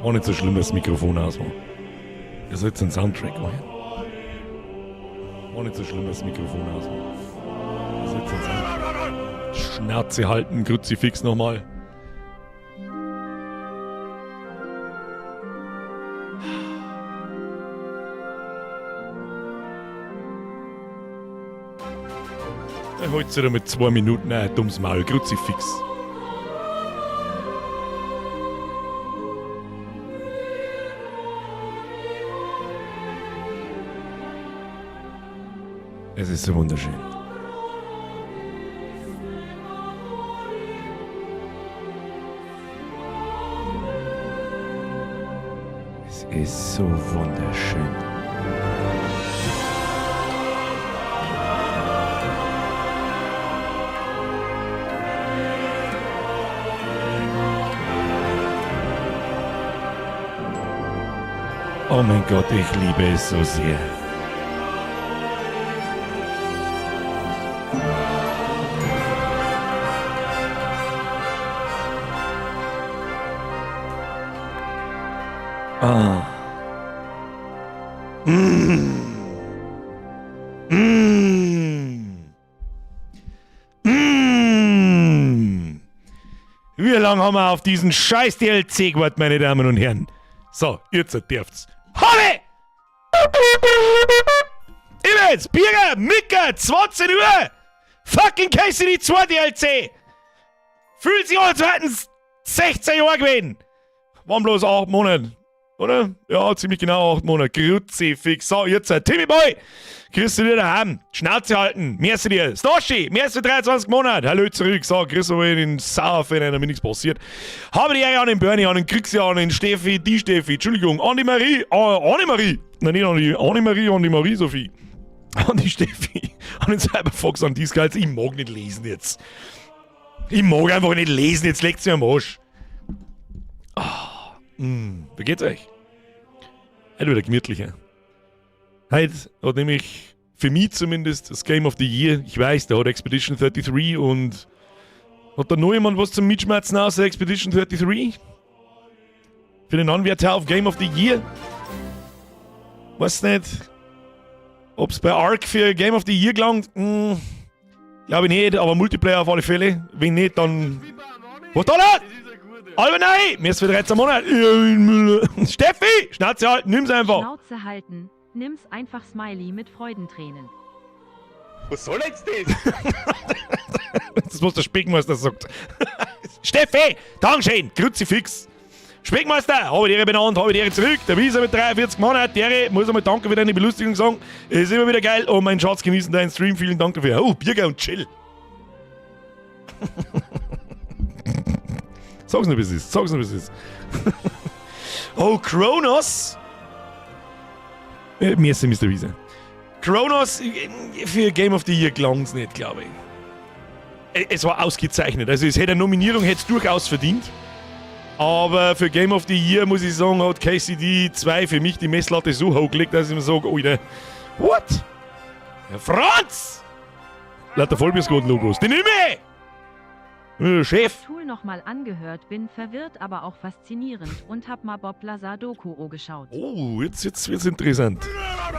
War nicht so schlimm, dass das Mikrofon aus war. Ihr sollt den Soundtrack anhören. War nicht so schlimm, dass das Mikrofon aus war. Ihr sollt den Soundtrack. Schnauze halten, Kruzifix nochmal. Er holt sich da mit 2 Minuten ein dummes Maul, Kruzifix. Es ist so wunderschön. Es ist so wunderschön. Oh mein Gott, ich liebe es so sehr. Ah. Mm. Mm. Mm. Wie lange haben wir auf diesen scheiß DLC gewartet, meine Damen und Herren? So, jetzt dürft's. Habe! Jetzt, Birger, Mika, 20 Uhr! Fucking KCD 2 DLC! Fühlt sich an, als hätten's 16 Jahre gewesen! Waren bloß 8 Monate. Oder? Ja, ziemlich genau 8 Monate. Kruzifix. So, jetzt, Timmy Boy! Grüß dich daheim. Schnauze halten. Merci dir. Stoshi, merci 23 Monate. Hallo zurück. So, grüß euch in den Sauerfan, damit nichts passiert. Habe die Ehre an den Bernie, an den Krixi, an den Steffi, die Steffi, Entschuldigung, an die Marie, an die Marie. Nein, nicht an die, an die Marie, an die Marie Sophie. An die Steffi, an den Cyberfox, an die Skulls. Ich mag nicht lesen jetzt. Ich mag einfach nicht lesen, jetzt leckt's mir am Arsch. Ah, wie geht's euch? Heute wieder gemütlicher. Heute hat nämlich für mich zumindest das Game of the Year. Ich weiß, da hat Expedition 33 und hat da noch jemand was zum Mitschmerzen außer Expedition 33? Für den Anwärter auf Game of the Year? Weiß nicht, ob's bei Ark für Game of the Year gelangt? Glaube ich nicht, aber Multiplayer auf alle Fälle. Wenn nicht, dann. Was da los? Albe nein! Mir ist für 13 Monate. Steffi! Schnauze halten, nimm's einfach. Schnauze halten, nimm's einfach, Smiley mit Freudentränen. Was soll jetzt das? Das ist, was der Speckmeister sagt. Steffi! Dankeschön! Kruzifix! Speckmeister, habe die Ehre benannt, habe die Ehre zurück. Der Wieser mit 43 Monaten, die Ehre, muss einmal danke für deine Belustigung sagen. Ist immer wieder geil. Oh, mein Schatz, genießen deinen Stream. Vielen Dank dafür. Oh, Birger und Chill. Sag's nur, wie es ist. Sag's nur, wie es ist. Oh, Kronos! Merci, Mr. Wiese. Kronos, für Game of the Year gelang's nicht, glaube ich. Es war ausgezeichnet. Also es hätte eine Nominierung hätte es durchaus verdient. Aber für Game of the Year, muss ich sagen, hat KCD 2 für mich die Messlatte so hochgelegt, dass ich mir sage, Alter, what? Herr Franz! Lauter Vollbier-Squad-Logos. Die nimm ich! Chef! Tool nochmal angehört, bin verwirrt, aber auch faszinierend und hab mal Bob Lazar Doku geschaut. Oh, jetzt wird's interessant.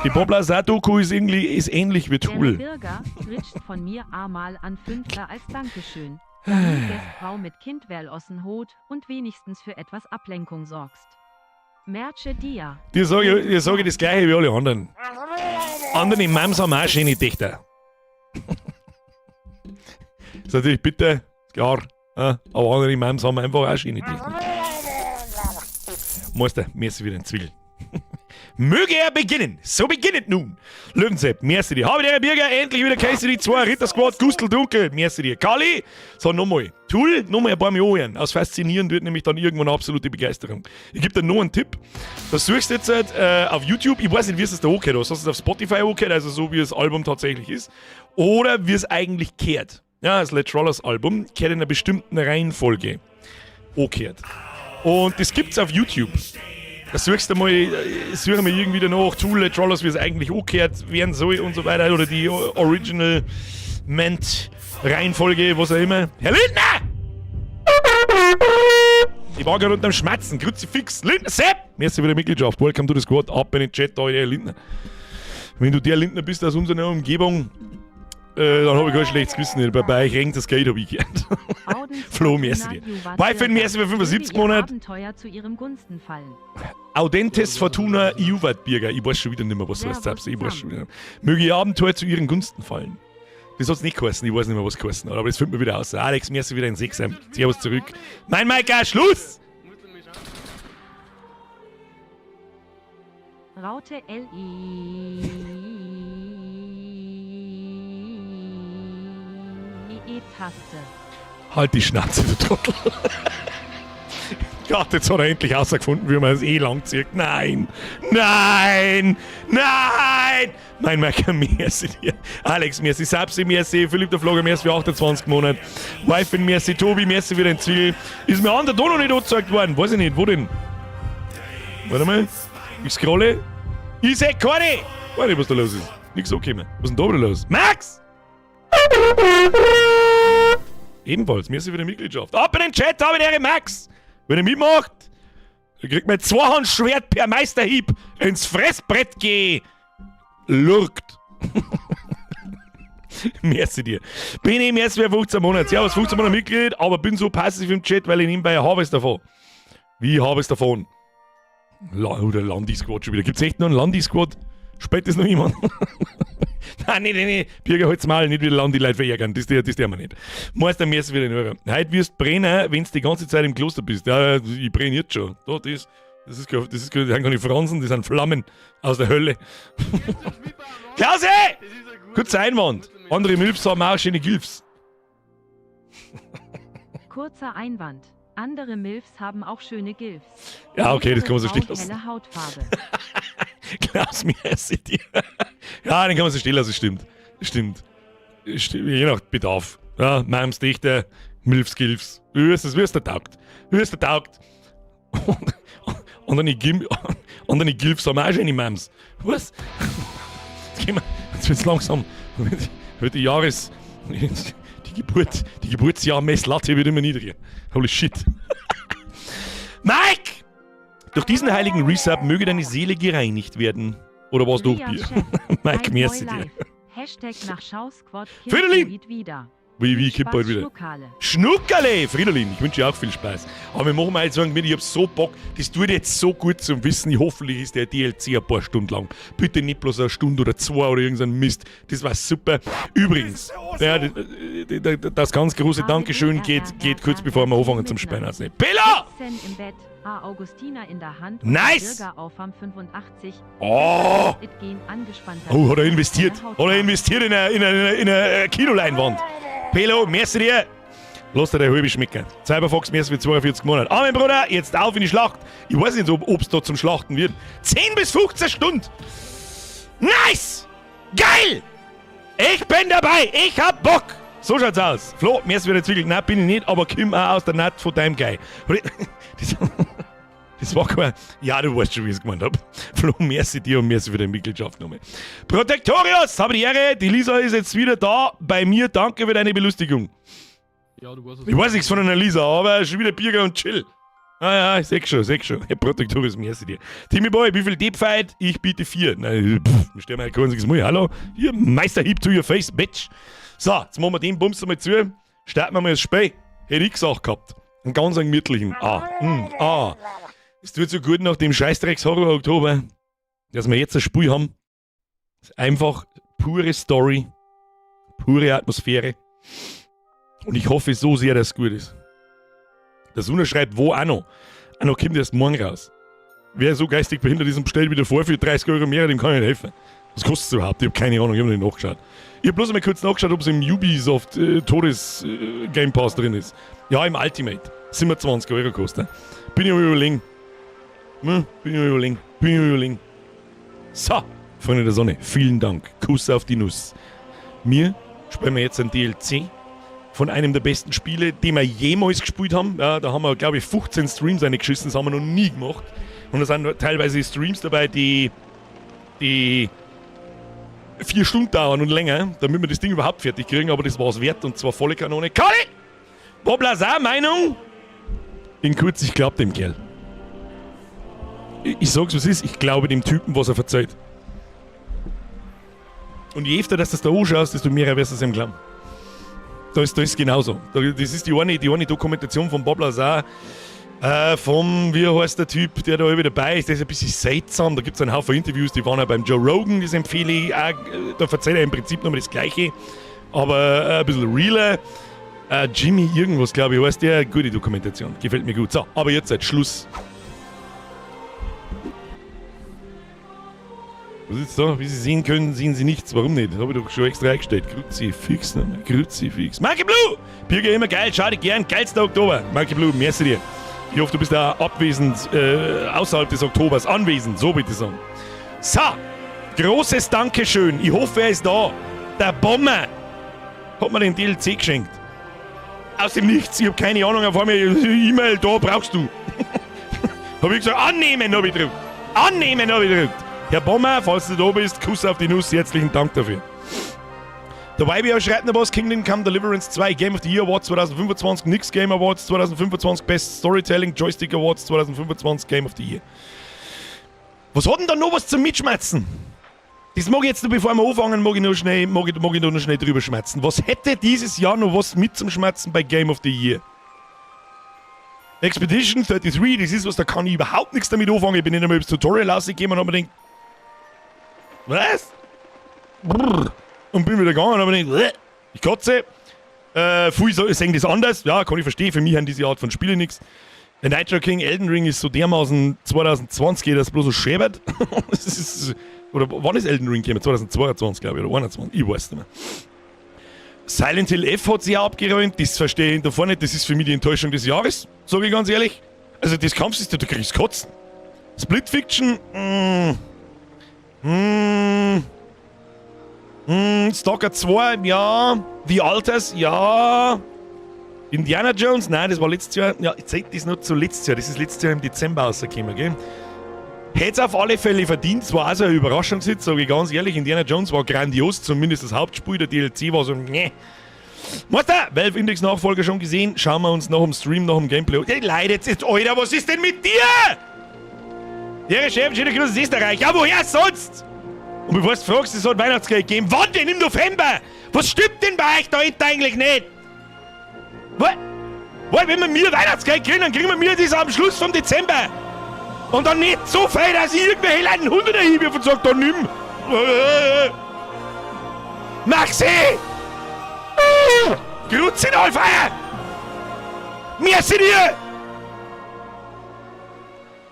Die Bob Lazar Doku ist irgendwie ist ähnlich wie Der Tool. Bürger ritscht von mir amal an Fünfter als Dankeschön. Damit gest Frau mit Kind ossen hot und wenigstens für etwas Ablenkung sorgst. Merche dia. Dir sag ich das Gleiche wie alle anderen. Andere Mams haben auch schöne Töchter. Ist natürlich bitter, ist klar. Ja, aber andere Mams haben einfach auch schöne Töchter. Meister, merci wieder ein Zwiebel. Möge er beginnen. So beginnet nun. Löwensepp, merci dir. Habe der Bürger, endlich wieder KCD 2, Ritter Squad, Gustl Dunkel, merci dir. Kali, so nochmal. Tool, nochmal ein paar Millionen. Aus faszinierend wird nämlich dann irgendwann absolute Begeisterung. Ich gebe dir noch einen Tipp. Das suchst du jetzt auf YouTube. Ich weiß nicht, wie es da hochgehört hast. Hast du es auf Spotify hochgehört, also so wie das Album tatsächlich ist? Oder wie es eigentlich kehrt. Ja, das Let's Rollers Album kehrt in einer bestimmten Reihenfolge angehört. Und das gibt's auf YouTube. Da suchst du mal, suchen wir irgendwie danach, Tool Let's Rollers, wie es eigentlich angehört werden soll und so weiter. Oder die Original Ment Reihenfolge, was auch immer. Herr Lindner! Ich war gerade unterm Schmatzen. Kruzifix. Lindner, Sepp! Merci für die Mitgliedschaft. Welcome to the squad. Ab in den Chat da, der Lindner. Wenn du der Lindner bist aus unserer Umgebung, dann habe ich kein schlechtes Gewissen. Bei euch regnet das Geld, habe ich gehört. Flo, merci dir. Wife, merci für 75 Monate. Abenteuer zu ihrem Gunsten fallen. Audentes Fortuna Juvat Birger. Ich weiß schon wieder nicht mehr, was das heißt. Ich weiß schon wieder. Möge ihr Abenteuer zu ihren Gunsten fallen. Das hat's nicht geheißen, ich weiß nicht mehr, was geheißen hat, aber das findet man wieder aus. Alex, merci wieder in Sechser. Servus zurück. Mein Maika, Schluss! Raute L I E Taste. Halt die Schnauze, du Trottel. Gott, jetzt hat er endlich herausgefunden, wie man es eh lang zieht. Nein! Nein! Nein! Mein Maika, merci dir. Alex, merci. Sapsi, merci. Philipp der Flogger, merci für 28 Monate. Wife, merci. Tobi, merci für den Zwiebel. Ist mir an der da noch nicht angezeigt worden? Weiß ich nicht. Wo denn? Warte mal. Ich scrolle. Ich seh keine! Weiß nicht, was da los ist. Nix angekommen. Was ist denn da wieder los? Max! Ebenfalls, merci für die Mitgliedschaft. Ab in den Chat, ab in Ehre Max! Wenn ihr mitmacht, dann kriegt man Zweihandschwert per Meisterhieb ins Fressbrett gelurkt. Merci dir. Bin ich merci für 15 Monate. Servus, 15 Monate Mitglied, aber bin so passiv im Chat, weil ich nebenbei habe es davon. Wie habe es davon? Oh, der Landi-Squad schon wieder. Gibt's echt noch einen Landi-Squad? Spät ist noch jemand? Nein, nee, nee, nee. Birger, halt's mal, nicht wieder Landi-Leute verärgern. Das tun wir nicht. Meister, merci für den Hörer. Heute wirst du brennen, wenn du die ganze Zeit im Kloster bist. Ja, ich brenne jetzt schon. Da, das sind keine Fransen, das sind Flammen aus der Hölle. Klausi! Kurzer Einwand. Andere Milfs haben auch schöne Gilfs. Kurzer Einwand. Andere Milfs haben auch schöne Gilfs. Ja, okay, das kann man so stehen lassen. Helle Hautfarbe. Klaus, merci dir. Ja, den kann man so stehen lassen, stimmt. Stimmt. Stimmt. Je nach Bedarf. Ja, Mams, Dichter, Milfs, Gilfs. Wie ist der taugt. Wie ist der taugt. Und andere Gilfs haben auch schöne Mams. Was? Jetzt gehen wir, jetzt wird's langsam. Wird die Jahres. Die Geburt, die Geburtsjahr-Messlatte wird immer niedriger. Holy shit. Mike! Durch diesen heiligen Resub möge deine Seele gereinigt werden. Oder war's doch Bier? Mike, merci dir. Hashtag nach Schausquad Fridolin! Wieder. Wie, kommt bald wieder. Schnuckerle! Fridolin, ich wünsche dir auch viel Spaß. Aber wir machen mal jetzt sagen, ich hab so Bock, das tut jetzt so gut zum Wissen. Hoffentlich ist der DLC ein paar Stunden lang. Bitte nicht bloß eine Stunde oder zwei oder irgendein Mist. Das war super. Übrigens, ja, das ganz große Dankeschön geht kurz bevor wir anfangen zum Spielen. Bella! Im Bett, A. Augustina in der Hand. Nice! Bürger auf am 85. Oh! Oh, hat er investiert. Hat er investiert in eine Kinoleinwand. Pelo, merci dir. Lass dir der halbe schmecken. Cyberfox, merci für 42 Monate. Amen, Bruder, jetzt auf in die Schlacht. Ich weiß nicht, ob es da zum Schlachten wird. 10 bis 15 Stunden. Nice! Geil! Ich bin dabei. Ich hab Bock. So schaut's aus. Flo, merci für den Zwiegel. Nein, bin ich nicht, aber komm auch aus der Naht von deinem Guy. Das war kein. Ja, du weißt schon, wie ich es gemeint hab. Flo, merci dir und merci für deine Mitgliedschaft nochmal. Protektorius, habe die Ehre. Die Lisa ist jetzt wieder da bei mir. Danke für deine Belustigung. Ja, du weißt es. Ich weiß nichts von einer Lisa, aber schon wieder Bierger und Chill. Ah ja, ich seh schon, seh schon. Hey, Protektorius, merci dir. Timmy Boy, wie viel Deepfight? Ich biete 4. Nein, pff, wir stellen mal kein einziges Mal. Hallo? Hier, Meisterhieb to your face, bitch. So, jetzt machen wir den Bums einmal zu. Starten wir mal das Spiel. Hätte ich gesagt gehabt. Einen ganz gemütlichen. Ah, Es tut so gut nach dem Scheißdrecks-Horror Oktober, dass wir jetzt ein Spiel haben. Das ist einfach pure Story, pure Atmosphäre. Und ich hoffe so sehr, dass es gut ist. Der Suna schreibt, wo auch noch. Auch noch kommt erst morgen raus. Wer so geistig behindert ist und bestellt wieder vor für 30 Euro mehr, dem kann ich nicht helfen. Was kostet es überhaupt? Ich hab keine Ahnung, ich hab nicht nachgeschaut. Ich hab bloß einmal kurz nachgeschaut, ob es im Ubisoft Todes Game Pass drin ist. Ja, im Ultimate. 27 Euro kostet. Bin ich am Überlegen. Bin ich am Überlegen. Bin ich am Überlegen. So, Freunde der Sonne, vielen Dank. Kuss auf die Nuss. Mir spielen wir jetzt ein DLC von einem der besten Spiele, die wir jemals gespielt haben. Ja, da haben wir, glaube ich, 15 Streams reingeschissen. Das haben wir noch nie gemacht. Und da sind teilweise Streams dabei, die 4 Stunden dauern und länger, damit wir das Ding überhaupt fertig kriegen. Aber das war's wert und zwar volle Kanone. Kali! Bob Lazar, Meinung? In kurz, ich glaub dem Kerl. Ich sag's, was ist, ich glaube dem Typen, was er verzeiht. Und je öfter, dass du das da anschaust, desto mehr wirst du es ihm glauben. Da ist genauso. Das ist die eine Dokumentation von Bob Lazar, vom, wie heißt der Typ, der da immer dabei ist, der ist ein bisschen seltsam. Da gibt es einen Haufen Interviews, die waren auch beim Joe Rogan, das empfehle ich auch. Da verzeiht er im Prinzip nochmal das Gleiche, aber ein bisschen realer. Jimmy irgendwas, glaube ich, heißt der. Gute Dokumentation, gefällt mir gut. So, aber jetzt halt Schluss. Was ist da? Wie Sie sehen können, sehen Sie nichts. Warum nicht? Habe ich doch schon extra eingestellt. Kruzifix, ne? Kruzifix. Monkey Blue! Birger immer geil, schade gern. Geilster Oktober. Monkey Blue, merci dir. Ich hoffe, du bist da abwesend, außerhalb des Oktobers anwesend, so bitte sagen. So, großes Dankeschön. Ich hoffe, er ist da. Der Bomber hat mir den DLC geschenkt. Aus dem Nichts. Ich habe keine Ahnung. Auf einmal E-Mail, da brauchst du. Habe ich gesagt, annehmen, habe ich gedrückt. Annehmen, habe ich gedrückt. Herr Bommer, falls du da bist, Kuss auf die Nuss, herzlichen Dank dafür. Der YBR schreibt noch was: Kingdom Come Deliverance 2, Game of the Year Awards 2025, Nix Game Awards 2025, Best Storytelling, Joystick Awards 2025, Game of the Year. Was hat denn da noch was zum Mitschmatzen? Das mag ich jetzt noch, bevor wir anfangen, mag ich noch schnell drüber schmatzen. Was hätte dieses Jahr noch was mit zum Schmatzen bei Game of the Year? Expedition 33, das ist was, da kann ich überhaupt nichts damit anfangen. Ich bin nicht einmal übers Tutorial rausgekommen und hab mir gedacht, was? Brrr. Und bin wieder gegangen und hab mir gedacht, ich kotze. Viele sehen das anders. Ja, kann ich verstehen. Für mich haben diese Art von Spiele nichts. Der Nitro King, Elden Ring ist so dermaßen 2020, dass es bloß so scheppert. Das ist, oder wann ist Elden Ring gekommen? 2022, glaube ich, oder 2021. Ich weiß nicht mehr. Silent Hill F hat sich auch abgeräumt. Das verstehe ich davor nicht. Das ist für mich die Enttäuschung des Jahres, sage ich ganz ehrlich. Also das Kampfsystem, du kriegst Kotzen. Split Fiction, Stalker 2, ja. The Alters, ja. Indiana Jones, nein, das war letztes Jahr. Ja, zählt das noch zu letztes Jahr. Das ist letztes Jahr im Dezember rausgekommen, gell? Hätte es auf alle Fälle verdient. Es war auch so eine Überraschung, sage ich ganz ehrlich. Indiana Jones war grandios, zumindest das Hauptspiel. Der DLC war so, ne. Meister, Valve Index Nachfolger schon gesehen. Schauen wir uns nach dem Stream, nach dem Gameplay. Ja, leidet jetzt, Alter, was ist denn mit dir? Der Chef, schöne Grüße aus Österreich. Ja, woher sonst? Und bevor du fragst, es hat Weihnachtsgeld gegeben. Wann denn? Im November? Was stimmt denn bei euch da hinten eigentlich nicht? Was? Weil, wenn wir mir Weihnachtsgeld kriegen, dann kriegen wir mir das am Schluss vom Dezember. Und dann nicht so viel, dass ich irgendwelche Leute einen Hunderter hinwirf und sag, da nimm. Maxi! Grüezi Feier! Merci dir!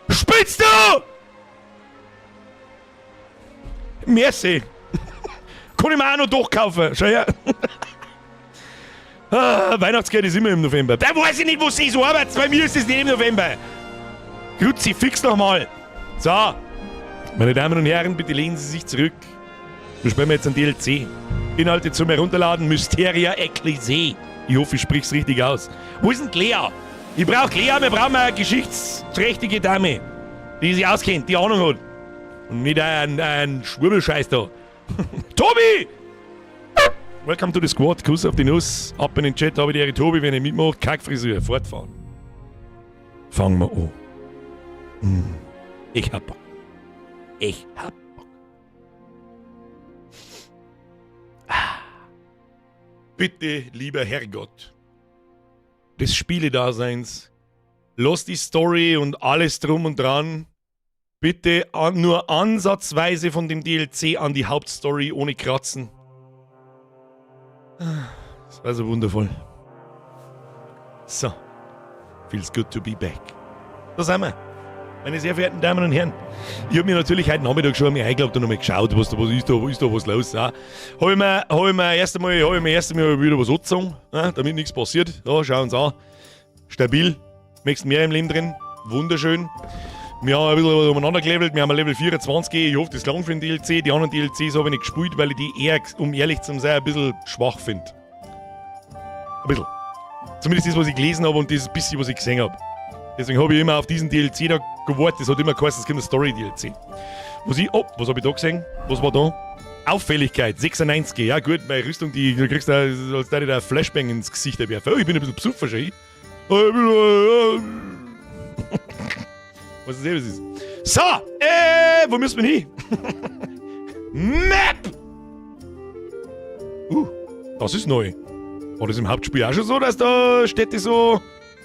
Spinnst du? Merci. Kann ich mir auch noch doch kaufen. Schau her. Ah, Weihnachtsgeld ist immer im November. Da weiß ich nicht, wo sie so arbeitet. Bei mir ist es nicht im November. Kruzifix nochmal. So. Meine Damen und Herren, bitte lehnen Sie sich zurück. Wir spielen jetzt ein DLC. Inhalte zum Herunterladen: Mysteria Ecclesiae. Ich hoffe, ich sprich's richtig aus. Wo ist denn Lea? Ich brauche Lea, wir brauchen eine geschichtsträchtige Dame, die sich auskennt, die Ahnung hat. Und nicht ein Schwurbelscheiß da. Tobi! Welcome to the squad. Kuss auf die Nuss. Ab in den Chat, habe ich die Ehre, Tobi, wenn ihr mitmacht. Kackfrisur, fortfahren. Fangen wir an. Ich hab Bock. Ich hab Bock. Ah. Bitte, lieber Herrgott des Spieledaseins, lass die Story und alles drum und dran bitte nur ansatzweise von dem DLC an die Hauptstory ohne Kratzen. Das war so wundervoll. So. Feels good to be back. Da sind wir. Meine sehr verehrten Damen und Herren, ich habe mir natürlich heute Nachmittag schon einmal eingeloggt und einmal geschaut, was da, was ist da, wo ist da was los. Ja. Habe ich mir erst einmal wieder was angezogen, ja, damit nichts passiert. Ja, schauen Sie an. Stabil. Möchtest mehr im Leben drin. Wunderschön. Wir haben ein bisschen was umeinander gelevelt. Wir haben ein Level 24. Ich hoffe, das langt für den DLC. Die anderen DLCs habe ich nicht gespielt, weil ich die eher, um ehrlich zu sein, ein bisschen schwach finde. Ein bisschen. Zumindest das, was ich gelesen habe, und das bisschen, was ich gesehen habe. Deswegen habe ich immer auf diesen DLC da gewartet. Das hat immer geheißen, es kommt ein Story-DLC. Oh, was habe ich da gesehen? Was war da? Auffälligkeit, 96. Ja gut, meine Rüstung, die du kriegst da, als da da Flashbang ins Gesicht werfen. Oh, ich bin ein bisschen besoffen schon. Oh, ich bin, Weißt du, was es ist? So, wo müssen wir hin? Map! Das ist neu. War das im Hauptspiel auch schon so, dass da Städte so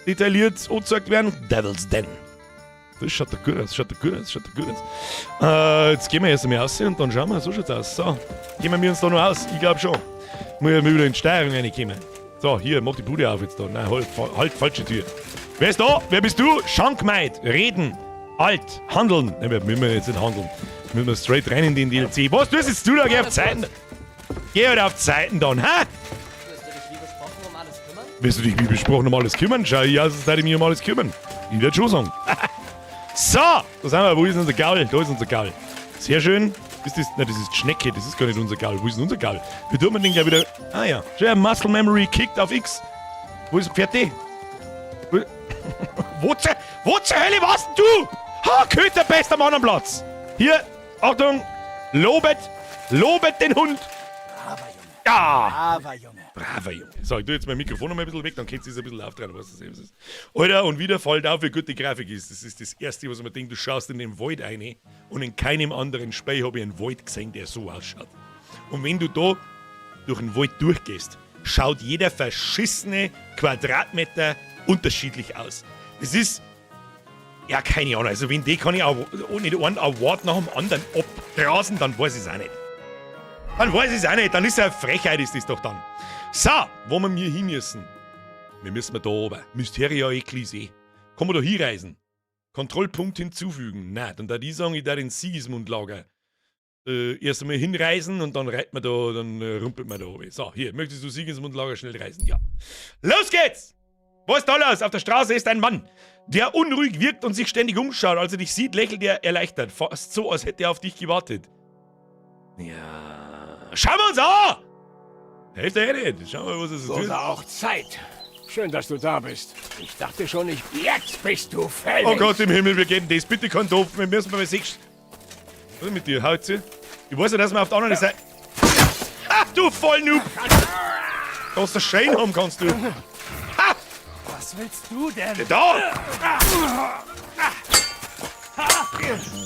detailliert angezeigt werden? Devil's Den. Das schaut doch gut aus, schaut doch gut aus, schaut doch gut aus. Jetzt gehen wir erst einmal raus und dann schauen wir, so schaut's aus. So, gehen wir uns da noch aus? Ich glaub schon. Muss ja wieder in die Steuerung reinkommen. So, hier, mach die Bude auf jetzt da. Nein, halt, halt, falsche Tür. Wer ist da? Wer bist du? Schankmaid. Reden. Alt. Handeln. Nein, wir müssen jetzt nicht handeln. Müssen wir straight rein in den DLC. Was tust jetzt du da? Geh auf Zeiten. Geh halt auf Zeiten dann, hä? Wirst du dich wie besprochen um alles kümmern? Wirst du dich wie besprochen um alles kümmern? Schau ich aus, als würde ich mich um alles kümmern. Ich werd schon sagen. So, da sind wir. Wo ist unser Gaul? Da ist unser Gaul. Sehr schön. Ist das, nein, das ist die Schnecke, das ist gar nicht unser Gaul. Wo ist denn unser Gaul? Wie tut man den gleich wieder? Ah ja. Schau, Muscle Memory kickt auf X. Wo ist fertig? Wo zur Hölle warst denn du? Ha, Köter, bester Mann am Platz. Hier, Achtung, lobet, lobet den Hund. Braver Junge. Ja. Braver Junge. Braver Junge. So, ich tue jetzt mein Mikrofon noch mal ein bisschen weg, dann könnt ihr es ein bisschen aufdrehen, was das eben ist. Alter, und wieder fällt auf, wie gut die Grafik ist. Das ist das Erste, was man denkt, du schaust in den Wald rein und in keinem anderen Spiel habe ich einen Wald gesehen, der so ausschaut. Und wenn du da durch den Wald durchgehst, schaut jeder verschissene Quadratmeter unterschiedlich aus. Das ist, ja, keine Ahnung. Also, wenn die kann ich auch nicht einen Award nach dem anderen abgrasen, dann weiß ich es auch nicht. Dann weiß ich es auch nicht. Dann ist es eine Frechheit, ist das doch dann. So, wo wir hier hin müssen. Wir müssen da oben. Mysteria Ecclesiae. Kann man da hinreisen? Kontrollpunkt hinzufügen. Nein, dann da die sagen, ich da den Sigismund-Lager. Erst einmal hinreisen und dann reitet man da, dann rumpelt man da oben. So, hier, möchtest du Sigismund-Lager schnell reisen? Ja. Los geht's! Was ist da los? Auf der Straße ist ein Mann, der unruhig wirkt und sich ständig umschaut. Als er dich sieht, lächelt er erleichtert. Fast so, als hätte er auf dich gewartet. Ja. Schauen wir uns an! Hilft ja eh nicht. Schauen wir mal, was es Wurde tut. auch Zeit. Schön, dass du da bist. Ich dachte schon, ich... Jetzt bist du fällig. Oh Gott im Himmel, wir geben das. Bitte kein Topf. Wir müssen mal sechs... Was ist mit dir? Haut sie? Ich weiß ja, dass wir auf der anderen Seite... Ach, du Vollnoob! Kannst du Schein haben, kannst du. Ha! Was willst du denn? Da!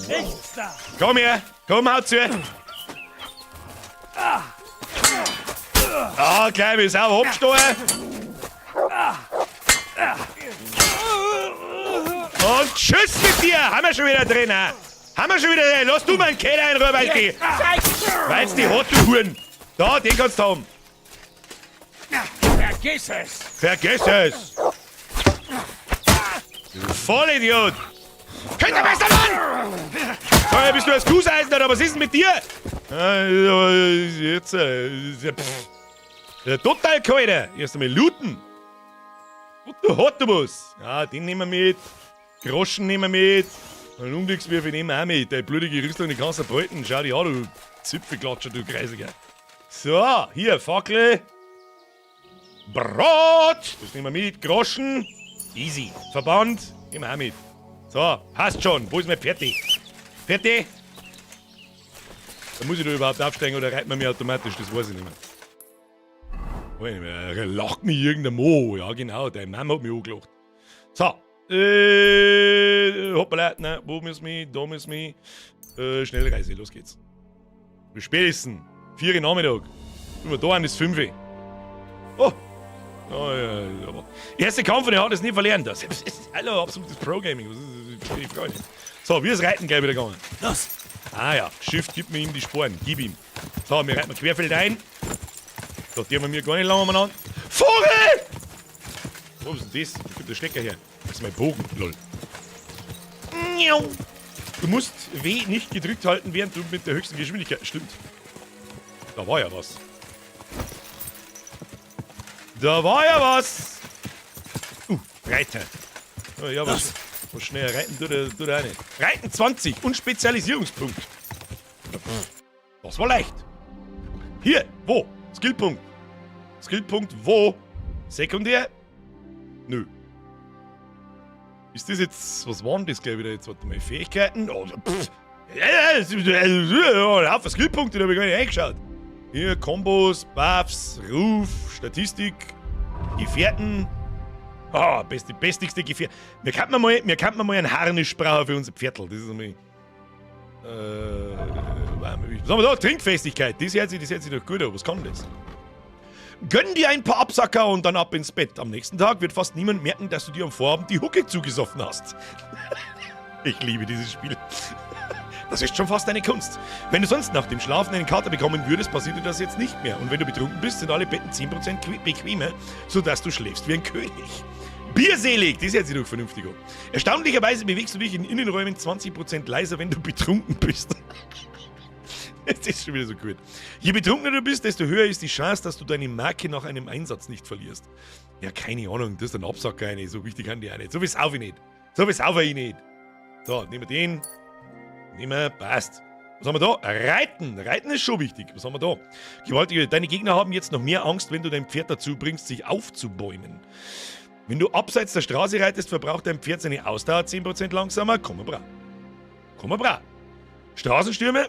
Nichts da! Komm her! Komm, haut zu! Ah, gleich wie sauber abstehen. Und tschüss mit dir! Haben wir schon wieder drin, ha? Haben wir schon wieder drin? Lass du mal einen Keller in Ruhe, weil's die hat, du Huren! Da, den kannst du haben! Vergiss es! Vergiss es! Du Vollidiot! Könnte bester Mann! So, bist du als Kuhseisen oder was ist denn mit dir? Jetzt, pff. Ja, total kalt. Erst einmal looten. Du hat du was. Ja, den nehmen wir mit. Groschen nehmen wir mit. Und Unglückswürfe nehmen wir auch mit. Deine blutige Rüstung, die kannst du behalten. Schau dich an, du Zipfelklatscher, du Kreisiger. So, hier, Fackel. Brot. Das nehmen wir mit. Groschen. Easy. Verband. Nehmen wir auch mit. So, passt schon. Wo ist mein Fertig? Fertig? Da muss ich da überhaupt aufsteigen oder reibt man mich automatisch? Das weiß ich nicht mehr. Weiß ich nicht mehr. Lacht mich irgendein Mo. Ja, genau. Deine Mama hat mich angelacht. So. Hoppala. Nein, wo müssen wir? Da müssen wir. Schnellreise. Los geht's. Wie spät ist denn? 4 Uhr Nachmittag. Sind wir da an, ist 5 Uhr. Oh. Oh, ja, ja, aber. Erster Kampf und er hat es nie verlernt. Das ist hallo, absolutes Pro-Gaming. Das ist, das verstehe ich gar nicht. So, wir reiten gleich wieder gegangen. Los! Ah ja, Shift gibt mir ihm die Sporen. Gib ihm. So, wir reiten mal querfeld ein. Da tun wir mir gar nicht lange umeinander. Vogel! Wo ist denn das? Wo gibt der Stecker her? Das ist mein Bogen, lol. Du musst W nicht gedrückt halten, während du mit der höchsten Geschwindigkeit... Stimmt. Da war ja was. Da war ja was! Reiter. Oh, ja, was schneller reiten tut er auch nicht. Reiten 20 und Spezialisierungspunkt. Das war leicht. Hier, wo? Skillpunkt. Skillpunkt wo? Sekundär? Nö. Ist das jetzt... Was waren das gleich wieder jetzt? Warte mal, Fähigkeiten? Oh, pff. Ja, Haufen Skillpunkte, da hab ich gar nicht eingeschaut. Hier, Kombos, Buffs, Ruf, Statistik, Gefährten. Ah, beste, bestigste Gefährt. Wir könnten mal, wir könnten mal einen Harnisch brauchen für unser Pferdl. Das ist einmal. Was haben wir da? Trinkfestigkeit. Das hört sich doch gut an. Was kann das? Gönn dir ein paar Absacker und dann ab ins Bett. Am nächsten Tag wird fast niemand merken, dass du dir am Vorabend die Hucke zugesoffen hast. Ich liebe dieses Spiel. Das ist schon fast eine Kunst. Wenn du sonst nach dem Schlafen einen Kater bekommen würdest, passiert dir das jetzt nicht mehr. Und wenn du betrunken bist, sind alle Betten 10% bequemer, sodass du schläfst wie ein König. Bierselig, das hört sich doch vernünftig an. Erstaunlicherweise bewegst du dich in Innenräumen 20% leiser, wenn du betrunken bist. Das ist schon wieder so gut. Je betrunkener du bist, desto höher ist die Chance, dass du deine Marke nach einem Einsatz nicht verlierst. Ja, keine Ahnung, das ist ein Absacker eine, so wichtig kann die auch nicht. So viel sauf ich nicht. So viel sauf ich nicht. So, nehmen wir den. Nehmen wir, passt. Was haben wir da? Reiten. Reiten ist schon wichtig. Was haben wir da? Gewaltige. Deine Gegner haben jetzt noch mehr Angst, wenn du dein Pferd dazu bringst, sich aufzubäumen. Wenn du abseits der Straße reitest, verbraucht dein Pferd seine Ausdauer 10% langsamer. Komm bra. Komm bra. Straßenstürme.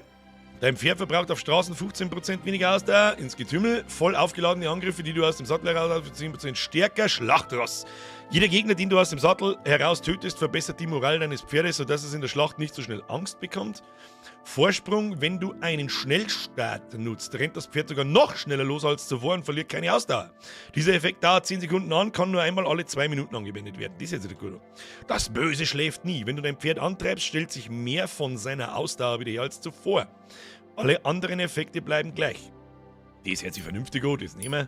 Dein Pferd verbraucht auf Straßen 15% weniger Ausdauer. Ins Getümmel. Voll aufgeladene Angriffe, die du aus dem Sattel heraus 10% stärker. Schlachtross. Jeder Gegner, den du aus dem Sattel heraus tötest, verbessert die Moral deines Pferdes, sodass es in der Schlacht nicht so schnell Angst bekommt. Vorsprung, wenn du einen Schnellstart nutzt, rennt das Pferd sogar noch schneller los als zuvor und verliert keine Ausdauer. Dieser Effekt dauert 10 Sekunden an, kann nur einmal alle 2 Minuten angewendet werden. Das ist jetzt wieder gut. Das Böse schläft nie. Wenn du dein Pferd antreibst, stellt sich mehr von seiner Ausdauer wieder her als zuvor. Alle anderen Effekte bleiben gleich. Das hört sich vernünftig an, das nehmen wir.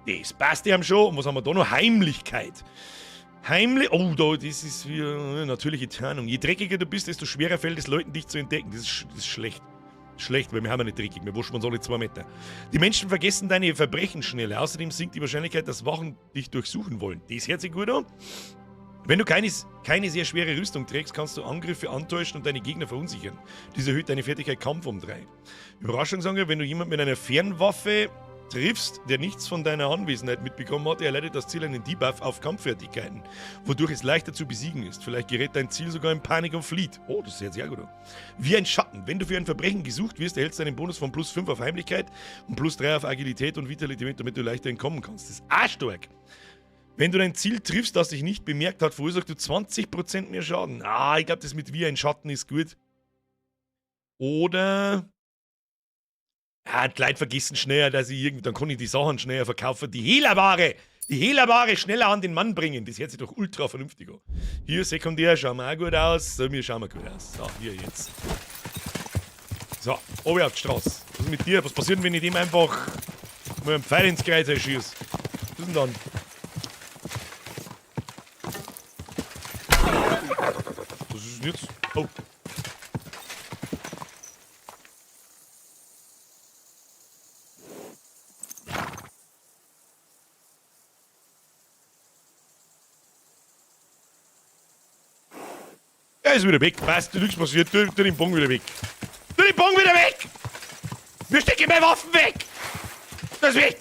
Das passt ja schon. Und was haben wir da noch? Heimlichkeit. Heimlich. Oh, da, das ist wieder natürliche Tarnung. Je dreckiger du bist, desto schwerer fällt es Leuten, dich zu entdecken. Das ist schlecht. Schlecht, weil wir haben ja nicht dreckig. Wir waschen uns alle 2 Meter. Die Menschen vergessen deine Verbrechen schneller. Außerdem sinkt die Wahrscheinlichkeit, dass Wachen dich durchsuchen wollen. Das hört sich gut an. Wenn du keine sehr schwere Rüstung trägst, kannst du Angriffe antäuschen und deine Gegner verunsichern. Dies erhöht deine Fertigkeit Kampf um 3. Überraschungsangriff, wenn du jemanden mit einer Fernwaffe triffst, der nichts von deiner Anwesenheit mitbekommen hat, erleidet das Ziel einen Debuff auf Kampffertigkeiten, wodurch es leichter zu besiegen ist. Vielleicht gerät dein Ziel sogar in Panik und flieht. Oh, das ist jetzt sehr gut. Wie ein Schatten. Wenn du für ein Verbrechen gesucht wirst, erhältst du einen Bonus von plus 5 auf Heimlichkeit und plus 3 auf Agilität und Vitalität, damit du leichter entkommen kannst. Das ist arschstark. Wenn du dein Ziel triffst, das dich nicht bemerkt hat, verursachst du 20% mehr Schaden. Ah, ich glaube, das mit wie ein Schatten ist gut. Oder... Ah, die Leute vergessen schneller, dass ich irgendwie... Dann kann ich die Sachen schneller verkaufen. Die Hehlerware! Die Hehlerware schneller an den Mann bringen. Das hört sich doch ultra vernünftig an. Hier, sekundär, schauen wir auch gut aus. So, wir schauen wir gut aus. So, hier jetzt. So, oben auf die Straße. Was ist mit dir? Was passiert denn, wenn ich dem einfach mal einen Pfeil ins Kreuz schieße? Was ist denn dann? Was ist denn jetzt? Oh. Er ist wieder weg. Passt, nichts passiert. Tu den Bogen wieder weg. Tu den Bogen wieder weg! Wir stecken meine Waffen weg! Das ist weg!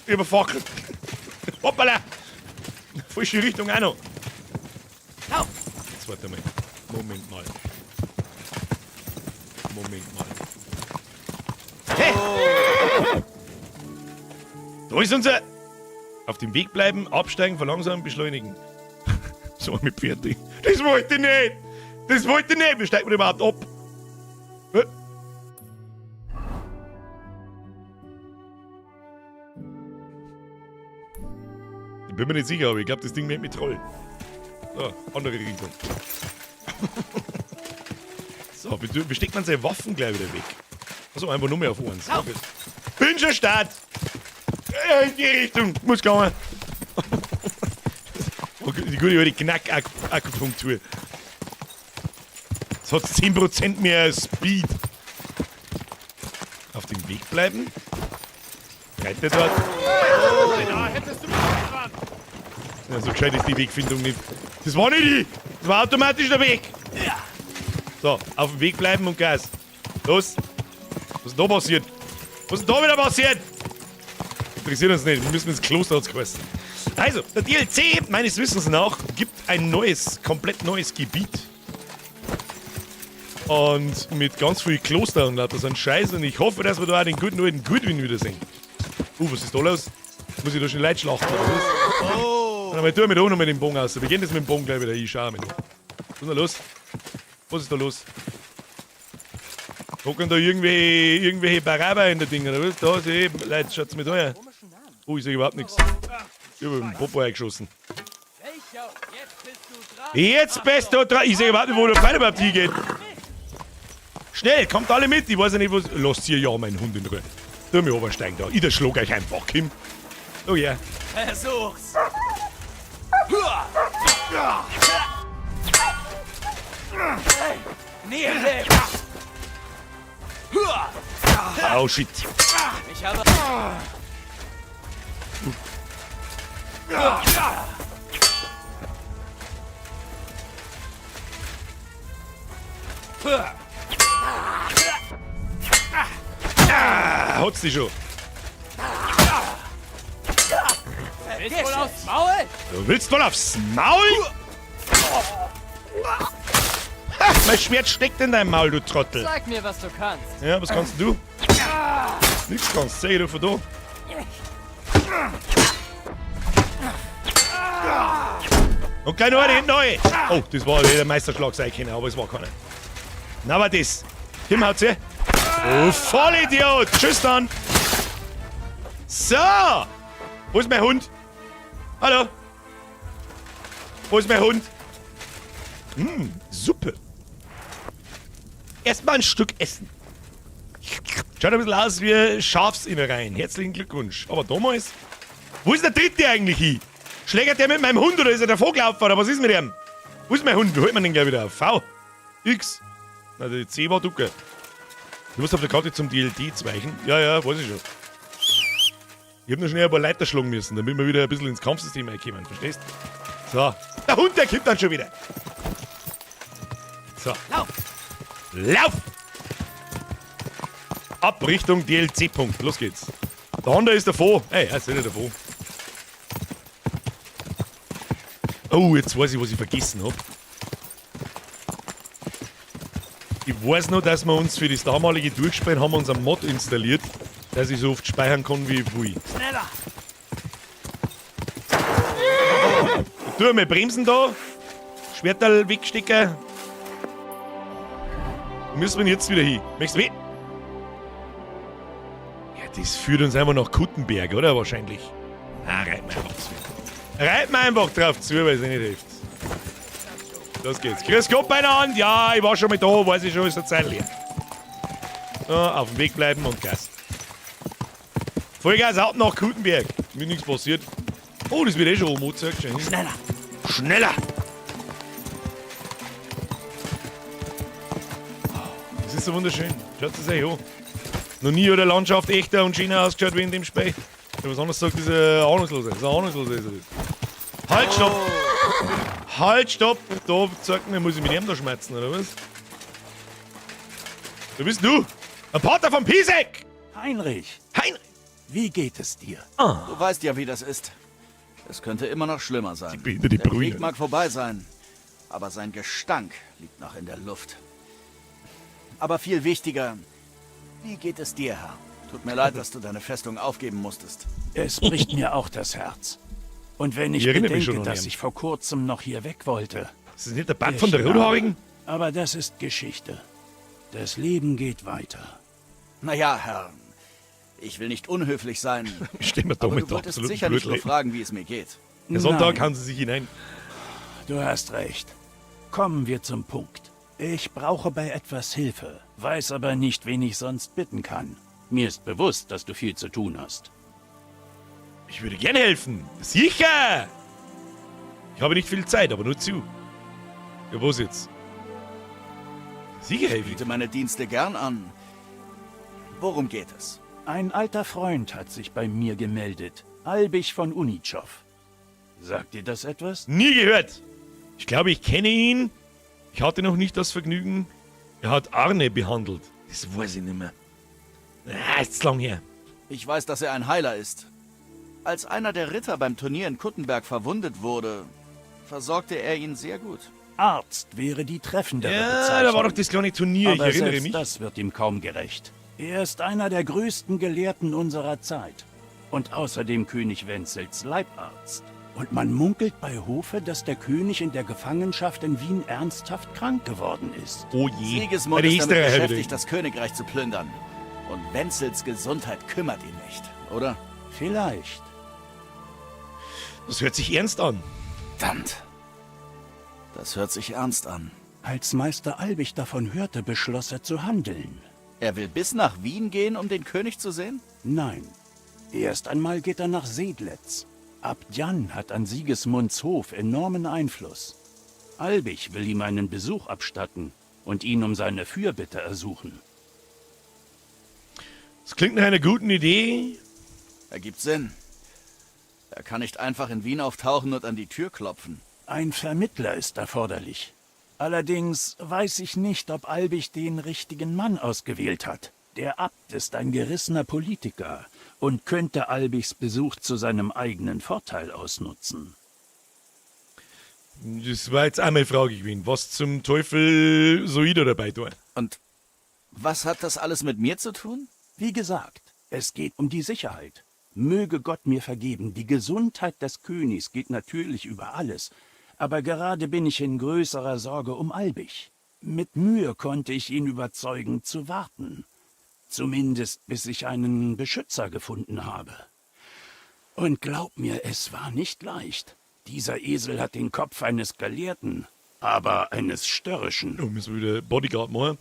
Ich hab eine Fackel. Hoppala! Falsche Richtung auch noch. Jetzt warte mal. Moment mal. Moment mal. Hey! Da ist unser... Auf dem Weg bleiben, absteigen, verlangsamen, beschleunigen. So mit Pferd. Das wollte ich nicht! Das wollte ich nicht! Wie steigt man überhaupt ab? Ich bin mir nicht sicher, aber ich glaube, das Ding wird mit trollen. So, andere Richtung. So, wie steckt man seine Waffen gleich wieder weg? Achso, einfach nur mehr auf 1. Okay. Bin schon Start! In die Richtung! Muss gehen! Die gute alte Knack-Akupunktur. Es hat 10% mehr Speed. Auf dem Weg bleiben. Reiter dort. Ja, so gescheit ist die Wegfindung nicht. Das war nicht ich! Das war automatisch der Weg! So, auf dem Weg bleiben und Gas. Los! Was ist denn da passiert? Was ist denn da wieder passiert? Interessiert uns nicht. Wir müssen ins Kloster hat's geheißen. Also, der DLC, meines Wissens nach, gibt ein neues, komplett neues Gebiet. Und mit ganz viel Kloster und lauter so einen Scheiß. Und ich hoffe, dass wir da auch den guten alten Goodwin wiedersehen. Was ist da los? Muss ich da schon Leute schlachten, oder was? Oh. Warte mal, tu mit auch noch mit dem Bogen aus. Wir gehen das mit dem Bogen gleich wieder. Ich schau mal. Was ist denn da los? Was ist da los? Hocken da irgendwelche Baraber in der Dinger, oder was? Da sehe ich, Leute, schaut's mir da her. Oh, ich sehe überhaupt nichts. Ich hab mit dem Popo eingeschossen. Jetzt bist du dran! Ich sehe überhaupt nicht, wo der Pfeil überhaupt hingeht. Schnell, kommt alle mit! Ich weiß ja nicht, was. Lasst hier ja meinen Hund in Ruhe. Tu mich obersteigen da. Ich der schlag euch einfach, Kim. Oh ja. Yeah. Versuch's! Hey, nie im Leben! Oh shit. Ich habe. Ah, hat's dich schon. Willst wohl aufs Maul? Du willst wohl aufs Maul? Ha, mein Schwert steckt in deinem Maul, du Trottel. Zeig mir, was du kannst. Ja, was kannst du? Nix kannst, seh ich doch von da. Und gleich noch eine hinten rein. Oh, das war wieder ein Meisterschlag sein können, aber es war keiner. Na, aber das. Kim haut's her. Oh, Vollidiot. Tschüss dann. So. Wo ist mein Hund? Hallo. Wo ist mein Hund? Hm, Suppe. Erstmal ein Stück essen. Schaut ein bisschen aus wie Schafsinnereien. Herzlichen Glückwunsch. Aber damals. Wo ist der dritte eigentlich hin? Schlägert der mit meinem Hund oder ist er davor gelaufen oder was ist mit ihm? Wo ist mein Hund? Wie holt man den gleich wieder? V. X. Na, die C war Ducke. Du musst auf der Karte zum DLD zweichen. Ja, ja, weiß ich schon. Ich hab nur schnell ein paar Leiter schlagen müssen, damit wir wieder ein bisschen ins Kampfsystem reinkommen, verstehst? So. Der Hund, der kommt dann schon wieder. So. Lauf! Lauf! Ab Richtung DLC-Punkt. Los geht's. Der Honda ist davor. Ey, er ist nicht davor. Oh, jetzt weiß ich, was ich vergessen hab. Ich weiß noch, dass wir uns für das damalige Durchspielen haben wir uns einen Mod installiert, dass ich so oft speichern kann, wie ich will. Schneller! Tu mal bremsen da. Schwerterl wegstecken. Wo müssen wir denn jetzt wieder hin? Möchtest du mit? Ja, das führt uns einfach nach Kuttenberg, oder? Wahrscheinlich. Ah, reiten wir einfach zu. Reiten wir einfach drauf zu, weil es eh nicht hilft. Los geht's. Grüß Gott beieinander. Ja, ich war schon mal da, weiß ich schon, ist eine Zeit leer. So, auf dem Weg bleiben und Gas. Vollgas ab nach Kuttenberg. Mir nichts passiert. Oh, das wird eh schon oben angezeigt. Schneller! Schneller! Das ist so wunderschön. Schaut es euch an. Noch nie hat eine Landschaft echter und schöner ausgeschaut wie in dem Spiel. Wer was anderes sagt, ist ein Ahnungsloser. Das ist ein Ahnungsloser, ist er das. Halt, stopp! Halt, stopp! Da zeigt mir, muss ich mit ihm da schmerzen, oder was? Wer bist du? Ein Pater von Pisek! Heinrich, Heinrich! wie geht es dir? Du weißt ja, wie das ist. Es könnte immer noch schlimmer sein. Die behinderte Der Krieg Brüne. mag vorbei sein, aber sein Gestank liegt noch in der Luft. Aber viel wichtiger, wie geht es dir, Herr? Tut mir leid, dass du deine Festung aufgeben musstest. Es bricht mir auch das Herz. Und wenn ich Ich erinnere mich bedenke, schon an dass ihn. ich vor kurzem noch hier weg wollte. Ist das nicht der Bart Ich von der Rothaarigen? Aber das ist Geschichte. Das Leben geht weiter. Naja, Herr, ich will nicht unhöflich sein, Stehen wir da aber mit du der wolltest absoluten sicher nicht nur Blödel. fragen, wie es mir geht. Der Sonntag Nein. kann sie sich hinein. Du hast recht. Kommen wir zum Punkt. Ich brauche bei etwas Hilfe, weiß aber nicht, wen ich sonst bitten kann. Mir ist bewusst, dass du viel zu tun hast. Ich würde gerne helfen. Sicher! Ich habe nicht viel Zeit, aber nur zu. Ja, was jetzt? Sicher helfe ich. Biete meine Dienste gern an. Worum geht es? Ein alter Freund hat sich bei mir gemeldet. Albich von Unitschow. Sagt dir das etwas? Nie gehört. Ich glaube, ich kenne ihn. Ich hatte noch nicht das Vergnügen. Er hat Arne behandelt. Das weiß ich nicht mehr. Ah, ist zu lang her. Ich weiß, dass er ein Heiler ist. Als einer der Ritter beim Turnier in Kuttenberg verwundet wurde, versorgte er ihn sehr gut. Arzt wäre die treffendere Ja, Bezeichnung. da war doch das kleine Turnier, ich Aber erinnere selbst mich. das wird ihm kaum gerecht. Er ist einer der größten Gelehrten unserer Zeit. Und außerdem König Wenzels Leibarzt. Und man munkelt bei Hofe, dass der König in der Gefangenschaft in Wien ernsthaft krank geworden ist. Oh je. Sigismund Die ist damit Österreicher beschäftigt, wieder. das Königreich zu plündern. Und Wenzels Gesundheit kümmert ihn nicht, oder? Vielleicht. Das hört sich ernst an. Verdammt. Das hört sich ernst an. Als Meister Albich davon hörte, beschloss er zu handeln. Er will bis nach Wien gehen, um den König zu sehen? Nein. Erst einmal geht er nach Sedletz. Abt Jan hat an Sigismunds Hof enormen Einfluss. Albich will ihm einen Besuch abstatten und ihn um seine Fürbitte ersuchen. Das klingt nach einer guten Idee. Ergibt Sinn. Er kann nicht einfach in Wien auftauchen und an die Tür klopfen. Ein Vermittler ist erforderlich. Allerdings weiß ich nicht, ob Albich den richtigen Mann ausgewählt hat. Der Abt ist ein gerissener Politiker und könnte Albichs Besuch zu seinem eigenen Vorteil ausnutzen. Das war jetzt auch meine Frage gewesen. Was zum Teufel soll ich da dabei tun? Und was hat das alles mit mir zu tun? Wie gesagt, es geht um die Sicherheit. Möge Gott mir vergeben, die Gesundheit des Königs geht natürlich über alles, aber gerade bin ich in größerer Sorge um Albich. Mit Mühe konnte ich ihn überzeugen, zu warten. Zumindest bis ich einen Beschützer gefunden habe. Und glaub mir, es war nicht leicht. Dieser Esel hat den Kopf eines Gelehrten, aber eines störrischen. Oh, müssen wir wieder Bodyguard machen.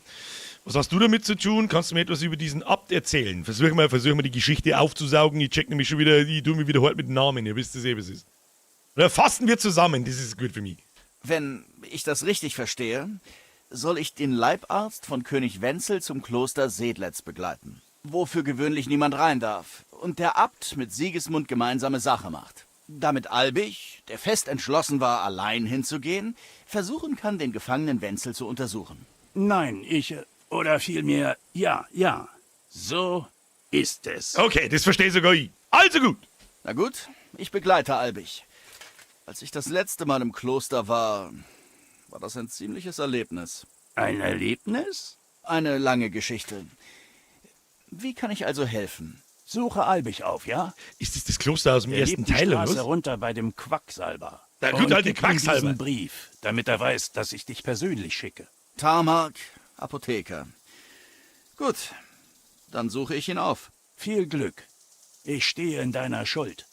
Was hast du damit zu tun? Kannst du mir etwas über diesen Abt erzählen? Versuch mal die Geschichte aufzusaugen. Ich check nämlich schon wieder, ich tue mir wieder hart mit dem Namen. Ihr wisst es eh, was es ist. Oder fassen wir zusammen, das ist gut für mich. Wenn ich das richtig verstehe, soll ich den Leibarzt von König Wenzel zum Kloster Sedletz begleiten, wo für gewöhnlich niemand rein darf, und der Abt mit Sigismund gemeinsame Sache macht. Damit Albich, der fest entschlossen war, allein hinzugehen, versuchen kann, den gefangenen Wenzel zu untersuchen. Nein, ich. Oder vielmehr, ja, ja. So ist es. Okay, das verstehe sogar ich. Also gut. Na gut, ich begleite Albich. Als ich das letzte Mal im Kloster war, war das ein ziemliches Erlebnis. Ein Erlebnis? Eine lange Geschichte. Wie kann ich also helfen? Suche Albich auf, ja? Ist das das Kloster aus dem Er ersten lebt die Teil, oder Straße was? runter bei dem Quacksalber. Der gute Und alte gib ihm Quacksalber. diesen Brief, damit er weiß, dass ich dich persönlich schicke. Tarmark, Apotheker. Gut, dann suche ich ihn auf. Viel Glück. Ich stehe in deiner Schuld.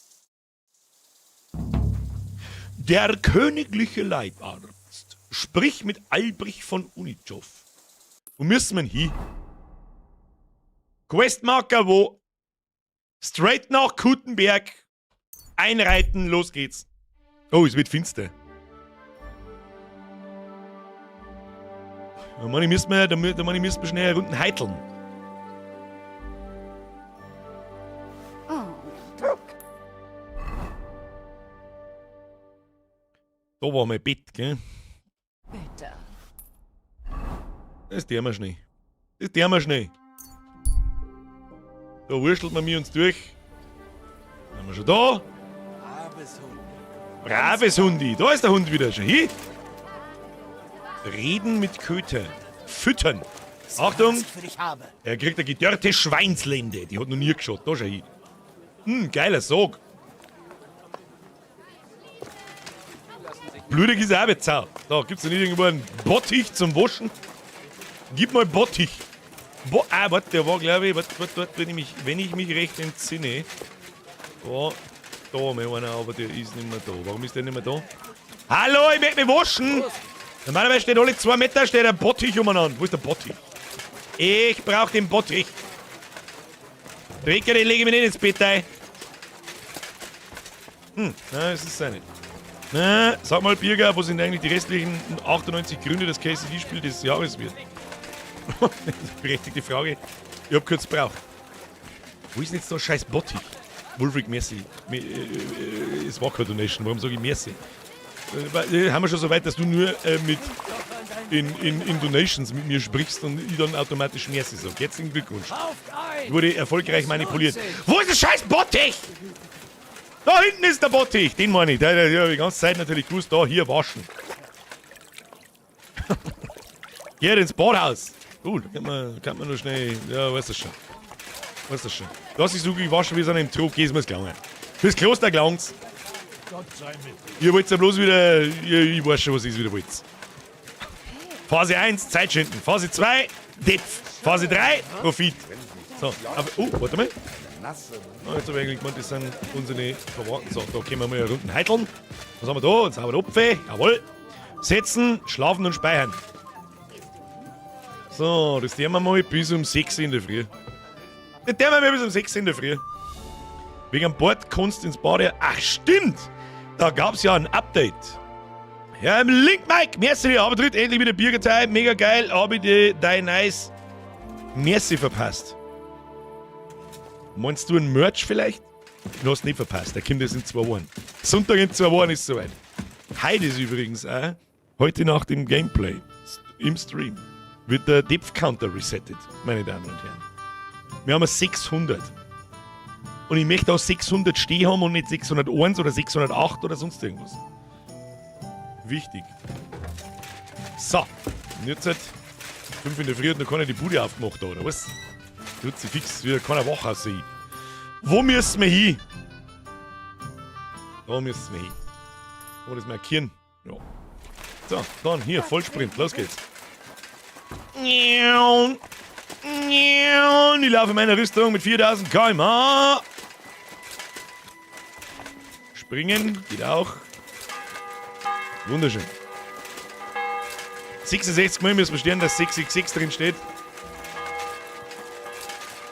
Der königliche Leibarzt. Sprich mit Albrich von Unitschow. Wo müssen wir hin? Questmarker wo? Straight nach Kuttenberg. Einreiten, los geht's. Oh, es wird finster. Da meine ich, müssen wir, da, da meine ich, müssen wir schnell eine Runden heiteln. Da war mein Bett, gell? Bitte. Das tun wir schnell. Das tun wir schnell. Da wurschtelt man mir uns durch. Sind wir schon da? Braves Hundi. Da ist der Hund wieder schon. Hi. Reden mit Köter. Füttern. Achtung. Er kriegt eine gedörrte Schweinslende. Die hat noch nie geschaut. Da schau hin. Geiler Sog. Blutig ist er auch nicht sau. Da gibt's da nicht irgendwo einen Bottich zum Waschen? Gib mal Bottich. Warte, der war, glaub ich, warte, warte, warte, wenn ich mich recht entsinne, war da mal einer, aber der ist nicht mehr da. Warum ist der nicht mehr da? Hallo, ich möchte mich waschen! Normalerweise steht alle 2 Meter steht ein Bottich umeinander. Wo ist der Bottich? Ich brauch den Bottich. Drecker, den lege ich mir nicht ins Bett ein. Nein, das ist es auch nicht. Na, sag mal, Birger, wo sind eigentlich die restlichen 98 Gründe, dass KCD Spiel des Jahres wird? Das ist eine berechtigte Frage. Ich hab kurz gebraucht. Wo ist denn jetzt der scheiß Bottich? Wulfric, merci. Es war keine Donation, warum sag ich merci? Haben wir schon so weit, dass du nur mit in Donations mit mir sprichst und ich dann automatisch merci sag. Herzlichen Glückwunsch. Ich wurde erfolgreich manipuliert. Wo ist der scheiß Bottich? Da hinten ist der Bottich! Den meine ich. Der hab ich die ganze Zeit natürlich gewusst. Da, hier waschen. Hier ins Badhaus. Da kann man nur schnell. Ja, weißt du schon. Weißt du schon. Lass dich so gut waschen, wie es an dem Trog ist, mir's gelangen. Fürs Kloster gelangt's. Ihr wollt ja bloß wieder. Ich weiß schon, was ihr wieder wollt. Phase 1, Zeit schinden. Phase 2, Depf. Phase 3, Profit. So, aber, oh, warte mal. Oh, jetzt habe ich eigentlich gemeint, das sind unsere Verwandten. So, da können wir mal eine Runde heiteln. Was haben wir da? Jetzt haben wir Opfe. Jawohl. Setzen, schlafen und speichern. So, das tun wir mal bis um 6 in der Früh. Das tun wir mal bis um 6 in der Früh. Wegen Bord Kunst ins Bade. Ach, stimmt! Da gab's ja ein Update. Ja, im Link, Mike. Merci, aber tritt endlich wieder Biergeteilt. Mega geil. Habe ich dein nice Merci verpasst. Meinst du ein Merch vielleicht? Du hast nicht verpasst. Der kommt jetzt in 2 Wochen. Sonntag in 2 Wochen ist soweit. Heute ist übrigens auch, heute nach dem Gameplay, im Stream, wird der Depth Counter resettet, meine Damen und Herren. Wir haben 600. Und ich möchte auch 600 stehen haben und nicht 601 oder 608 oder sonst irgendwas. Wichtig. So, und jetzt halt 5 in der Früh hat noch keiner die Bude aufgemacht da, oder was? Tut sie fix wieder keiner wach aussehen. Wo müssen wir hin? Da müssen wir hin. Wo das markieren? Ja. So, dann hier, Vollsprint, los geht's. Ich laufe in meiner Rüstung mit 4000 km/h. Springen geht auch. Wunderschön. 66 Mal müssen wir stehen, dass 666 drin steht.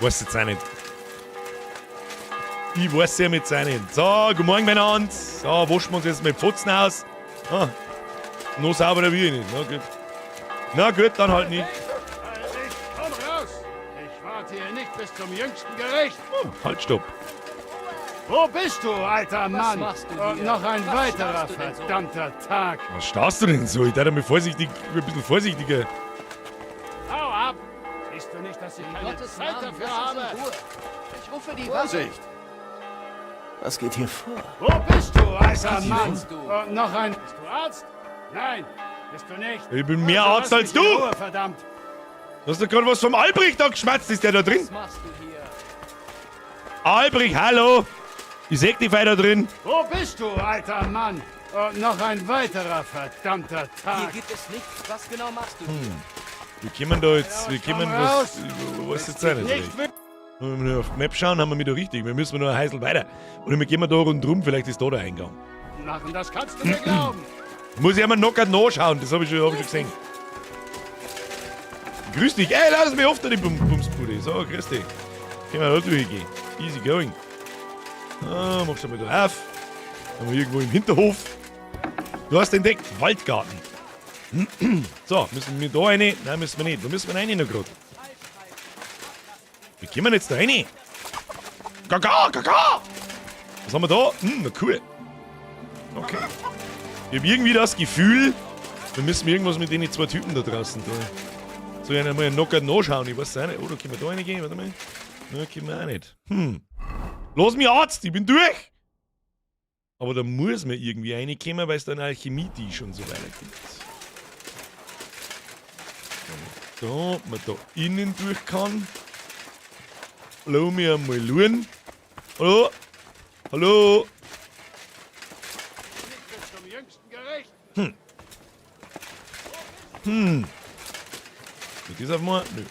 Weiß jetzt auch nicht. Ich weiß ja mit seinen. So, guten Morgen miteinander. So, waschen wir uns jetzt mit Pfotzen aus. Ah, noch sauberer wie ich nicht. Na gut. Na gut, dann halt nicht. Komm raus! Ich warte hier nicht bis zum jüngsten Gericht. Oh, halt, stopp. Wo bist du, alter Mann? Was machst du Und hier? noch ein Was weiterer starrst du denn so? verdammter Tag. Was starrst du denn so? Ich darf mal vorsichtig, ein bisschen vorsichtiger. Hau ab! Siehst du nicht, dass ich keine Gottes Zeit Namen, dafür lass uns habe? in Ruhe. Ich rufe die Wache. Vorsicht! Was geht hier vor? Wo bist du, alter Mann? meinst du? Und noch ein... Bist du Arzt? Nein, bist du nicht. Ich bin mehr Also Arzt lass als mich in du! Ruhe, verdammt! Du hast doch gerade was vom Albrecht da geschwatzt, ist der da drin? Was machst du hier? Albrecht, hallo! Ich seh dich weiter drin. Wo bist du, alter Mann? Und noch ein weiterer verdammter Hier Tag. gibt es nichts. Was genau machst du hier? Wir kommen da jetzt, wir kommen was, ich weiß jetzt auch nicht. Nicht recht. Wenn wir auf die Map schauen, haben wir wieder richtig. Wir müssen nur ein Heisel weiter. Oder wir gehen da rundrum, vielleicht ist da der Eingang. wütend machen, das kannst du mir glauben. Muss ich einmal noch grad nachschauen, das habe ich, schon- hab ich schon gesehen. Grüß dich. Ey, lass mich auf, da die Bumsbude. So, grüß dich. Können wir da durchgehen. Easy going. Ah, machst du mal da auf. Haben wir irgendwo im Hinterhof. Du hast entdeckt, Waldgarten. So, müssen wir da rein? Nein, müssen wir nicht. Wo müssen wir rein noch grad? Wie kommen wir jetzt da rein? Gaga, gaga! Was haben wir da? Hm, na cool. Okay. Ich habe irgendwie das Gefühl, wir müssen irgendwas mit den zwei Typen da draußen tun. Soll ich einmal noch nachschauen? Ich weiß es auch nicht. Oh, da können wir da reingehen. Warte mal. Nein, können wir auch nicht. Hm. Lass mich Arzt, ich bin durch! Aber da muss man irgendwie reinkommen, weil es da einen Alchemietisch und so weiter gibt. Da, ob man da innen durch kann. Lass mich einmal schauen. Hallo? Hallo? Nicht bis zum jüngsten Gericht. Geht das auf mal? Nö.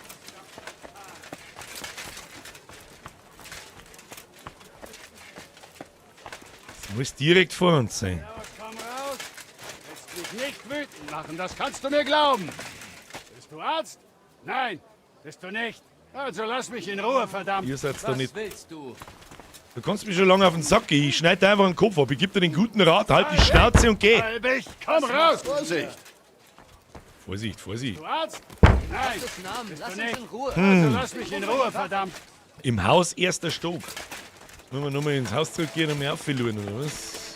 Das muss direkt vor uns sein. Los, komm raus. Willst mich nicht wütend machen, das kannst du mir glauben. Bist du Arzt? Nein, bist du nicht. Also lass mich in Ruhe, verdammt. Ihr seid da Was nicht. willst du? Du kannst mich schon lange auf den Sack gehen. Ich schneide dir einfach den Kopf ab. Ich geb dir den guten Rat. Halt die Schnauze und geh. Albig, komm raus. Vorsicht! Vorsicht, Vorsicht. Du Arzt? Nein, Gottes Namen, bist lass du uns nicht. in Ruhe. Also lass mich in Ruhe, verdammt. Im Haus erster Stock. Müssen wir nochmal ins Haus zurückgehen und mehr aufschauen, oder was?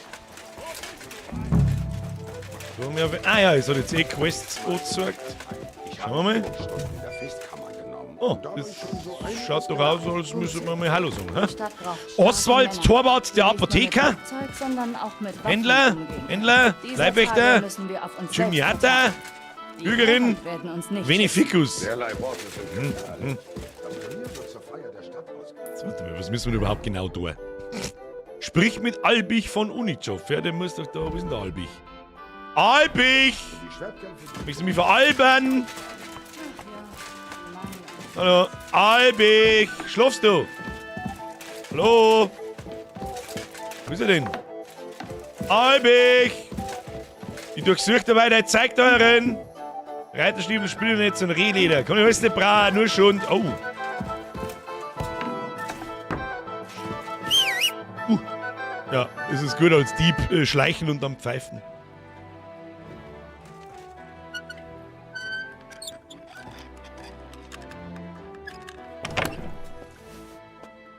So, mehr auf ah ja, es hat jetzt eh Quests angezeigt. Schauen wir mal. Oh, das schaut doch aus, als müsste man mal Hallo sagen. Hä? Stadt braucht starke Oswald Männer, Torwart, der die nicht nur mit Apotheker. Werkzeug, sondern auch mit Waffen Händler, umgehen. Händler, Dieser Leibwächter, Tage müssen wir auf uns selbst Juniata, vertrauen. Die Bürgerin, Herren werden uns nicht schützen. Veneficus. Derlei Worte sind gefährlich. Das Turnier wird zur Feier der Stadt ausgerufen. Jetzt, warte mal, was müssen wir denn überhaupt genau tun? Sprich mit Albich von Unichow. Ja, der muss doch da. Wo ist denn der Albich? Albich! Möchtest du mich veralbern? Hallo? Albich! Schlafst du? Hallo? Wo ist er denn? Albich! Ich durchsuche dabei dein Zeig da herin. Reiterstiefel, Spielnetz und Rehleder. Komm, ich alles nicht brauchen, nur Schund. Oh. Ja, es ist gut als Dieb schleichen und dann pfeifen.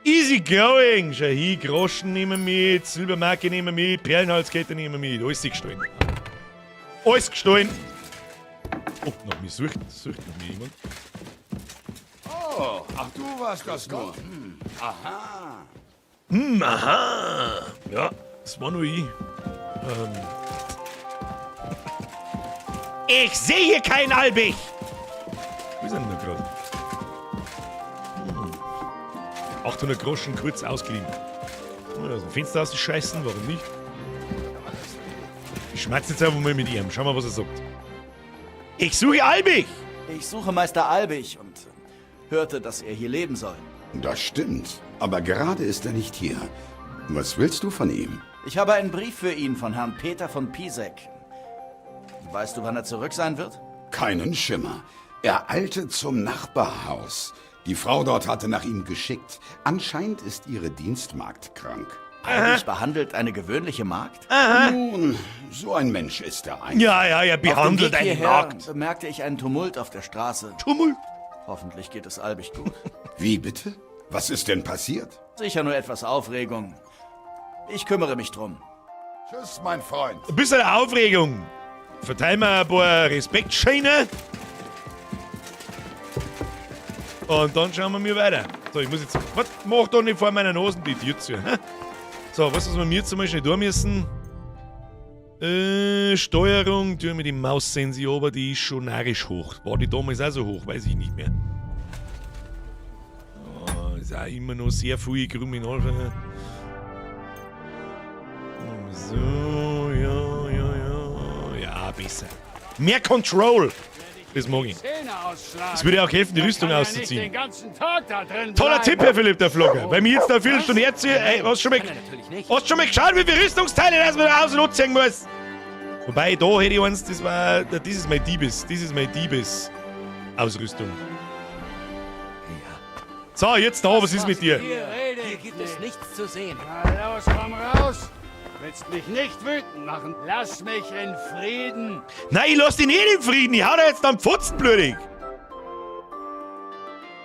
Easy going! Schau hier, Groschen nehmen mit, Silbermarke nehmen mit, Perlenhalskette nehmen mit. Alles gestohlen. Alles gestohlen! Oh, noch mich sucht noch mir jemand. Oh, ach du warst das nur. Hm, aha. Hm, aha. Ja, das war nur ich. Ich sehe hier keinen Albich! Wo ist er denn da gerade? 800 Groschen kurz ausgeliehen. Aus dem Fenster ausscheißen, warum nicht? Ich schmatze jetzt einfach mal mit ihm. Schau mal, was er sagt. Ich suche Albich! Ich suche Meister Albich und hörte, dass er hier leben soll. Das stimmt, aber gerade ist er nicht hier. Was willst du von ihm? Ich habe einen Brief für ihn von Herrn Peter von Pisek. Weißt du, wann er zurück sein wird? Keinen Schimmer. Er eilte zum Nachbarhaus. Die Frau dort hatte nach ihm geschickt. Anscheinend ist ihre Dienstmagd krank. Albich behandelt eine gewöhnliche Magd? Aha. Nun, so ein Mensch ist er eigentlich. Ja, ja, er behandelt Auf dem Weg eine hierher Magd. bemerkte ich einen Tumult auf der Straße. Tumult? Hoffentlich geht es Albich gut. Wie bitte? Was ist denn passiert? Sicher nur etwas Aufregung. Ich kümmere mich drum. Tschüss, mein Freund. Ein bisschen Aufregung. Verteilen wir ein paar Respektscheine. Und dann schauen wir mir weiter. So, ich muss jetzt... Was? Mach doch nicht vor meiner Nase die Tür zu. Hä? So, was wir mir zum Beispiel tun müssen? Steuerung, tun wir die Maus-Sensi aber die ist schon narrisch hoch. War die damals auch so hoch? Weiß ich nicht mehr. Oh, ist auch immer noch sehr viel Kriminal. So, ja, ja, ja. Ja, besser. Mehr Control! Das mag ich. Es würde auch helfen, die Rüstung auszuziehen. Toller Tipp, Herr Philipp, der Flogger. Weil mir jetzt da eine Viertelstunde herziehe, ey, hast schon mal, hast schon mal geschaut, wie viele Rüstungsteile das man da außen anziehen muss? Wobei, da hätte ich eins, das war, das ist mein Diebes, das ist mein Diebes-Ausrüstung. Ja. So, jetzt da, was ist mit dir? Hier gibt es nichts zu sehen. Na los, komm raus! Willst mich nicht wütend machen? Lass mich in Frieden! Nein, ich lass dich nicht in Frieden! Ich hau dir jetzt am Pfotzen, blödig!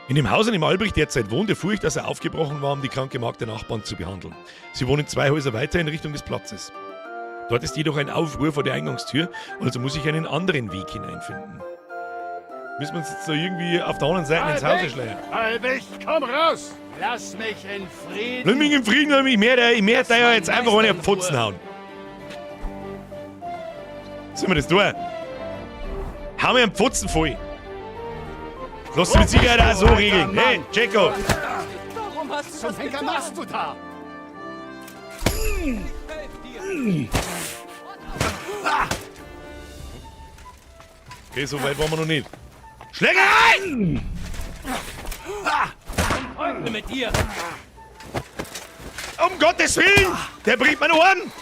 In dem Haus, in dem Albrecht derzeit wohnt, erfuhr ich, dass er aufgebrochen war, um die kranke Magd der Nachbarn zu behandeln. Sie wohnen 2 Häuser weiter in Richtung des Platzes. Dort ist jedoch ein Aufruhr vor der Eingangstür, also muss ich einen anderen Weg hineinfinden. Müssen wir uns jetzt da irgendwie auf der anderen Seite ins Haus schleichen? Albich, komm raus! Lass mich in Frieden! Lass mich in Frieden, lass mich mehr, ich möchte ja jetzt einfach eine Pfotzen hauen. Sollen wir das tun? Hau mir einen Pfotzen voll! Lass dich mit Sicherheit auch so regeln. Hey, Jacko! Warum hast du das Henker getan? machst du da? Okay, so weit waren wir noch nicht. Schlägerei! Mit dir. Um Gottes Willen! Der bringt meine Ohren!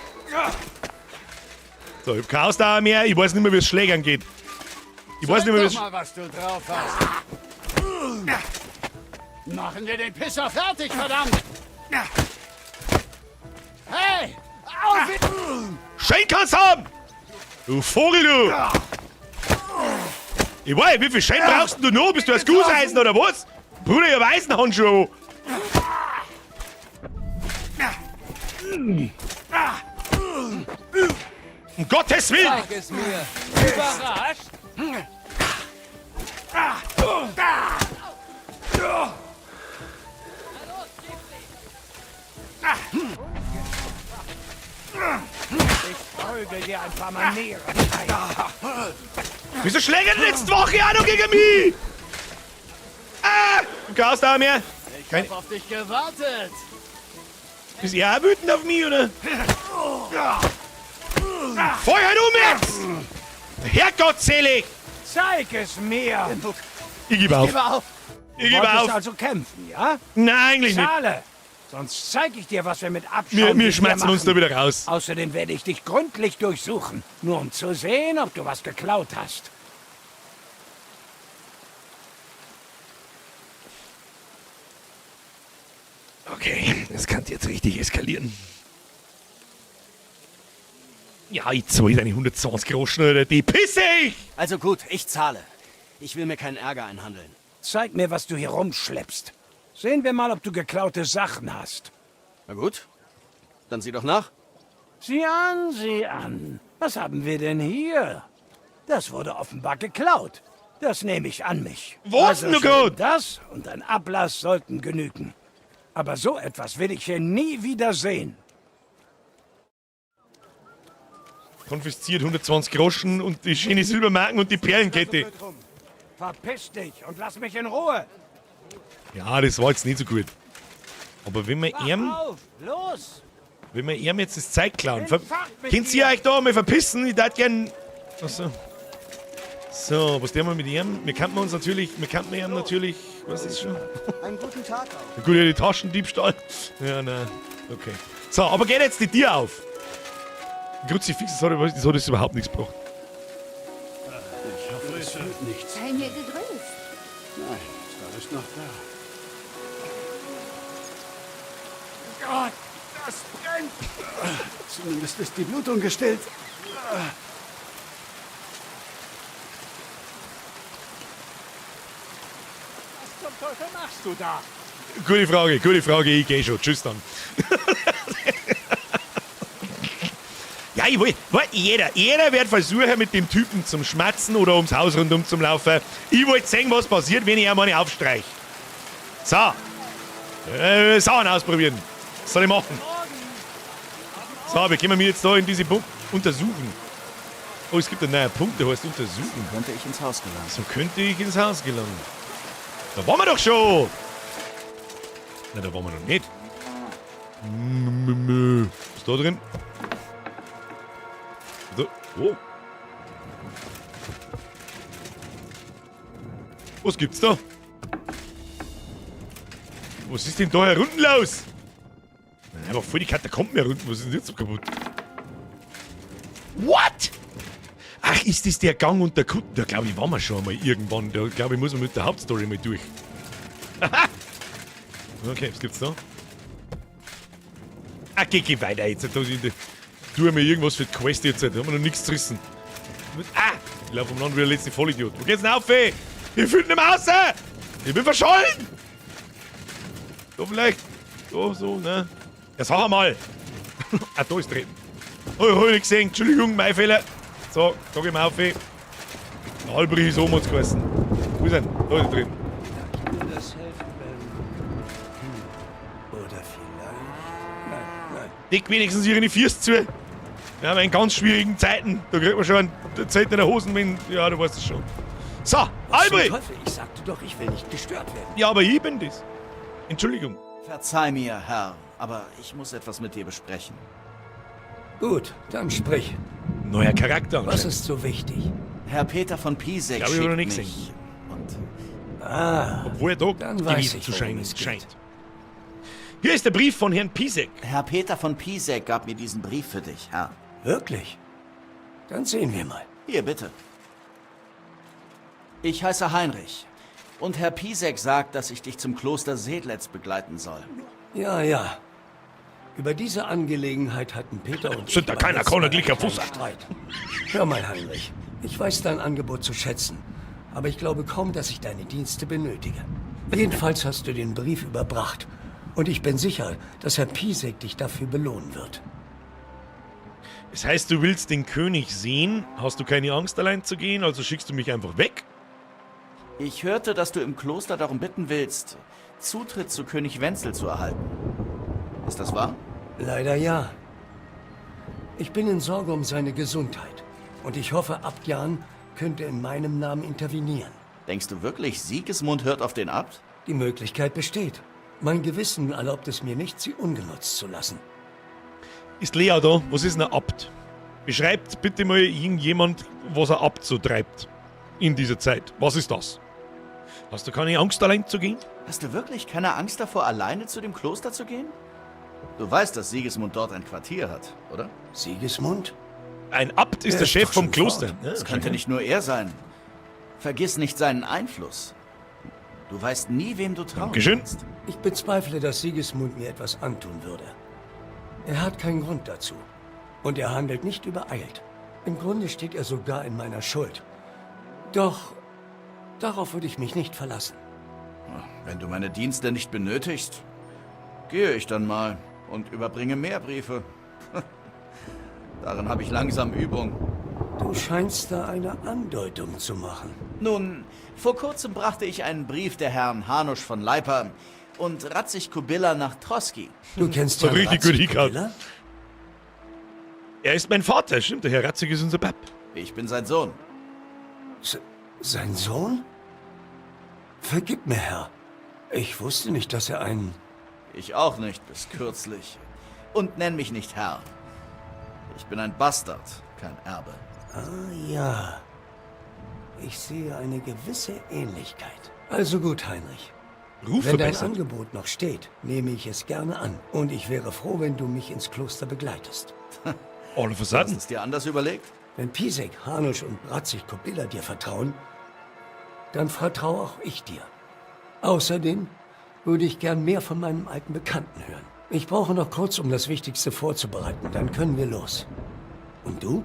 So, ich hab keine Ausdauer mehr. Ich weiß nicht mehr, wie es Schlägern geht. Ich weiß nicht mehr, wie es... Zeig doch mal, was du drauf hast. Machen wir den Pisser fertig, verdammt! Hey! Auf! Schön kannst haben! Du Vogel, du! Ich weiß, wie viel Schein brauchst denn du noch? Bist du als Gusseisen oder was? Bruder, ich hab Eisenhandschuhe. Um Gottes Willen! Zeig es mir. Überrascht? Ich folge dir ein paar Manieren. Wieso schlägt er denn jetzt Woche auch noch gegen mich? Ah! Du kannst da mehr. Ich hab auf dich gewartet. Ist er auch wütend auf mich, oder? Feuer halt um jetzt! Herrgott selig! Zeig es mir! Ich gebe auf. Gebe auf! Ich gebe Wolltest auf. also kämpfen, ja? Nein, eigentlich nicht. Zahle! Sonst zeig ich dir, was wir mit Abschaum Wir mit dir schmerzen uns da machen. wieder raus. Außerdem werde ich dich gründlich durchsuchen, nur um zu sehen, ob du was geklaut hast. Okay, das kann jetzt richtig eskalieren. Ja, ich zahle deine 120 Groschen, Alter. Die pisse ich! Also gut, ich zahle. Ich will mir keinen Ärger einhandeln. Zeig mir, was du hier rumschleppst. Sehen wir mal, ob du geklaute Sachen hast. Na gut, dann sieh doch nach. Sieh an, sieh an. Was haben wir denn hier? Das wurde offenbar geklaut. Das nehme ich an mich. Was Also denn, schön, Gott? Das und ein Ablass sollten genügen. Aber so etwas will ich hier nie wieder sehen. Konfisziert 120 Groschen und die schöne Silbermarken und die Perlenkette. Verpiss dich und lass mich in Ruhe. Ja, das war jetzt nicht so gut. Aber wenn wir Wach ihm, auf, los! wenn wir ihm jetzt das Zeug klauen, Bin fort mit könnt ihr dir. euch da mal verpissen? Ich darf gern. Achso. So, was tun wir mit ihm? Wir könnten uns natürlich, wir könnten ihm natürlich, was ist schon? Einen guten Tag auch. Gut, ja, die Taschendiebstahl. Ja, nein. Okay. So, aber geht jetzt die Tür auf. Kruzifix, das hat jetzt überhaupt nichts gebracht. Ich hoffe, es wird nichts. Sei mir gegrüßt. Nein, ist alles noch da. Gott, das brennt! Zumindest ist die Blutung gestillt. Was zum Teufel machst du da? Gute Frage, ich geh schon. Tschüss dann. Ja, ich will, warte, jeder wird versuchen, mit dem Typen zum Schmatzen oder ums Haus rundum zum Laufen. Ich wollte sehen, was passiert, wenn ich ihm eine aufstreich. So. Sachen ausprobieren. Was soll ich machen? So, wir können wir jetzt da in diese Punkt untersuchen. Oh, es gibt einen neuen Punkt, der heißt untersuchen. Könnte ich ins Haus gelangen. So könnte ich ins Haus gelangen. Da waren wir doch schon! Na, da waren wir noch nicht. Was ist da drin? Da. Oh. Was gibt's da? Was ist denn da herunten los? Einfach voll die Katakomben herunten. Was ist denn jetzt so kaputt? What? Ach, ist das der Gang unter Kutten? Da glaube ich, waren wir schon einmal irgendwann. Da glaube ich, muss man mit der Hauptstory mal durch. Aha! Okay, was gibt's da? Ah, geh weiter jetzt. Da tue mir irgendwas für die Quest jetzt. Da haben wir noch nichts zerrissen. Ah! Ich laufe umeinander wie der letzte Vollidiot. Wo geht's denn auf, ey? Ich finde nicht mehr raus! Ich bin verschollen! Da vielleicht. Da, so, ne? Ja, sag einmal! Ah, da ist drin. Oh, ich hab nicht gesehen. Entschuldigung, mein Fehler. So, da gehen wir auf. Der Albrich ist oben uns gewesen. Wo ist er? Da ist er drin. Kann das helfen, Ben? Oder vielleicht? Nein, nein. Deck wenigstens ihre Füße zu. Wir haben in ganz schwierigen Zeiten. Da kriegt man schon eine Zeit in der Hosen, wenn. Ja, du weißt es schon. So, Albrich! Zum Teufel, ich sagte doch, ich will nicht gestört werden. Ja, aber ich bin das. Entschuldigung. Verzeih mir, Herr, aber ich muss etwas mit dir besprechen. Gut, dann sprich. Neuer Charakter. Was ist so wichtig? Herr Peter von Pisek Glaub ich, hab noch schickt nicht mich. Und Ah, Obwohl er da dann weiß gewesen ich, zu worum scheinen es geht. scheint. Hier ist der Brief von Herrn Pisek. Herr Peter von Pisek gab mir diesen Brief für dich, Herr. Wirklich? Dann sehen wir mal. Hier, bitte. Ich heiße Heinrich. Und Herr Pisek sagt, dass ich dich zum Kloster Sedletz begleiten soll. Ja, ja. Über diese Angelegenheit hatten Peter und Sind ich da beim keiner letzten Corner Mal Glicker einen kleinen Fuß. Streit. Hör mal, Heinrich. Ich weiß dein Angebot zu schätzen, aber ich glaube kaum, dass ich deine Dienste benötige. Jedenfalls hast du den Brief überbracht. Und ich bin sicher, dass Herr Pisek dich dafür belohnen wird. Das heißt, du willst den König sehen, hast du keine Angst, allein zu gehen, also schickst du mich einfach weg? Ich hörte, dass du im Kloster darum bitten willst, Zutritt zu König Wenzel zu erhalten. Ist das wahr? Leider ja. Ich bin in Sorge um seine Gesundheit. Und ich hoffe, Abt Jan könnte in meinem Namen intervenieren. Denkst du wirklich, Sigismund hört auf den Abt? Die Möglichkeit besteht. Mein Gewissen erlaubt es mir nicht, sie ungenutzt zu lassen. Ist Lea da? Was ist denn ein Abt? Beschreibt bitte mal irgendjemand, was ein Abt so treibt in dieser Zeit. Was ist das? Hast du keine Angst, allein zu gehen? Hast du wirklich keine Angst davor, alleine zu dem Kloster zu gehen? Du weißt, dass Sigismund dort ein Quartier hat, oder? Sigismund? Ein Abt ist Er der ist Chef doch vom schon Kloster. fort. Ja, Es könnte nicht nur er sein. Vergiss nicht seinen Einfluss. Du weißt nie, wem du trauen Dankeschön. kannst. Ich bezweifle, dass Sigismund mir etwas antun würde. Er hat keinen Grund dazu. Und er handelt nicht übereilt. Im Grunde steht er sogar in meiner Schuld. Doch darauf würde ich mich nicht verlassen. Wenn du meine Dienste nicht benötigst, gehe ich dann mal und überbringe mehr Briefe. Darin habe ich langsam Übung. Du scheinst da eine Andeutung zu machen. Nun, vor kurzem brachte ich einen Brief der Herren Hanusch von Leiper und Ratzig Kubilla nach Troski. Du kennst Hat Herrn richtig gut Ratzig hingehauen. Kubilla? Er ist mein Vater, stimmt. Der Herr Ratzig ist unser Bab. Ich bin sein Sohn. Sein Sohn? Vergib mir, Herr. Ich wusste nicht, dass er einen... Ich auch nicht, bis kürzlich. Und nenn mich nicht Herr. Ich bin ein Bastard, kein Erbe. Ah, ja. Ich sehe eine gewisse Ähnlichkeit. Also gut, Heinrich. Ruf Wenn dein verbessert. Angebot noch steht, nehme ich es gerne an. Und ich wäre froh, wenn du mich ins Kloster begleitest. All of a Hast sudden. es dir anders überlegt? Wenn Pisek, Hanusch und Bratzig Kobilla dir vertrauen, dann vertraue auch ich dir. Außerdem würde ich gern mehr von meinem alten Bekannten hören. Ich brauche noch kurz, um das Wichtigste vorzubereiten. Dann können wir los. Und du?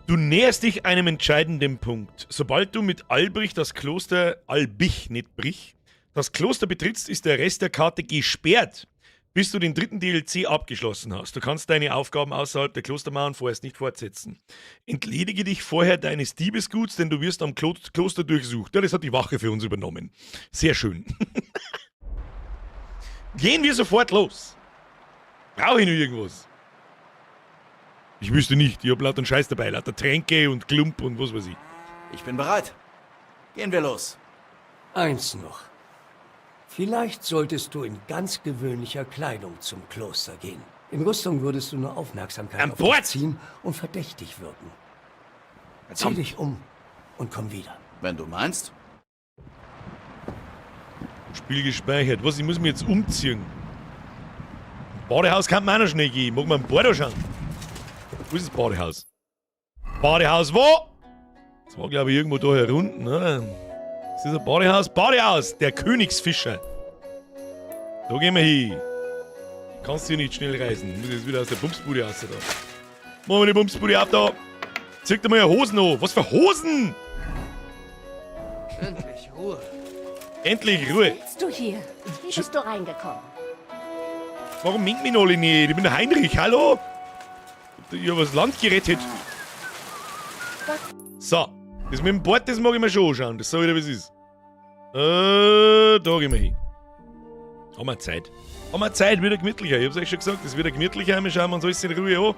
Du näherst dich einem entscheidenden Punkt. Sobald du mit Albrich das Kloster, Albich, nicht Brich, das Kloster betrittst, ist der Rest der Karte gesperrt, bis du den dritten DLC abgeschlossen hast. Du kannst deine Aufgaben außerhalb der Klostermauern vorerst nicht fortsetzen. Entledige dich vorher deines Diebesguts, denn du wirst am Kloster durchsucht. Ja, das hat die Wache für uns übernommen. Sehr schön. Gehen wir sofort los. Brauche ich noch irgendwas? Ich wüsste nicht. Ich hab lauter einen Scheiß dabei. Lauter Tränke und Klump und was weiß ich. Ich bin bereit. Gehen wir los. Eins noch. Vielleicht solltest du in ganz gewöhnlicher Kleidung zum Kloster gehen. In Rüstung würdest du nur Aufmerksamkeit An auf dich Bord! ziehen und verdächtig wirken. Zieh dich um und komm wieder. Wenn du meinst. Spiel gespeichert. Was, ich muss mich jetzt umziehen. Badehaus kann man auch noch schnell gehen. Mag man ein Bad anschauen? Wo ist das Badehaus? Badehaus wo? Das war, glaube ich, irgendwo da herunten, oder? Das ist ein Badehaus. Badehaus! Der Königsfischer. Da gehen wir hin. Kannst du hier nicht schnell reisen. Muss ich jetzt wieder aus der Bumsbude raus da. Machen wir die Bumsbude ab da. Zieh dir mal die Hosen an. Was für Hosen? Endlich Ruhe. Endlich Ruhe. Was willst du hier? Wie bist du reingekommen? Warum minkt mich alle nicht? Ich bin der Heinrich, hallo? Ich hab das Land gerettet. So, das mit dem Bord, das mag ich mir schon anschauen. Das sag ich dir, wie es ist. Da gehen wir hin. Haben wir Zeit. Haben wir Zeit, wieder gemütlicher. Ich hab's euch schon gesagt, es wird gemütlicher. Wir schauen uns alles in Ruhe an.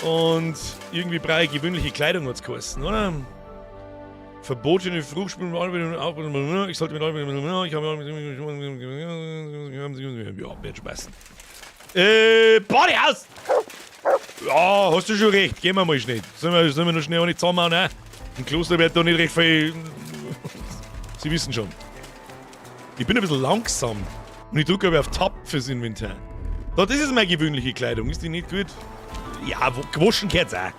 Und irgendwie brauche ich gewöhnliche Kleidung, hat's geheißen, oder? Verbotene Fruchtspiele, ich sollte mit, ich habe, ja, wird schon passen. Badehaus! Ja, hast du schon recht. Gehen wir mal schnell. Sollen wir noch schnell eine zusammenhauen, ne? Im Kloster wird da nicht recht viel. Sie wissen schon. Ich bin ein bisschen langsam. Und ich drücke aber auf Tab fürs Inventar. Da, das ist meine gewöhnliche Kleidung. Ist die nicht gut? Ja, gewaschen gehört's auch.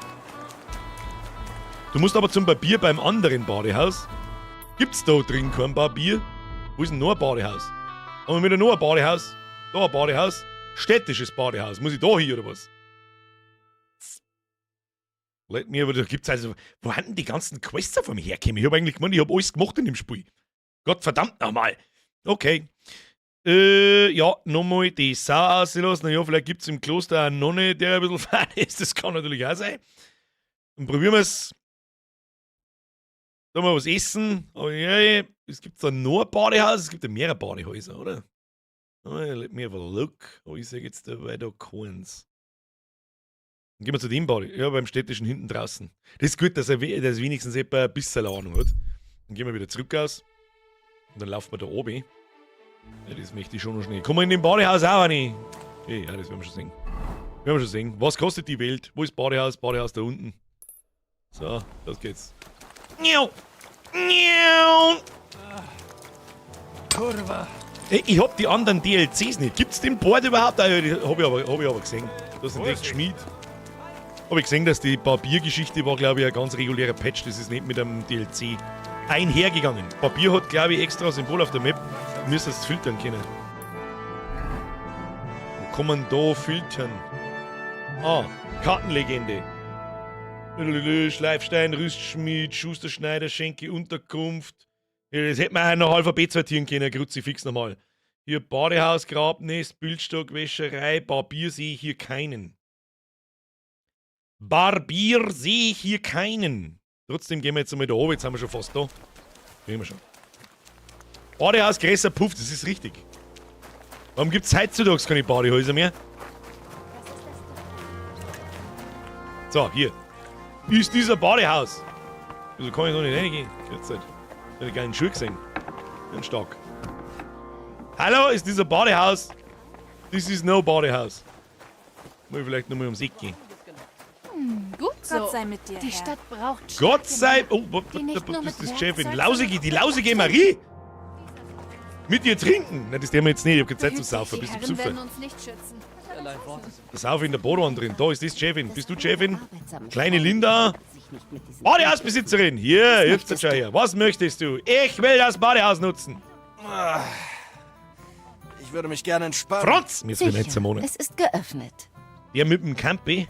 Du musst aber zum Barbier beim anderen Badehaus. Gibt's da drin kein Barbier? Wo ist denn noch ein Badehaus? Haben wir wieder noch ein Badehaus? Da ein Badehaus. Städtisches Badehaus. Muss ich da hin oder was? Let me, aber da gibt's also. Wo haben denn die ganzen Quests auf einmal hergekommen? Ich hab eigentlich gemeint, ich hab alles gemacht in dem Spiel. Gott verdammt nochmal. Okay. Ja, nochmal die Sau auslassen. Naja, vielleicht gibt's im Kloster eine Nonne, der ein bisschen fein ist. Das kann natürlich auch sein. Dann probieren wir's. Da mal was essen. Aber ja, es gibt da noch ein Badehaus. Es gibt ja mehrere Badehäuser, oder? Oh, let me have a look. Oh, ich sehe jetzt dabei da keins. Dann gehen wir zu dem Bade. Ja, beim städtischen hinten draußen. Das ist gut, dass er dass wenigstens etwa ein bisschen Ahnung hat. Dann gehen wir wieder zurück aus. Und dann laufen wir da oben. Ja, das möchte ich schon noch schnell. Komm in den Badehaus auch rein. Hey, ja, das werden wir schon sehen. Werden wir schon sehen. Was kostet die Welt? Wo ist Badehaus? Badehaus da unten. So, los geht's. Miau. Miau. Kurva. Ey, ich hab die anderen DLCs nicht. Gibt's den Board überhaupt? Ah, ja, die hab ich aber gesehen. Das ist nicht Schmied. Hab ich gesehen, dass die Barbiergeschichte war, glaub ich, ein ganz regulärer Patch. Das ist nicht mit einem DLC einhergegangen. Barbier hat, glaub ich, extra Symbol auf der Map. Du müsstest es filtern können. Wo kann man da filtern? Ah, Kartenlegende. Schleifstein, Rüstschmied, Schusterschneider, Schenke, Unterkunft. Ja, das hätte man auch noch Alphabet sortieren können, Kruzifix nochmal. Hier Badehaus, Grabnest, Bildstock, Wäscherei, Barbier sehe ich hier keinen. Barbier sehe ich hier keinen. Trotzdem gehen wir jetzt einmal da oben, jetzt sind wir schon fast da. Gehen wir schon. Badehaus, Gräser, Puff, das ist richtig. Warum gibt's heutzutage keine Badehäuser mehr? So, hier. Ist dieser Badehaus? Wieso kann ich noch nicht reingehen? Jetzt halt. Ich hab geilen Schuh gesehen. Ganz stark. Hallo, ist dieser Badehaus? This is no Badehaus. Muss ich vielleicht nochmal ums Eck gehen. Gut so. Gott sei mit dir, Die Herr. Stadt braucht Gott sei... Oh, Die nicht nur das mit ist Chefin. Werkzeug, Lausige, die sondern auch lausige mit Marie! Mit ihr trinken! Nein, das tun wir jetzt nicht. Ich hab keine Zeit zum Saufen. Die Bist du Herren Besucher? werden uns nicht schützen. Da saufe ich in der Bodan drin. Da ist das Chefin. Bist du Chefin? Kleine Linda. Badehausbesitzerin. Hier, jetzt schau her. Was möchtest du? Ich will das Badehaus nutzen. Ich würde mich gerne entspannen. Franz! Mir ist Sicher, nicht Monat. es ist geöffnet. Der mit dem Campi.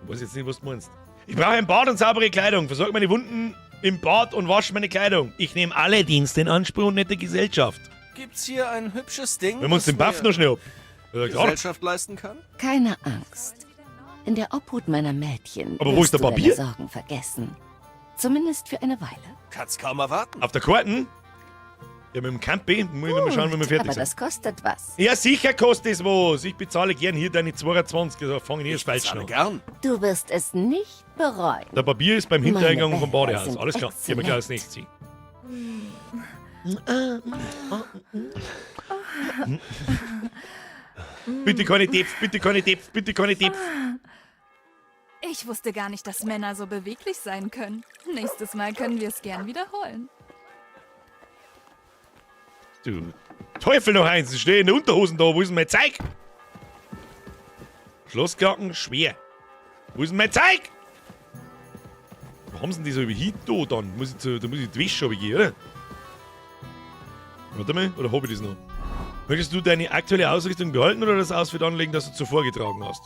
Ich weiß jetzt nicht, was du meinst. Ich brauche ein Bad und saubere Kleidung. Versorge meine Wunden im Bad und wasche meine Kleidung. Ich nehme alle Dienste in Anspruch und nette Gesellschaft. Gibt's hier ein hübsches Ding, Wenn wir uns das den Buff mir noch schnell ab. Ja, klar. Gesellschaft leisten kann? Keine Angst. In der Obhut meiner Mädchen Aber wo ist wirst der du deine Barbier? Sorgen vergessen. Zumindest für eine Weile. Kann's kaum erwarten. Auf der Karten? Ja, mit dem Campi. Muss ich noch mal schauen, wenn wir Gut, fertig aber sind. das kostet was. Ja, sicher kostet es was. Ich bezahle gern hier deine 22. Da fange ich nicht falsch Bezahle an. gern. Du wirst es nicht bereuen. Der Barbier ist beim Hintereingang Meine vom Bäder Badehaus. sind Alles klar. Gehen wir gleich als nächstes hin. Bitte keine Depf, bitte keine Depf, bitte keine Depf. Ich wusste gar nicht, dass Männer so beweglich sein können. Nächstes Mal können wir es gern wiederholen. Du Teufel noch eins, ich stehe in den Unterhosen da. Wo ist denn mein Zeug? Schlossglocken, schwer. Wo ist denn mein Zeug? Wo haben sie denn die so über da dann? Muss ich zu, da muss ich die Wäsche runtergehen, oder? Warte mal, oder hab ich das noch? Möchtest du deine aktuelle Ausrichtung behalten oder das Outfit anlegen, das du zuvor getragen hast?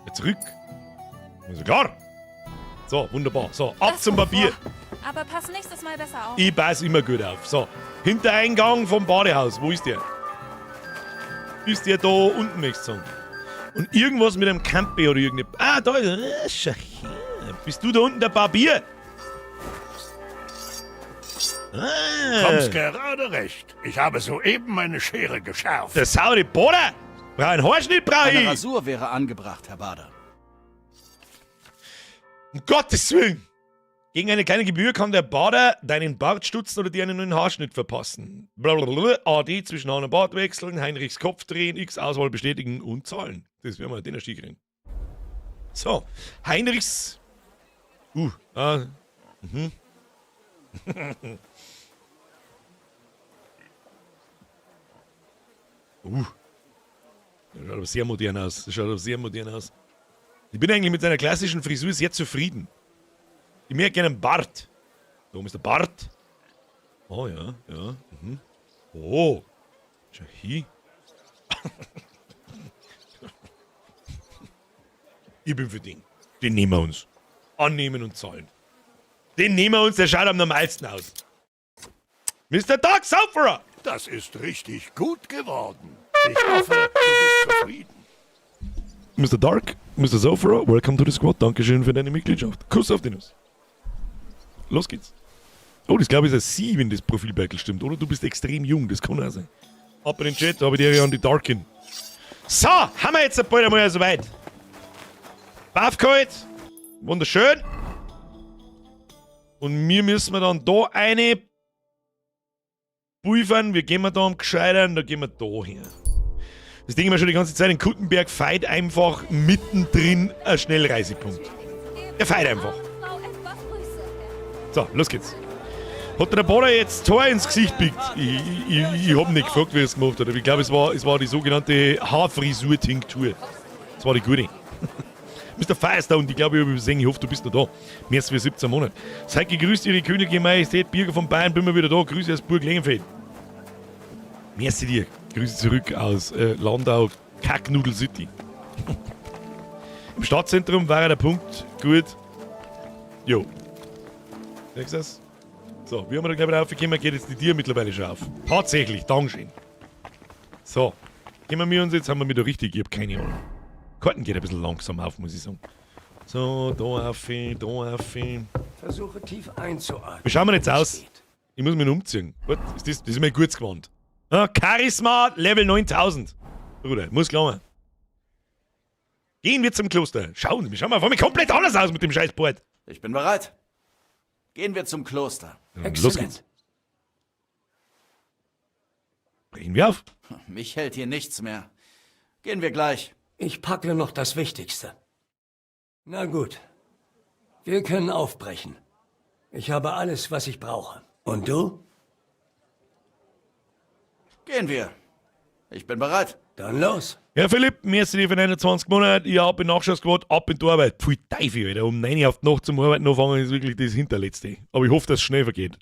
Ja, zurück. Also klar. So, wunderbar. So, ab Das zum war Barbier. vor. Aber pass nächstes Mal besser auf. Ich pass immer gut auf. So, Hintereingang vom Badehaus. Wo ist der? Ist der da unten, möchtest du sagen? Und irgendwas mit einem Campi oder irgendeine... Ah, da ist er. Schau her. Bist du da unten der Barbier? Ah. Kommst gerade recht. Ich habe soeben meine Schere geschärft. Der saure Bohrer! Brauch einen Haarschnitt, brauch Eine ich! Rasur wäre angebracht, Herr Bader. Um Gottes Willen! Gegen eine kleine Gebühr kann der Bader deinen Bart stutzen oder dir einen neuen Haarschnitt verpassen. Blablabla, AD zwischen Haar und Bart wechseln, Heinrichs Kopf drehen, X Auswahl bestätigen und zahlen. Das werden wir den Stieg kriegen. So, Heinrichs. Das schaut aber sehr modern aus. Das schaut aber sehr modern aus. Ich bin eigentlich mit seiner klassischen Frisur sehr zufrieden. Ich möchte gerne einen Bart. Da oben ist der Bart. Oh ja, ja. Mhm. Oh. Schau hier. Ich bin für den. Den nehmen wir uns. Annehmen und zahlen. Den nehmen wir uns, der schaut am normalsten aus. Mr. Dark Sauferer! Das ist richtig gut geworden. Ich hoffe, du bist zufrieden. Mr. Dark, Mr. Soferer, welcome to the squad. Dankeschön für deine Mitgliedschaft. Kuss auf die Nuss. Los geht's. Oh, das glaube ich ist ein Sie, wenn das Profilbild stimmt. Oder du bist extrem jung, das kann auch sein. Ab in den Chat, habe ich dir an die Darkin. So, haben wir jetzt bald einmal soweit. Baff geholt. Wunderschön. Und wir müssen wir dann da eine pulvern. Wir gehen wir da am gescheitern, da gehen wir da her. Das denke ich mir schon die ganze Zeit, in Kuttenberg feit einfach mittendrin ein Schnellreisepunkt. Er feit einfach. So, los geht's. Hat der Bader jetzt Tor ins Gesicht pickt? Ich hab nicht gefragt, wie er es gemacht hat, aber ich glaube, es war die sogenannte Haarfrisur-Tinktur. Das war die gute. Mr. Firestone, ich glaube, ich habe übersehen, ich hoffe, du bist noch da. Mehr als für 17 Monate. Seid gegrüßt, Ihre Königliche Majestät, Birger von Bayern, bin mal wieder da. Grüße aus Burg Lengenfeld. Merci dir. Grüße zurück aus Landau, Kacknudel City. Im Stadtzentrum war der Punkt. Gut. Jo. Siehst du das? So, wir haben da gleich wieder aufgekommen, geht jetzt die Tür mittlerweile schon auf. Tatsächlich, Dankeschön. So, gehen wir uns jetzt, haben wir wieder richtig, ich hab keine Ahnung. Karten geht ein bisschen langsam auf, muss ich sagen. So, da auf, da auf. Versuche tief einzuatmen. Wie schauen wir jetzt aus? Ich muss mich noch umziehen. Was ist das? Das ist mein gutes Gewand. Ah, Charisma Level 9000. Bruder, muss klar sein. Gehen wir zum Kloster. Schauen, wir schauen mal vor mir komplett anders aus mit dem scheiß Bord. Ich bin bereit. Gehen wir zum Kloster. Ja, los geht's. Brechen wir auf. Mich hält hier nichts mehr. Gehen wir gleich. Ich packe noch das Wichtigste. Na gut. Wir können aufbrechen. Ich habe alles, was ich brauche. Und du? Gehen wir. Ich bin bereit. Dann los. Ja, Philipp, merci dir für 29 Monate. Ich hab in Nachschussquote ab in die Arbeit. Pfui Teufel, Alter. Um 9 Uhr auf die Nacht zum Arbeiten anfangen ist wirklich das Hinterletzte. Aber ich hoffe, dass es schnell vergeht.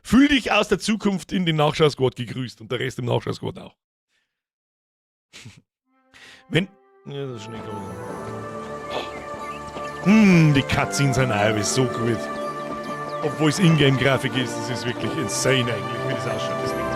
Fühl dich aus der Zukunft in den Nachschausquad gegrüßt und der Rest im Nachschausquad auch. Wenn. Ja, das ist schnell gegangen. Die Cutscenes sind auch so gut. Obwohl es Ingame-Grafik ist, das ist wirklich insane eigentlich, wie das ausschaut, das Ding.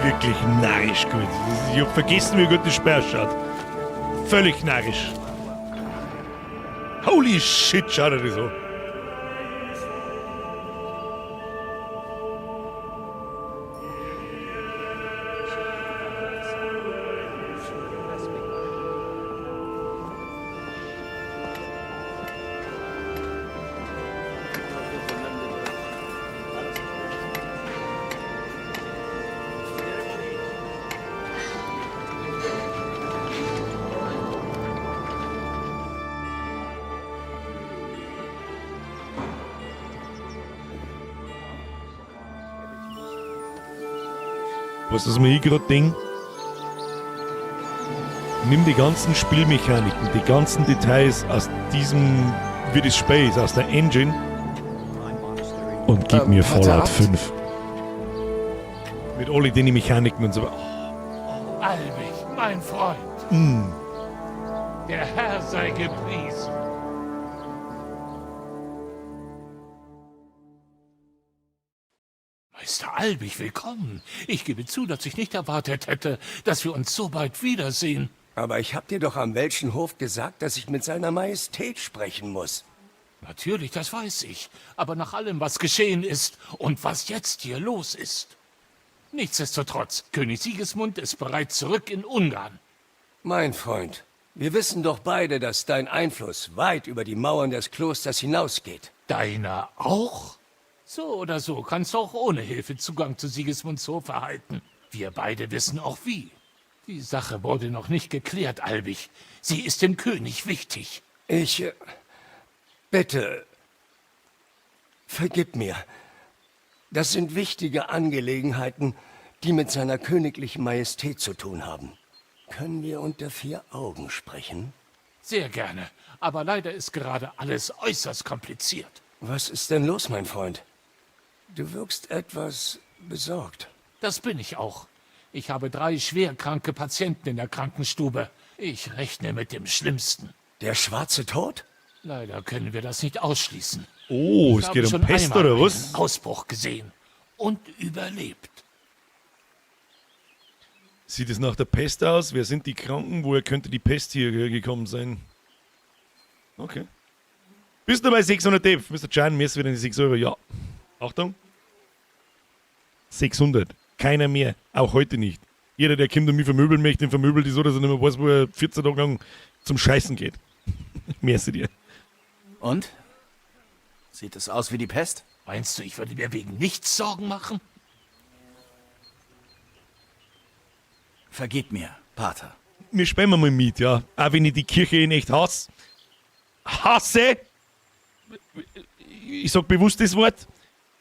Wirklich narrisch gut. Ich hab vergessen, wie gut das Spiel ausschaut. Völlig narrisch. Holy shit, schaut er das an. Weißt du, was mir ich grad denk? Nimm die ganzen Spielmechaniken, die ganzen Details aus diesem, wie das Spiel ist, aus der Engine und gib mir Pater Fallout Abt? 5. Mit all den Mechaniken und so weiter. Oh. Albig, mein Freund. Der Herr sei gepriesen. Meister Albig, willkommen. Ich gebe zu, dass ich nicht erwartet hätte, dass wir uns so bald wiedersehen. Aber ich hab dir doch am Welschen Hof gesagt, dass ich mit seiner Majestät sprechen muss. Natürlich, das weiß ich. Aber nach allem, was geschehen ist und was jetzt hier los ist. Nichtsdestotrotz, König Sigismund ist bereits zurück in Ungarn. Mein Freund, wir wissen doch beide, dass dein Einfluss weit über die Mauern des Klosters hinausgeht. Deiner auch? So oder so kannst du auch ohne Hilfe Zugang zu Sigismunds Hof erhalten. Wir beide wissen auch wie. Die Sache wurde noch nicht geklärt, Albig. Sie ist dem König wichtig. Ich... bitte... Vergib mir. Das sind wichtige Angelegenheiten, die mit seiner königlichen Majestät zu tun haben. Können wir unter vier Augen sprechen? Sehr gerne. Aber leider ist gerade alles äußerst kompliziert. Was ist denn los, mein Freund? Du wirkst etwas besorgt. Das bin ich auch. Ich habe 3 schwerkranke Patienten in der Krankenstube. Ich rechne mit dem Schlimmsten. Der schwarze Tod? Leider können wir das nicht ausschließen. Oh, Ich es habe geht um schon Pest einmal oder was? einen Ausbruch gesehen und überlebt. Sieht es nach der Pest aus? Wer sind die Kranken? Woher könnte die Pest hierher gekommen sein? Okay. Bist du bei 600 Depf? Mr. Chan, mir ist wieder die 6 Euro. Ja. Achtung. 600. Keiner mehr. Auch heute nicht. Jeder, der kommt und mich vermöbeln möchte, den vermöbelt die so, dass er nicht mehr weiß, wo er 14 Tage lang zum Scheißen geht. Merci dir. Und? Sieht es aus wie die Pest? Meinst du, ich würde mir wegen nichts Sorgen machen? Vergib mir, Pater. Wir spielen mal mit, ja. Auch wenn ich die Kirche nicht hasse. Hasse! Ich sag bewusst das Wort,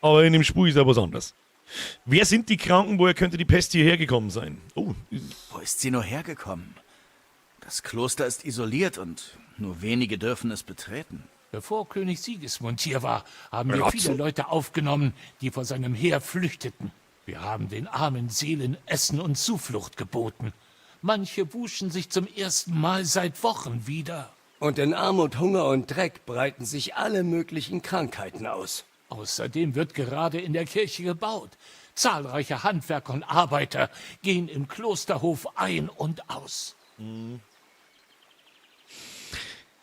aber in dem Spiel ist ja was anderes. Wer sind die Kranken? Woher könnte die Pest hierher gekommen sein? Oh. Wo ist sie nur hergekommen? Das Kloster ist isoliert und nur wenige dürfen es betreten. Bevor König Sigismund hier war, haben wir Ratzen? viele Leute aufgenommen, die vor seinem Heer flüchteten. Wir haben den armen Seelen Essen und Zuflucht geboten. Manche wuschen sich zum ersten Mal seit Wochen wieder. Und in Armut, Hunger und Dreck breiten sich alle möglichen Krankheiten aus. Außerdem wird gerade in der Kirche gebaut. Zahlreiche Handwerker und Arbeiter gehen im Klosterhof ein und aus.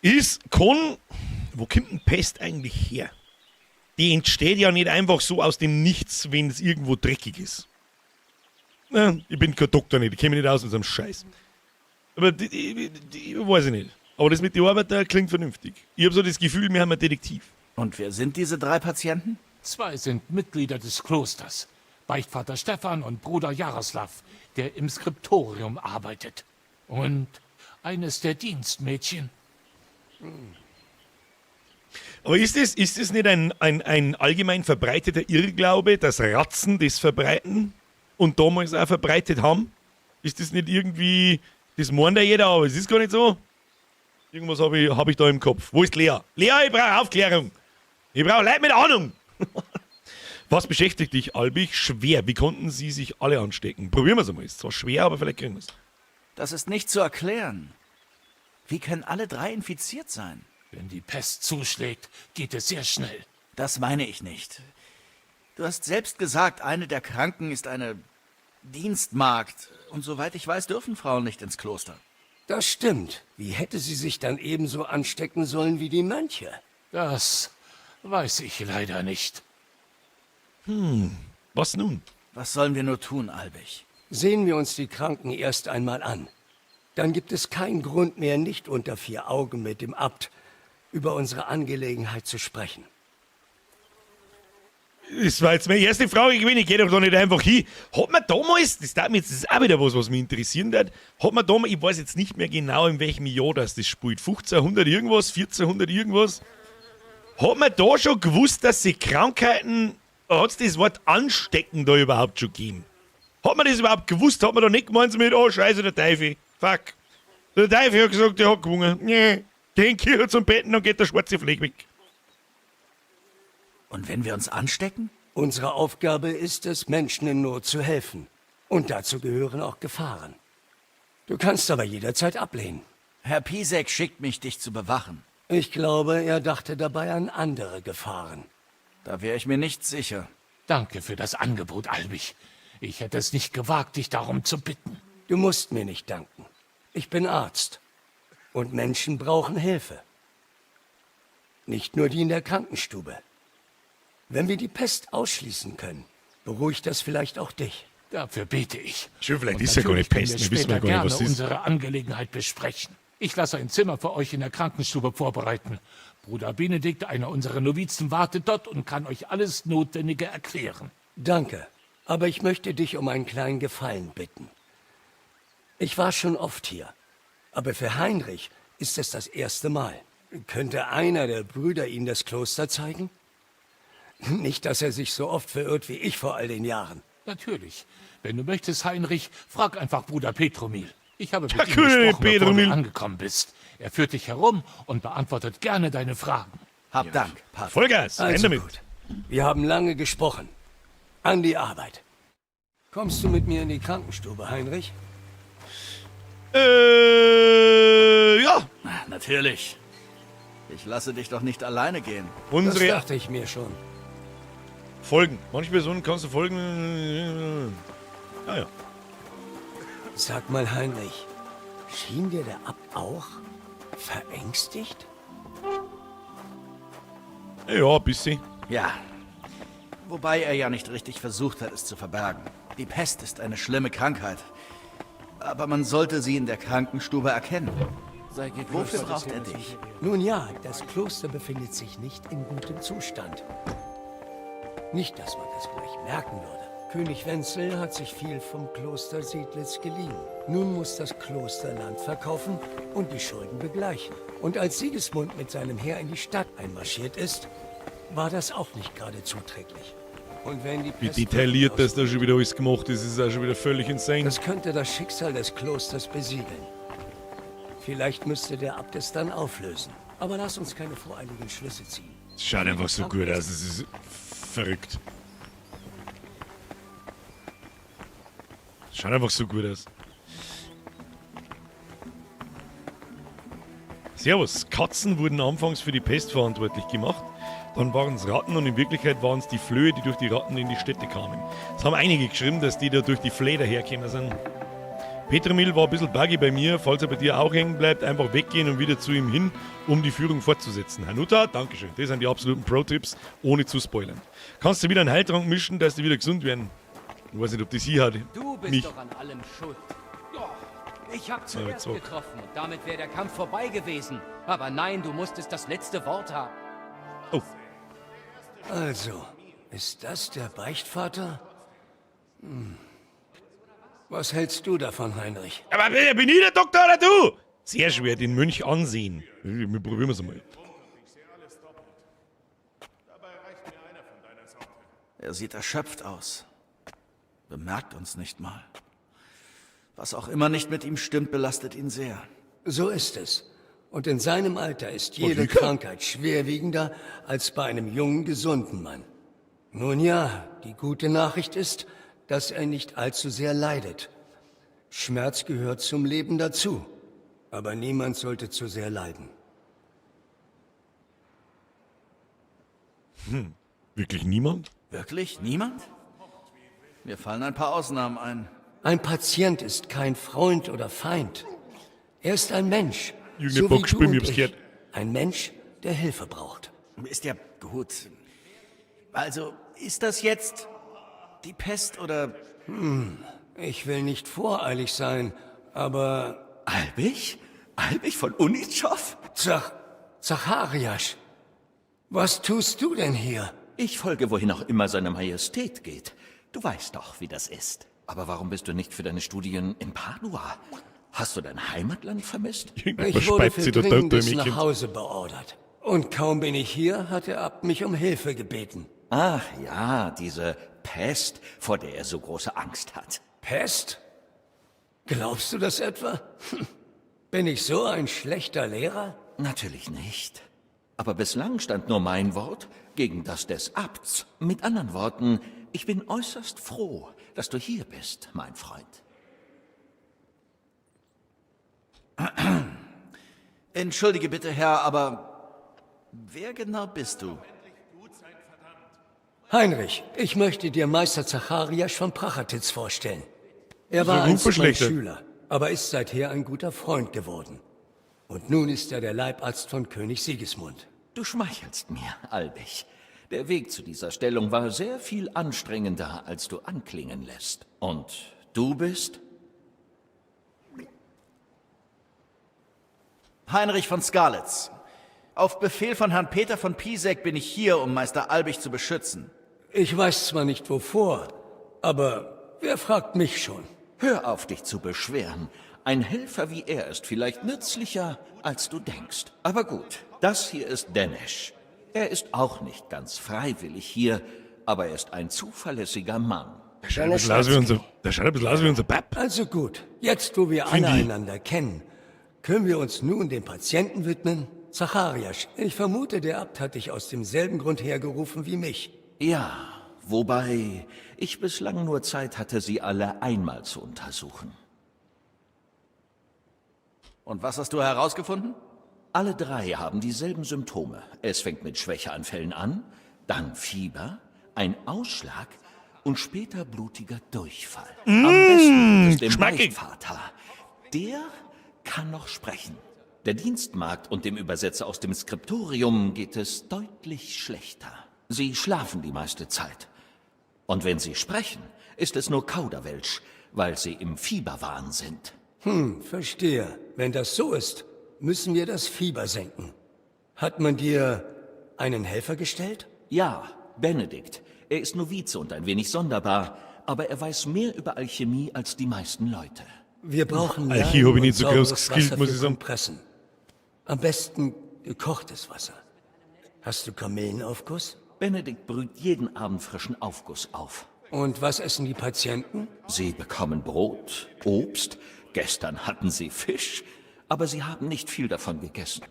Wo kommt denn Pest eigentlich her? Die entsteht ja nicht einfach so aus dem Nichts, wenn es irgendwo dreckig ist. Na, ich bin kein Doktor nicht, ich kenne mich nicht aus mit so einem Scheiß. Aber die weiß ich nicht. Aber das mit den Arbeitern klingt vernünftig. Ich hab so das Gefühl, wir haben einen Detektiv. Und wer sind diese 3 Patienten? 2 sind Mitglieder des Klosters. Beichtvater Stefan und Bruder Jaroslav, der im Skriptorium arbeitet. Und eines der Dienstmädchen. Aber ist es nicht ein allgemein verbreiteter Irrglaube, dass Ratzen das verbreiten und damals auch verbreitet haben? Ist das nicht irgendwie, das meint ja jeder, aber es ist gar nicht so. Irgendwas hab ich da im Kopf. Wo ist Lea? Lea, ich brauche Aufklärung. Ich brauche Leute mit Ahnung. Was beschäftigt dich, Albich? Schwer. Wie konnten sie sich alle anstecken? Probieren wir's einmal. Ist zwar schwer, aber vielleicht kriegen wir's. Das ist nicht zu erklären. Wie können alle 3 infiziert sein? Wenn die Pest zuschlägt, geht es sehr schnell. Das meine ich nicht. Du hast selbst gesagt, eine der Kranken ist eine Dienstmagd. Und soweit ich weiß, dürfen Frauen nicht ins Kloster. Das stimmt. Wie hätte sie sich dann ebenso anstecken sollen wie die Mönche? Das weiß ich leider nicht. Was nun? Was sollen wir nur tun, Albich? Sehen wir uns die Kranken erst einmal an. Dann gibt es keinen Grund mehr, nicht unter 4 Augen mit dem Abt über unsere Angelegenheit zu sprechen. Das war jetzt meine erste Frage gewesen, ich geh doch da nicht einfach hin. Hat man damals, das darf mich jetzt, das ist auch wieder was, was mich interessieren wird, hat man damals, ich weiß jetzt nicht mehr genau, in welchem Jahr das spielt, 1500 irgendwas, 1400 irgendwas, hat man da schon gewusst, dass sie Krankheiten, hat's das Wort anstecken da überhaupt schon gegeben? Hat man das überhaupt gewusst? Hat man da nicht gemeint mit, oh scheiße, der Teufel, fuck. Der Teufel hat gesagt, der hat gewonnen. Nee, den Kirche zum Betten, dann geht der schwarze Fleck weg. Und wenn wir uns anstecken? Unsere Aufgabe ist es, Menschen in Not zu helfen. Und dazu gehören auch Gefahren. Du kannst aber jederzeit ablehnen. Herr Pisek schickt mich, dich zu bewachen. Ich glaube, er dachte dabei an andere Gefahren. Da wäre ich mir nicht sicher. Danke für das Angebot, Albich. Ich hätte es nicht gewagt, dich darum zu bitten. Du musst mir nicht danken. Ich bin Arzt. Und Menschen brauchen Hilfe. Nicht nur die in der Krankenstube. Wenn wir die Pest ausschließen können, beruhigt das vielleicht auch dich. Dafür bete ich. Schön, vielleicht Und ist ja gar nicht natürlich Pest, können wir wissen ja später gar nicht, was gerne es ist. unsere Angelegenheit besprechen. Ich lasse ein Zimmer für euch in der Krankenstube vorbereiten. Bruder Benedikt, einer unserer Novizen, wartet dort und kann euch alles Notwendige erklären. Danke, aber ich möchte dich um einen kleinen Gefallen bitten. Ich war schon oft hier, aber für Heinrich ist es das erste Mal. Könnte einer der Brüder ihm das Kloster zeigen? Nicht, dass er sich so oft verirrt wie ich vor all den Jahren. Natürlich. Wenn du möchtest, Heinrich, frag einfach Bruder Petromil. Ich habe Der mit ihm König gesprochen, bevor Petromil. du angekommen bist. Er führt dich herum und beantwortet gerne deine Fragen. Hab Dank, Pater. Vollgas, rein Also damit. gut. Wir haben lange gesprochen. An die Arbeit. Kommst du mit mir in die Krankenstube, Heinrich? Ja. Natürlich. Ich lasse dich doch nicht alleine gehen. Unsere Das dachte ich mir schon. Folgen. Manche Personen kannst du folgen. Ah ja. Sag mal, Heinrich, schien dir der Abt auch verängstigt? Ja, ein bisschen. Ja. Wobei er ja nicht richtig versucht hat, es zu verbergen. Die Pest ist eine schlimme Krankheit. Aber man sollte sie in der Krankenstube erkennen. Wofür braucht er dich? Nun ja, das Kloster befindet sich nicht in gutem Zustand. Nicht, dass man das gleich merken würde. König Wenzel hat sich viel vom Kloster Sedlitz geliehen. Nun muss das Kloster Land verkaufen und die Schulden begleichen. Und als Sigismund mit seinem Heer in die Stadt einmarschiert ist, war das auch nicht gerade zuträglich. Und wenn die Wie Pest detailliert das da schon wieder alles gemacht ist, ist auch schon wieder völlig insane. Das könnte das Schicksal des Klosters besiegeln. Vielleicht müsste der Abt es dann auflösen. Aber lass uns keine voreiligen Schlüsse ziehen. Es schaut einfach so gut aus, es ist verrückt. Es schaut einfach so gut aus. Servus. Katzen wurden anfangs für die Pest verantwortlich gemacht. Dann waren es Ratten und in Wirklichkeit waren es die Flöhe, die durch die Ratten in die Städte kamen. Es haben einige geschrieben, dass die da durch die Flöhe dahergekommen sind. Petromil war ein bisschen buggy bei mir. Falls er bei dir auch hängen bleibt, einfach weggehen und wieder zu ihm hin, um die Führung fortzusetzen. Hanuta, Dankeschön. Das sind die absoluten Pro-Tipps, ohne zu spoilern. Kannst du wieder einen Heiltrank mischen, dass die wieder gesund werden? Ich weiß nicht, ob das hier hat. Du bist Mich. doch an allem schuld. Ja, Ich habe zuerst zock. getroffen und damit wäre der Kampf vorbei gewesen. Aber nein, du musstest das letzte Wort haben. Oh. Also, ist das der Beichtvater? Hm. Was hältst du davon, Heinrich? Aber bin ich der Doktor oder du? Sehr schwer, den Mönch ansehen. Wir probieren es mal. Er sieht erschöpft aus. Bemerkt uns nicht mal. Was auch immer nicht mit ihm stimmt, belastet ihn sehr. So ist es. Und in seinem Alter ist jede Ulrike? Krankheit schwerwiegender als bei einem jungen, gesunden Mann. Nun ja, die gute Nachricht ist, dass er nicht allzu sehr leidet. Schmerz gehört zum Leben dazu. Aber niemand sollte zu sehr leiden. Wirklich niemand? Wirklich? Niemand? Mir fallen ein paar Ausnahmen ein. Ein Patient ist kein Freund oder Feind. Er ist ein Mensch. Junge so wie Bock, du spring, und ich hab's ich. gehört. Ein Mensch, der Hilfe braucht. Ist ja gut. Also, ist das jetzt die Pest oder... Ich will nicht voreilig sein, aber... Albig? Albig von Unitschow? Zach... Zacharias, was tust du denn hier? Ich folge, wohin auch immer seine Majestät geht. Du weißt doch, wie das ist. Aber warum bist du nicht für deine Studien in Padua? Hast du dein Heimatland vermisst? Ich wurde für Dringendes nach Hause beordert. Und kaum bin ich hier, hat der Abt mich um Hilfe gebeten. Ach ja, diese Pest, vor der er so große Angst hat. Pest? Glaubst du das etwa? Bin ich so ein schlechter Lehrer? Natürlich nicht. Aber bislang stand nur mein Wort gegen das des Abts. Mit anderen Worten, ich bin äußerst froh, dass du hier bist, mein Freund. Entschuldige bitte, Herr, aber wer genau bist du? Heinrich, ich möchte dir Meister Zacharias von Prachatitz vorstellen. Er So ein war einst mein Ruhmverschlechter. Schüler, aber ist seither ein guter Freund geworden. Und nun ist er der Leibarzt von König Sigismund. Du schmeichelst mir, Albig. Der Weg zu dieser Stellung war sehr viel anstrengender, als du anklingen lässt. Und du bist? Heinrich von Skalitz. Auf Befehl von Herrn Peter von Pisek bin ich hier, um Meister Albig zu beschützen. Ich weiß zwar nicht wovor, aber wer fragt mich schon? Hör auf, dich zu beschweren. Ein Helfer wie er ist vielleicht nützlicher, als du denkst. Aber gut, das hier ist Denesh. Er ist auch nicht ganz freiwillig hier, aber er ist ein zuverlässiger Mann. Der schaut ein bisschen aus wie unser, der schaut ein bisschen aus wie unser Pap. Also gut, jetzt wo wir Find alle ich. einander kennen, können wir uns nun dem Patienten widmen? Zacharias, ich vermute, der Abt hat dich aus demselben Grund hergerufen wie mich. Ja, wobei ich bislang nur Zeit hatte, sie alle einmal zu untersuchen. Und was hast du herausgefunden? Alle drei haben dieselben Symptome. Es fängt mit Schwächeanfällen an, dann Fieber, ein Ausschlag und später blutiger Durchfall. Am besten ist dem schmackig. Beichtvater. Der kann noch sprechen. Der Dienstmagd und dem Übersetzer aus dem Skriptorium geht es deutlich schlechter. Sie schlafen die meiste Zeit. Und wenn sie sprechen, ist es nur Kauderwelsch, weil sie im Fieberwahn sind. Verstehe. Wenn das so ist, müssen wir das Fieber senken. Hat man dir einen Helfer gestellt? Ja, Benedikt. Er ist Novize und ein wenig sonderbar, aber er weiß mehr über Alchemie als die meisten Leute. Wir brauchen Alchie Leim hab ich und nicht so groß sauberes geskillt, Wasser muss für ich sagen. Kompressen. Am besten gekochtes Wasser. Hast du Kamillenaufguss? Benedikt brüht jeden Abend frischen Aufguss auf. Und was essen die Patienten? Sie bekommen Brot, Obst, gestern hatten sie Fisch, aber sie haben nicht viel davon gegessen.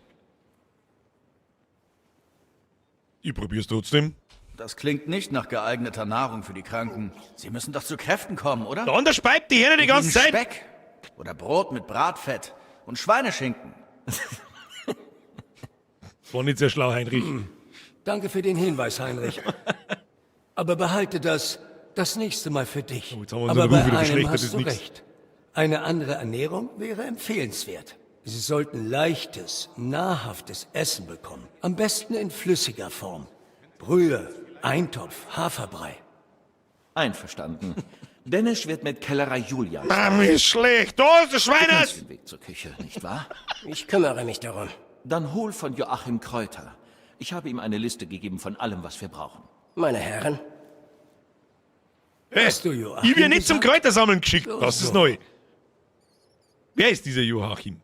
Ich probier's trotzdem. Das klingt nicht nach geeigneter Nahrung für die Kranken. Sie müssen doch zu Kräften kommen, oder? Der andere speibt die Hände die ganze Gib Zeit. ihnen Speck oder Brot mit Bratfett und Schweineschinken. Das war nicht sehr schlau, Heinrich. Danke für den Hinweis, Heinrich. Aber behalte das das nächste Mal für dich. Oh, jetzt haben wir unseren Aber bei Ruf wieder einem verschlechtert, hast ist du nix. recht. Eine andere Ernährung wäre empfehlenswert. Sie sollten leichtes, nahrhaftes Essen bekommen. Am besten in flüssiger Form. Brühe, Eintopf, Haferbrei. Einverstanden. Dennis wird mit Kellerer Julian. Mann, ist schlecht. Da ist der Du kennst Schweiners. den Weg zur Küche, nicht wahr? Ich kümmere mich darum. Dann hol von Joachim Kräuter. Ich habe ihm eine Liste gegeben von allem, was wir brauchen. Meine Herren, Hey, Hast du Joachim ich bin nicht zum gesagt? Kräutersammeln geschickt. So, Das ist so. neu. Wer ist dieser Joachim?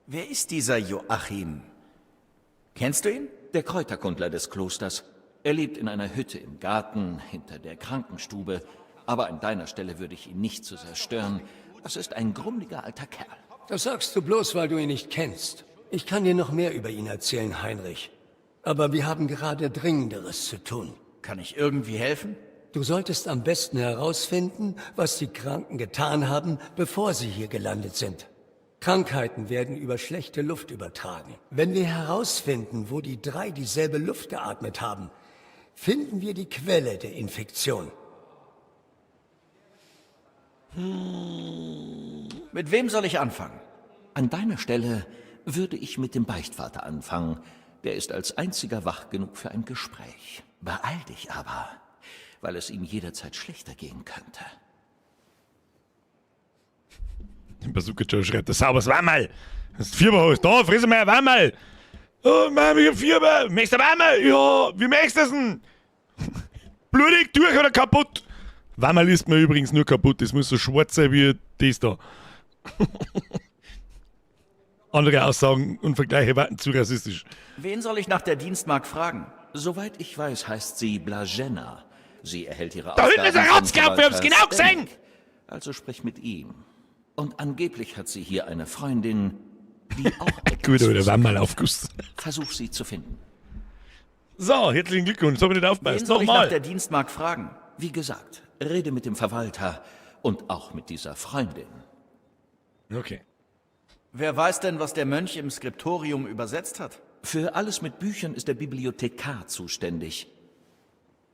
Wer ist dieser Joachim? Kennst du ihn? Der Kräuterkundler des Klosters. Er lebt in einer Hütte im Garten hinter der Krankenstube. Aber an deiner Stelle würde ich ihn nicht zu sehr stören. Das ist ein grummeliger alter Kerl. Das sagst du bloß, weil du ihn nicht kennst. Ich kann dir noch mehr über ihn erzählen, Heinrich. Aber wir haben gerade Dringenderes zu tun. Kann ich irgendwie helfen? Du solltest am besten herausfinden, was die Kranken getan haben, bevor sie hier gelandet sind. Krankheiten werden über schlechte Luft übertragen. Wenn wir herausfinden, wo die drei dieselbe Luft geatmet haben, finden wir die Quelle der Infektion. Mit wem soll ich anfangen? An deiner Stelle würde ich mit dem Beichtvater anfangen. Der ist als einziger wach genug für ein Gespräch. Beeil dich aber, weil es ihm jederzeit schlechter gehen könnte. Bazooka Joe schreibt, das sauberes Wammerl. Das ist Fieber hast. Da, friss mal ein Wammerl. Oh, Mama, ich hab Fieber. Möchtest du ein Wammerl? Ja, wie möchtest du das denn? Blutig durch oder kaputt? Wammerl ist mir übrigens nur kaputt. Das muss so schwarz sein wie das da. Andere Aussagen und Vergleiche warten zu rassistisch. Wen soll ich nach der Dienstmagd fragen? Soweit ich weiß, heißt sie Blaženna. Sie erhält ihre Da hinten ist ein Aufgaben vom Rotzkopf, wir haben's Verwalter genau gesehen! Zdenek. Also sprich mit ihm. Und angeblich hat sie hier eine Freundin, die auch etwas Gut, oder wissen Wammerl könnte. aufguss. Versuch sie zu finden. So, herzlichen Glückwunsch. Jetzt hab ich nicht Wen aufgepasst. soll ich nach Nochmal. der Dienstmagd fragen? Wie gesagt, rede mit dem Verwalter und auch mit dieser Freundin. Okay. Wer weiß denn, was der Mönch im Skriptorium übersetzt hat? Für alles mit Büchern ist der Bibliothekar zuständig.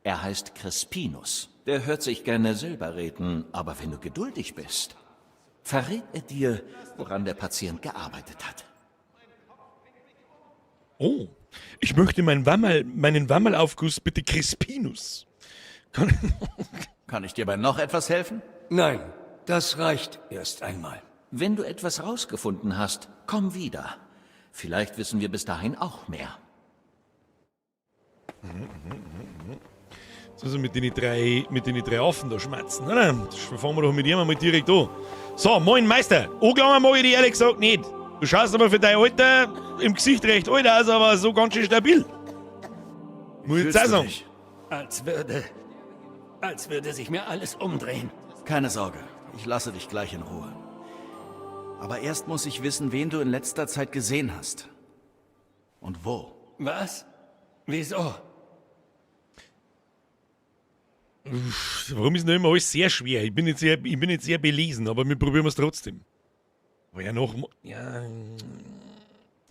Er heißt Crispinus. Der hört sich gerne selber reden, aber wenn du geduldig bist, verrät er dir, woran der Patient gearbeitet hat. Oh, ich möchte meinen Wammerl, meinen Wammerlaufguss bitte Crispinus. Kann, Kann ich dir bei noch etwas helfen? Nein, das reicht erst einmal. Wenn du etwas rausgefunden hast, komm wieder. Vielleicht wissen wir bis dahin auch mehr. So, mit den drei Affen da schmatzen, oder? Das fahren wir doch mit ihm einmal direkt an. So, moin Meister. Angelangen mag ich dich ehrlich gesagt nicht. Du schaust aber für dein Alter im Gesicht recht alt aus, aber so ganz schön stabil. Muss ich jetzt auch Fühlst du sagen. dich? Als würde Als würde sich mir alles umdrehen. Keine Sorge, ich lasse dich gleich in Ruhe. Aber erst muss ich wissen, wen du in letzter Zeit gesehen hast. Und wo. Was? Wieso? Uff, warum ist denn immer alles sehr schwer? Ich bin nicht sehr belesen, aber wir probieren es trotzdem. Aber ja noch... Ja,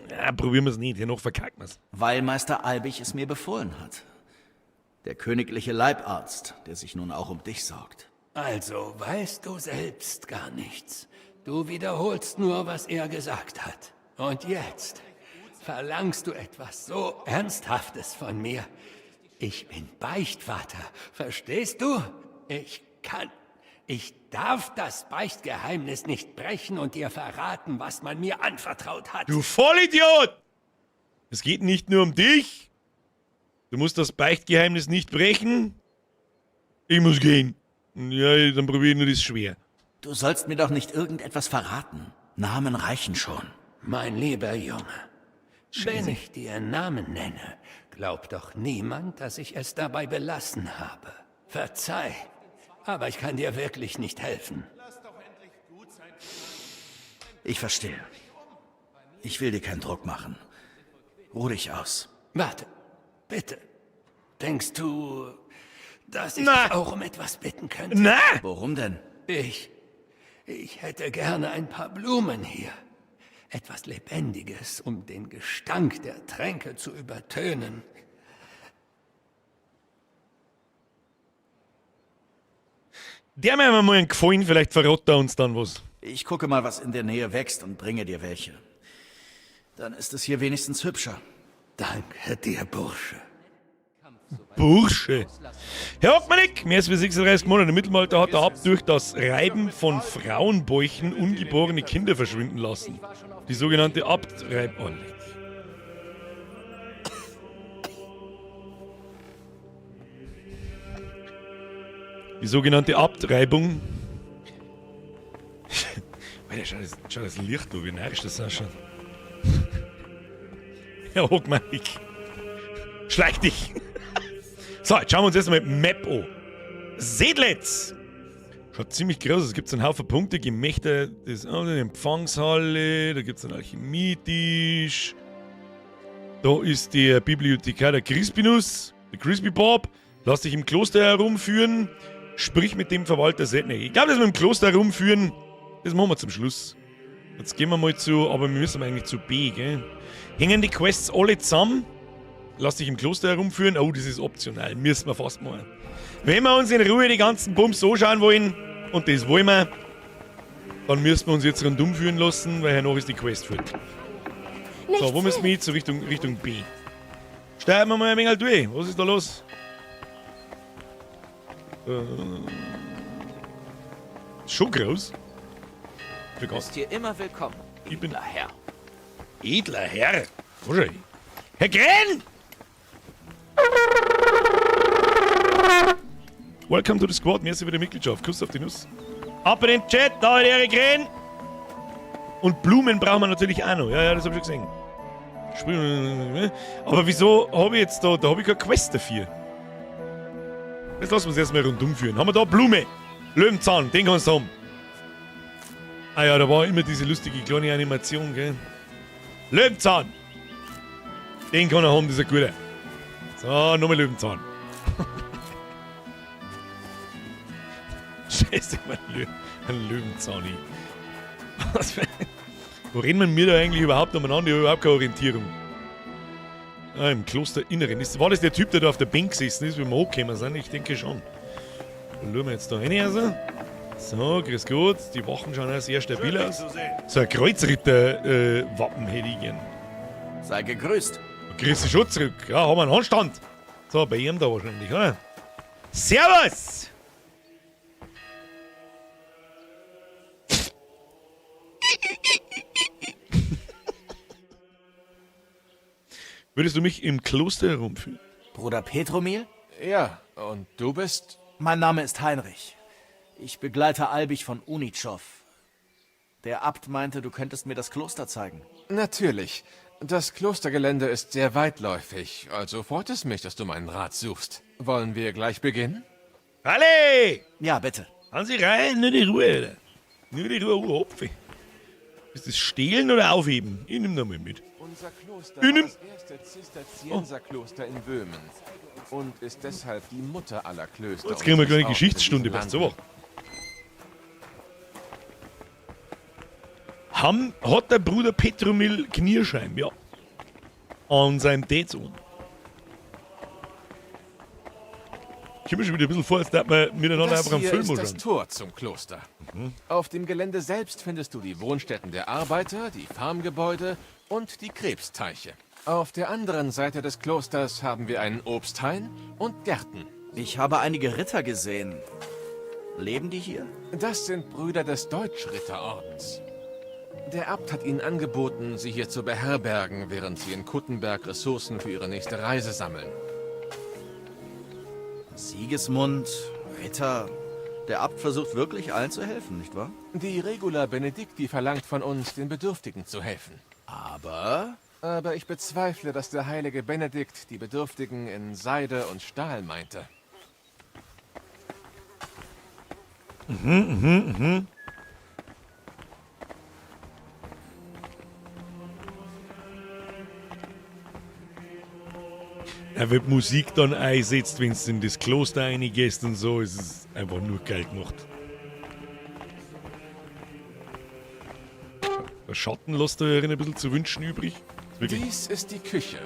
ja, probieren wir es nicht. Ja, noch verkacken wir es. Weil Meister Albich es mir befohlen hat. Der königliche Leibarzt, der sich nun auch um dich sorgt. Also weißt du selbst gar nichts. Du wiederholst nur, was er gesagt hat. Und jetzt verlangst du etwas so Ernsthaftes von mir. Ich bin Beichtvater, verstehst du? Ich darf das Beichtgeheimnis nicht brechen und dir verraten, was man mir anvertraut hat. Du Vollidiot! Es geht nicht nur um dich. Du musst das Beichtgeheimnis nicht brechen. Ich muss gehen. Ja, dann probiere ich nur das schwer. Du sollst mir doch nicht irgendetwas verraten. Namen reichen schon. Mein lieber Junge, wenn ich dir Namen nenne, glaubt doch niemand, dass ich es dabei belassen habe. Verzeih, aber ich kann dir wirklich nicht helfen. Ich verstehe. Ich will dir keinen Druck machen. Ruh dich aus. Warte, bitte. Denkst du, dass ich dich auch um etwas bitten könnte? Na! Worum denn? Ich hätte gerne ein paar Blumen hier. Etwas Lebendiges, um den Gestank der Tränke zu übertönen. Der mir mal einen Gefallen, vielleicht verrät er uns dann was. Ich gucke mal, was in der Nähe wächst und bringe dir welche. Dann ist es hier wenigstens hübscher. Danke dir, Bursche. Bursche. Herr Hockmanik, mehr als 36 Monate im Mittelalter hat der Abt durch das Reiben von Frauenbäuchen ungeborene Kinder verschwinden lassen. Die sogenannte Abtreibung. Oh, leck. Die sogenannte Abtreibung. Alter, schau das Licht an, wie narrisch das ausschaut. Herr Hockmanik, schleich dich! So, jetzt schauen wir uns erstmal Map an. Sedlitz! Schaut ziemlich groß aus. Es gibt einen Haufen Punkte. Gemächter des Empfangshalle. Da gibt es einen Alchemietisch. Da ist der Bibliothekar der Crispinus. Der Crispy Bob. Lass dich im Kloster herumführen. Sprich mit dem Verwalter Sedlitz. Ich glaube, das mit dem Kloster herumführen, das machen wir zum Schluss. Jetzt gehen wir mal zu, aber wir müssen eigentlich zu B, gell? Hängen die Quests alle zusammen? Lass dich im Kloster herumführen. Oh, das ist optional. Müssen wir fast mal. Wenn wir uns in Ruhe die ganzen Bums so schauen wollen, und das wollen wir, dann müssen wir uns jetzt rundum führen lassen, weil hernach ist die Quest fort. So, wo müssen wir jetzt? So Richtung B. Steigen wir mal ein wenig durch. Was ist da los? Schon groß. Du bist hier immer willkommen. Ich bin edler Herr. Edler Herr? Wahrscheinlich. Herr Gren! Welcome to the squad. Merci für die Mitgliedschaft. Kuss auf die Nuss. Ab in den Chat, da ist Erik Gren! Und Blumen brauchen wir natürlich auch noch. Ja, ja, das hab ich schon gesehen. Aber wieso habe ich jetzt da... Da habe ich keine Quest dafür. Jetzt lassen wir es erstmal rundum führen. Haben wir da Blume? Löwenzahn, den kannst du haben. Ah ja, da war immer diese lustige kleine Animation, gell? Löwenzahn! Den kann er haben, dieser Gute. So, nochmal Löwenzahn. Scheiße, mein Löwenzahn. Was für ein... Wo reden wir mir da eigentlich überhaupt umeinander? Ich habe überhaupt keine Orientierung. Ah, im Klosterinneren. War das der Typ, der da auf der Bank gesessen ist, wie wir hochgekommen sind? Ich denke schon. Dann schauen wir jetzt da rein. Also. So, grüß Gott. Die Wachen schauen auch sehr stabil aus. So ein Kreuzritter-Wappen hätte ich gern. Sei gegrüßt. Grüß dich schon zurück. Ja, haben wir einen Handstand. So, bei ihm da wahrscheinlich, oder? Servus! Würdest du mich im Kloster herumführen? Bruder Petromil? Ja, und du bist? Mein Name ist Heinrich. Ich begleite Albich von Unitschow. Der Abt meinte, du könntest mir das Kloster zeigen. Natürlich. Das Klostergelände ist sehr weitläufig, also freut es mich, dass du meinen Rat suchst. Wollen wir gleich beginnen? Alle! Ja, bitte. Haben Sie rein, nur die Ruhe, Alter. Nur die Ruhe, oh, Hopfe. Ist das Stehlen oder Aufheben? Ich nehm da mal mit. Unser Kloster Ich war nehm- das erste Zisterzienserkloster in Böhmen und ist deshalb die Mutter aller Klöster. Jetzt kriegen wir eine kleine unseres Ordens in Geschichtsstunde, diesem passt so. Lande. Hat der Bruder Petromil Knirscheim, ja. An seinem Date-Sohn. Ich komme mir schon wieder ein bisschen vor, als würde man miteinander Das einfach einen hier Film ist das anschauen. Tor zum Kloster. Auf dem Gelände selbst findest du die Wohnstätten der Arbeiter, die Farmgebäude und die Krebsteiche. Auf der anderen Seite des Klosters haben wir einen Obsthain und Gärten. Ich habe einige Ritter gesehen. Leben die hier? Das sind Brüder des Deutschritterordens. Der Abt hat ihnen angeboten, sie hier zu beherbergen, während sie in Kuttenberg Ressourcen für ihre nächste Reise sammeln. Sigismund, Ritter. Der Abt versucht wirklich allen zu helfen, nicht wahr? Die Regula Benedicti verlangt von uns, den Bedürftigen zu helfen. Aber? Aber ich bezweifle, dass der heilige Benedikt die Bedürftigen in Seide und Stahl meinte. Er wird Musik dann einsetzt, wenn du in das Kloster reingehst und so. Es ist einfach nur geil gemacht. Der Schatten lässt da ein bisschen zu wünschen übrig. Ist wirklich Dies ist die Küche.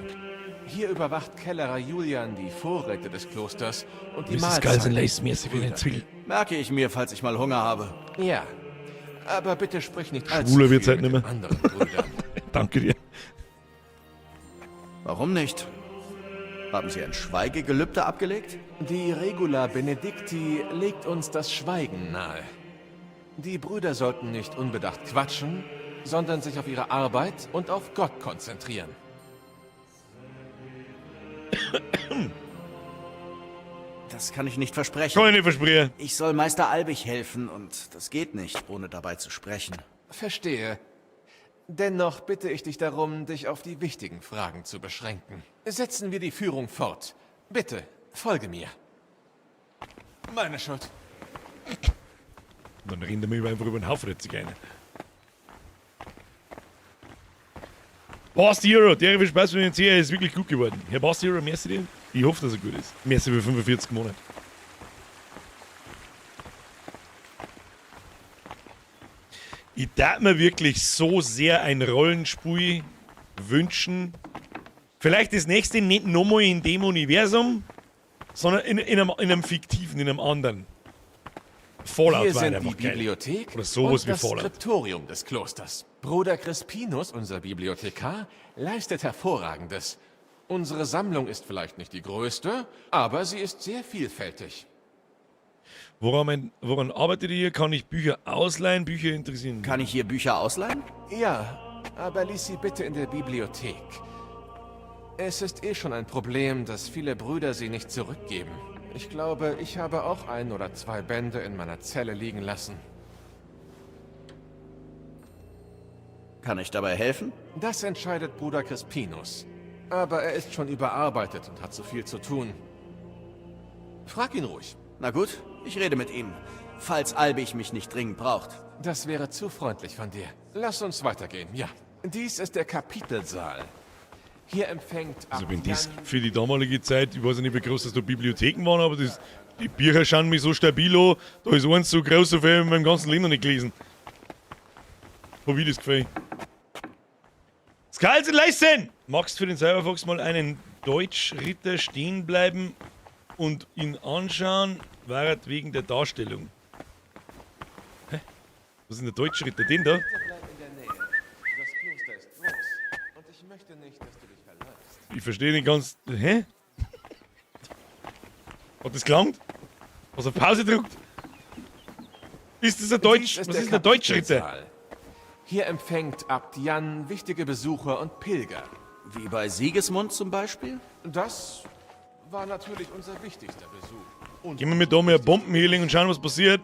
Hier überwacht Kellerer Julian die Vorräte des Klosters und die Das ist Mahlzeiten. geil, so ein Lace, merci für den Brüder. Zwiebel. Merke ich mir, falls ich mal Hunger habe. Ja, aber bitte sprich nicht allzu Schwuler viel wird's halt mit nicht mehr. den anderen Brüdern. Danke dir. Warum nicht? Haben Sie ein Schweigegelübde abgelegt? Die Regula Benedicti legt uns das Schweigen nahe. Die Brüder sollten nicht unbedacht quatschen, sondern sich auf ihre Arbeit und auf Gott konzentrieren. Das kann ich nicht versprechen. Kann ich nicht versprechen. Ich soll Meister Albig helfen und das geht nicht, ohne dabei zu sprechen. Verstehe. Dennoch bitte ich dich darum, dich auf die wichtigen Fragen zu beschränken. Setzen wir die Führung fort. Bitte, folge mir. Meine Schuld. Und dann rennt er mir einfach über den Haufen der Zigeuner. Basti Hero, der viel Spaß mit dem CR ist wirklich gut geworden. Herr Basti Hero, merci dir. Ich hoffe, dass er gut ist. Merci für 45 Monate. Ich darf mir wirklich so sehr ein Rollenspiel wünschen. Vielleicht das nächste nicht nochmal in dem Universum, sondern in einem fiktiven, in einem anderen. Fallout Hier war sind einfach die geil. Bibliothek Oder sowas und wie das Fallout. Skriptorium des Klosters. Bruder Crispinus, unser Bibliothekar, leistet Hervorragendes. Unsere Sammlung ist vielleicht nicht die größte, aber sie ist sehr vielfältig. Woran arbeitet ihr hier? Kann ich Bücher ausleihen? Bücher interessieren mich. Kann ich hier Bücher ausleihen? Ja, aber lies sie bitte in der Bibliothek. Es ist eh schon ein Problem, dass viele Brüder sie nicht zurückgeben. Ich glaube, ich habe auch 1 oder 2 Bände in meiner Zelle liegen lassen. Kann ich dabei helfen? Das entscheidet Bruder Crispinus. Aber er ist schon überarbeitet und hat zu viel zu tun. Frag ihn ruhig. Na gut, ich rede mit ihm. Falls Albig mich nicht dringend braucht. Das wäre zu freundlich von dir. Lass uns weitergehen, ja. Dies ist der Kapitelsaal. Hier empfängt Also Abt wenn das Jan für die damalige Zeit, ich weiß ja nicht, wie groß das da Bibliotheken waren, aber die Bücher schauen mich so stabil an, da ist eins so groß, so viel habe ich in meinem ganzen Leben noch nicht gelesen. Hab ich das Gefühl. Skalsen leisten! Magst du für den Cyberfox mal einen Deutschritter stehen bleiben und ihn anschauen, war wegen der Darstellung. Hä? Was ist denn der Deutschritter? Den da? Bitte bleib in der Nähe. Das Kloster ist groß und ich möchte nicht, dass du dich verläufst. Ich verstehe nicht ganz. Hä? Hat das gelangt? Was auf Pause drückt? Ist das ein Deutsch? Dies ist Was der ist denn der Deutschritter? Kapitelsaal. Hier empfängt Abt Jan wichtige Besucher und Pilger. Wie bei Sigismund zum Beispiel? Das war natürlich unser wichtigster Besuch. Und Gehen wir mit da mal ein Bombenhealing und schauen, was passiert.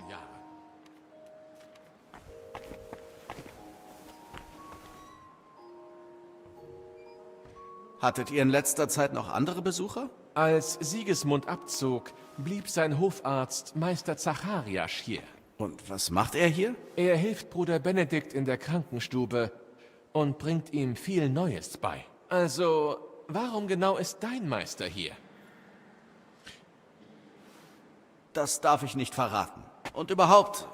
Hattet ihr in letzter Zeit noch andere Besucher? Als Sigismund abzog, blieb sein Hofarzt Meister Zacharias hier. Und was macht er hier? Er hilft Bruder Benedikt in der Krankenstube und bringt ihm viel Neues bei. Also, warum genau ist dein Meister hier? Das darf ich nicht verraten. Und überhaupt,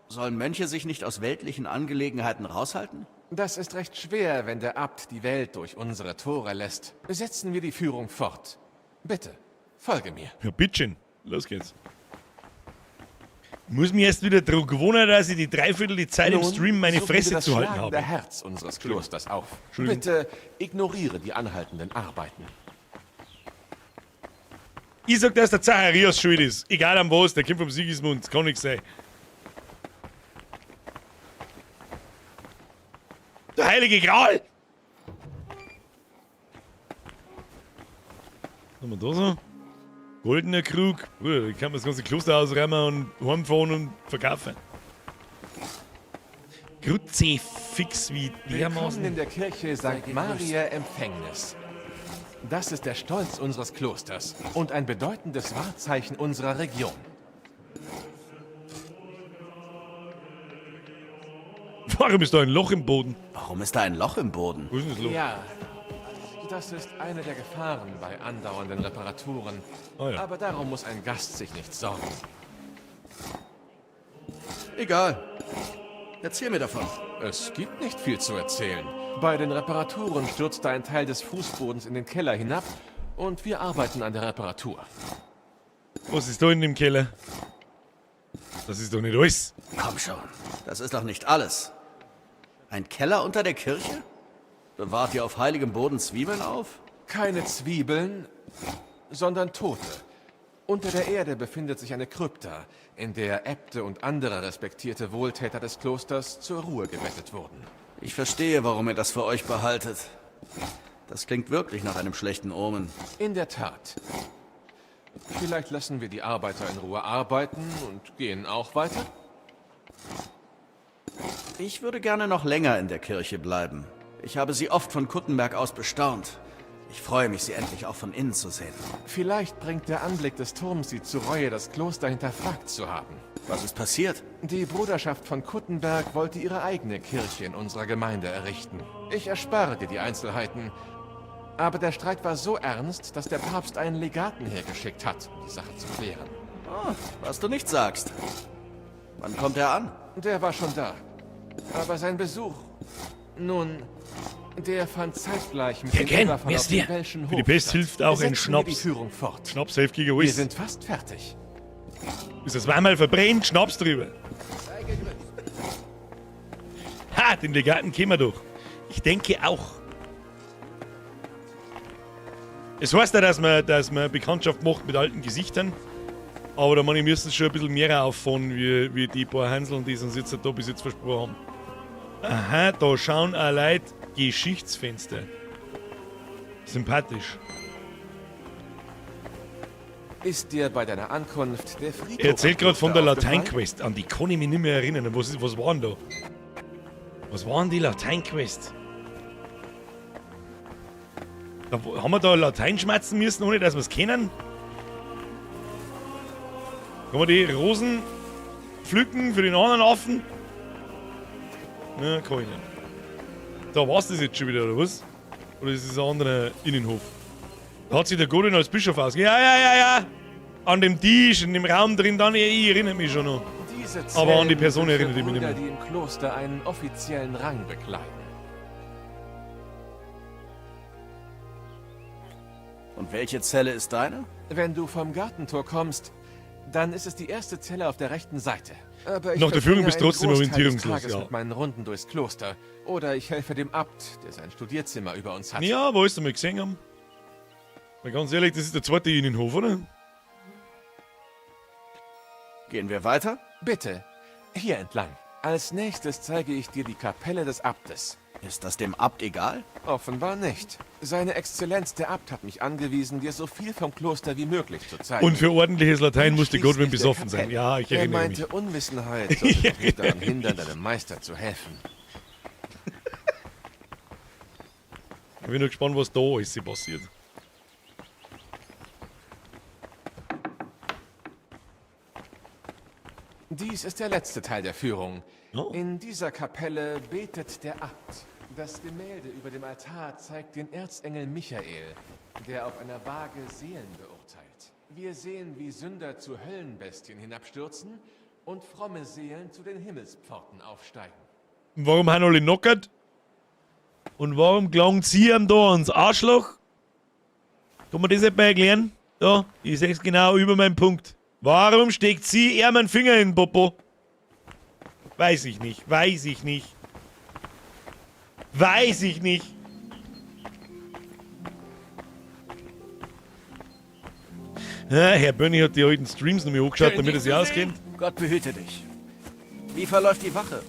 sollen Mönche sich nicht aus weltlichen Angelegenheiten raushalten? Das ist recht schwer, wenn der Abt die Welt durch unsere Tore lässt. Setzen wir die Führung fort. Bitte, folge mir. Ja, bitteschön. Los geht's. Muss mich erst wieder daran gewöhnen, dass ich die Dreiviertel die Zeit im Nun, Stream meine suchen wir Fresse das zu halten schlagende habe. Herz unseres Klosters auf. Entschuldigung. Bitte ignoriere die anhaltenden Arbeiten. Ich sag, dass der Zacharias schuld ist. Egal an was, der kommt vom Sigismund, das kann nix sein. Der heilige Gral! Was haben wir da so? Goldener Krug. Bruder, da kann man das ganze Kloster ausräumen und heimfahren und verkaufen. Kruzifix wie Willkommen dermaßen. in der Kirche St. Maria Empfängnis. Das ist der Stolz unseres Klosters und ein bedeutendes Wahrzeichen unserer Region. Warum ist da ein Loch im Boden? Warum ist da ein Loch im Boden? Wo ist denn das Loch? Ja, das ist eine der Gefahren bei andauernden Reparaturen. Ah ja. Aber darum muss ein Gast sich nicht sorgen. Egal. Erzähl mir davon. Es gibt nicht viel zu erzählen. Bei den Reparaturen stürzte ein Teil des Fußbodens in den Keller hinab und wir arbeiten an der Reparatur. Was ist da in dem Keller? Das ist doch nicht alles. Komm schon. Das ist doch nicht alles. Ein Keller unter der Kirche? Bewahrt ihr auf heiligem Boden Zwiebeln auf? Keine Zwiebeln, sondern Tote. Unter der Erde befindet sich eine Krypta, in der Äbte und andere respektierte Wohltäter des Klosters zur Ruhe gebettet wurden. Ich verstehe, warum ihr das für euch behaltet. Das klingt wirklich nach einem schlechten Omen. In der Tat. Vielleicht lassen wir die Arbeiter in Ruhe arbeiten und gehen auch weiter? Ich würde gerne noch länger in der Kirche bleiben. Ich habe sie oft von Kuttenberg aus bestaunt. Ich freue mich, sie endlich auch von innen zu sehen. Vielleicht bringt der Anblick des Turms sie zu Reue, das Kloster hinterfragt zu haben. Was ist passiert? Die Bruderschaft von Kuttenberg wollte ihre eigene Kirche in unserer Gemeinde errichten. Ich erspare dir die Einzelheiten. Aber der Streit war so ernst, dass der Papst einen Legaten hergeschickt hat, um die Sache zu klären. Oh, was du nicht sagst. Wann kommt er an? Der war schon da. Aber sein Besuch... Nun, der fand zeitgleich mit Ja, dem gern, Überfall wer auf ist den der? Welschen Für die Hof Pest statt. hilft auch ein Setzen wir Schnaps. die Führung fort. Schnaps hilft gegen Wir alles. sind fast fertig. Ist das zweimal verbrennt, Schnaps drüber. Ha, den Legaten kennen wir doch. Ich denke auch. Es heißt ja, dass man Bekanntschaft macht mit alten Gesichtern. Aber da meine ich, müssen schon ein bisschen mehr auffahren, wie die paar Hanseln, die sie uns jetzt da bis jetzt versprochen haben. Aha, da schauen auch Leute Geschichtsfenster. Sympathisch. Ist dir bei deiner Ankunft der Friedhof Er erzählt am gerade von der Kloster aufgefallen? Latein-Quest. An die kann ich mich nicht mehr erinnern. Was war denn da? Was war denn die Latein-Quest? Da, haben wir da Latein schmatzen müssen, ohne dass wir es kennen? Kann man die Rosen pflücken für den anderen Affen? Ne, kann ich nicht. Da war's das jetzt schon wieder, oder was? Oder ist es ein anderer Innenhof? Da hat sich der Godwin als Bischof ausgegeben. Ja, ja, ja, ja! An dem Tisch, in dem Raum drin, dann, ich erinnere mich schon noch. Diese Aber an die Zellen Person sind für erinnere ich mich nicht Brüder, mehr. die im Kloster einen offiziellen Rang bekleiden. Und welche Zelle ist deine? Wenn du vom Gartentor kommst, dann ist es die erste Zelle auf der rechten Seite. Aber ich Nach der Führung verbringe bist du einen trotzdem Großteil des orientierungslos, Tages ja. mit meinen Runden durchs Kloster. Oder ich helfe dem Abt, der sein Studierzimmer über uns hat. Ja, wo ist er mal gesehen haben? Mal ganz ehrlich, das ist der zweite Innenhof, oder? Gehen wir weiter? Bitte, hier entlang. Als nächstes zeige ich dir die Kapelle des Abtes. Ist das dem Abt egal? Offenbar nicht. Seine Exzellenz der Abt hat mich angewiesen, dir so viel vom Kloster wie möglich zu zeigen. Und für ordentliches Latein musste Godwin Einschließlich der besoffen sein. Kapelle. Ja, ich Er erinnere meinte, mich. Unwissenheit sollte dich nicht daran hindern, deinem Meister zu helfen. Ich bin nur gespannt, was da alles passiert. Dies ist der letzte Teil der Führung. In dieser Kapelle betet der Abt. Das Gemälde über dem Altar zeigt den Erzengel Michael, der auf einer Waage Seelen beurteilt. Wir sehen, wie Sünder zu Höllenbestien hinabstürzen und fromme Seelen zu den Himmelspforten aufsteigen. Und warum haben alle knockert? Und warum gelangt sie ihm da ans Arschloch? Kann man das nicht mal erklären? Da, ich seh's genau über meinen Punkt. Warum steckt sie ihm einen Finger in den Popo? Weiß ich nicht, weiß ich nicht. Weiß ich nicht. Ja, Herr Bönni hat die alten Streams noch mal angeschaut, Schön, damit er dich sich zu auskennt. sehen. Gott behüte dich. Wie verläuft die Wache?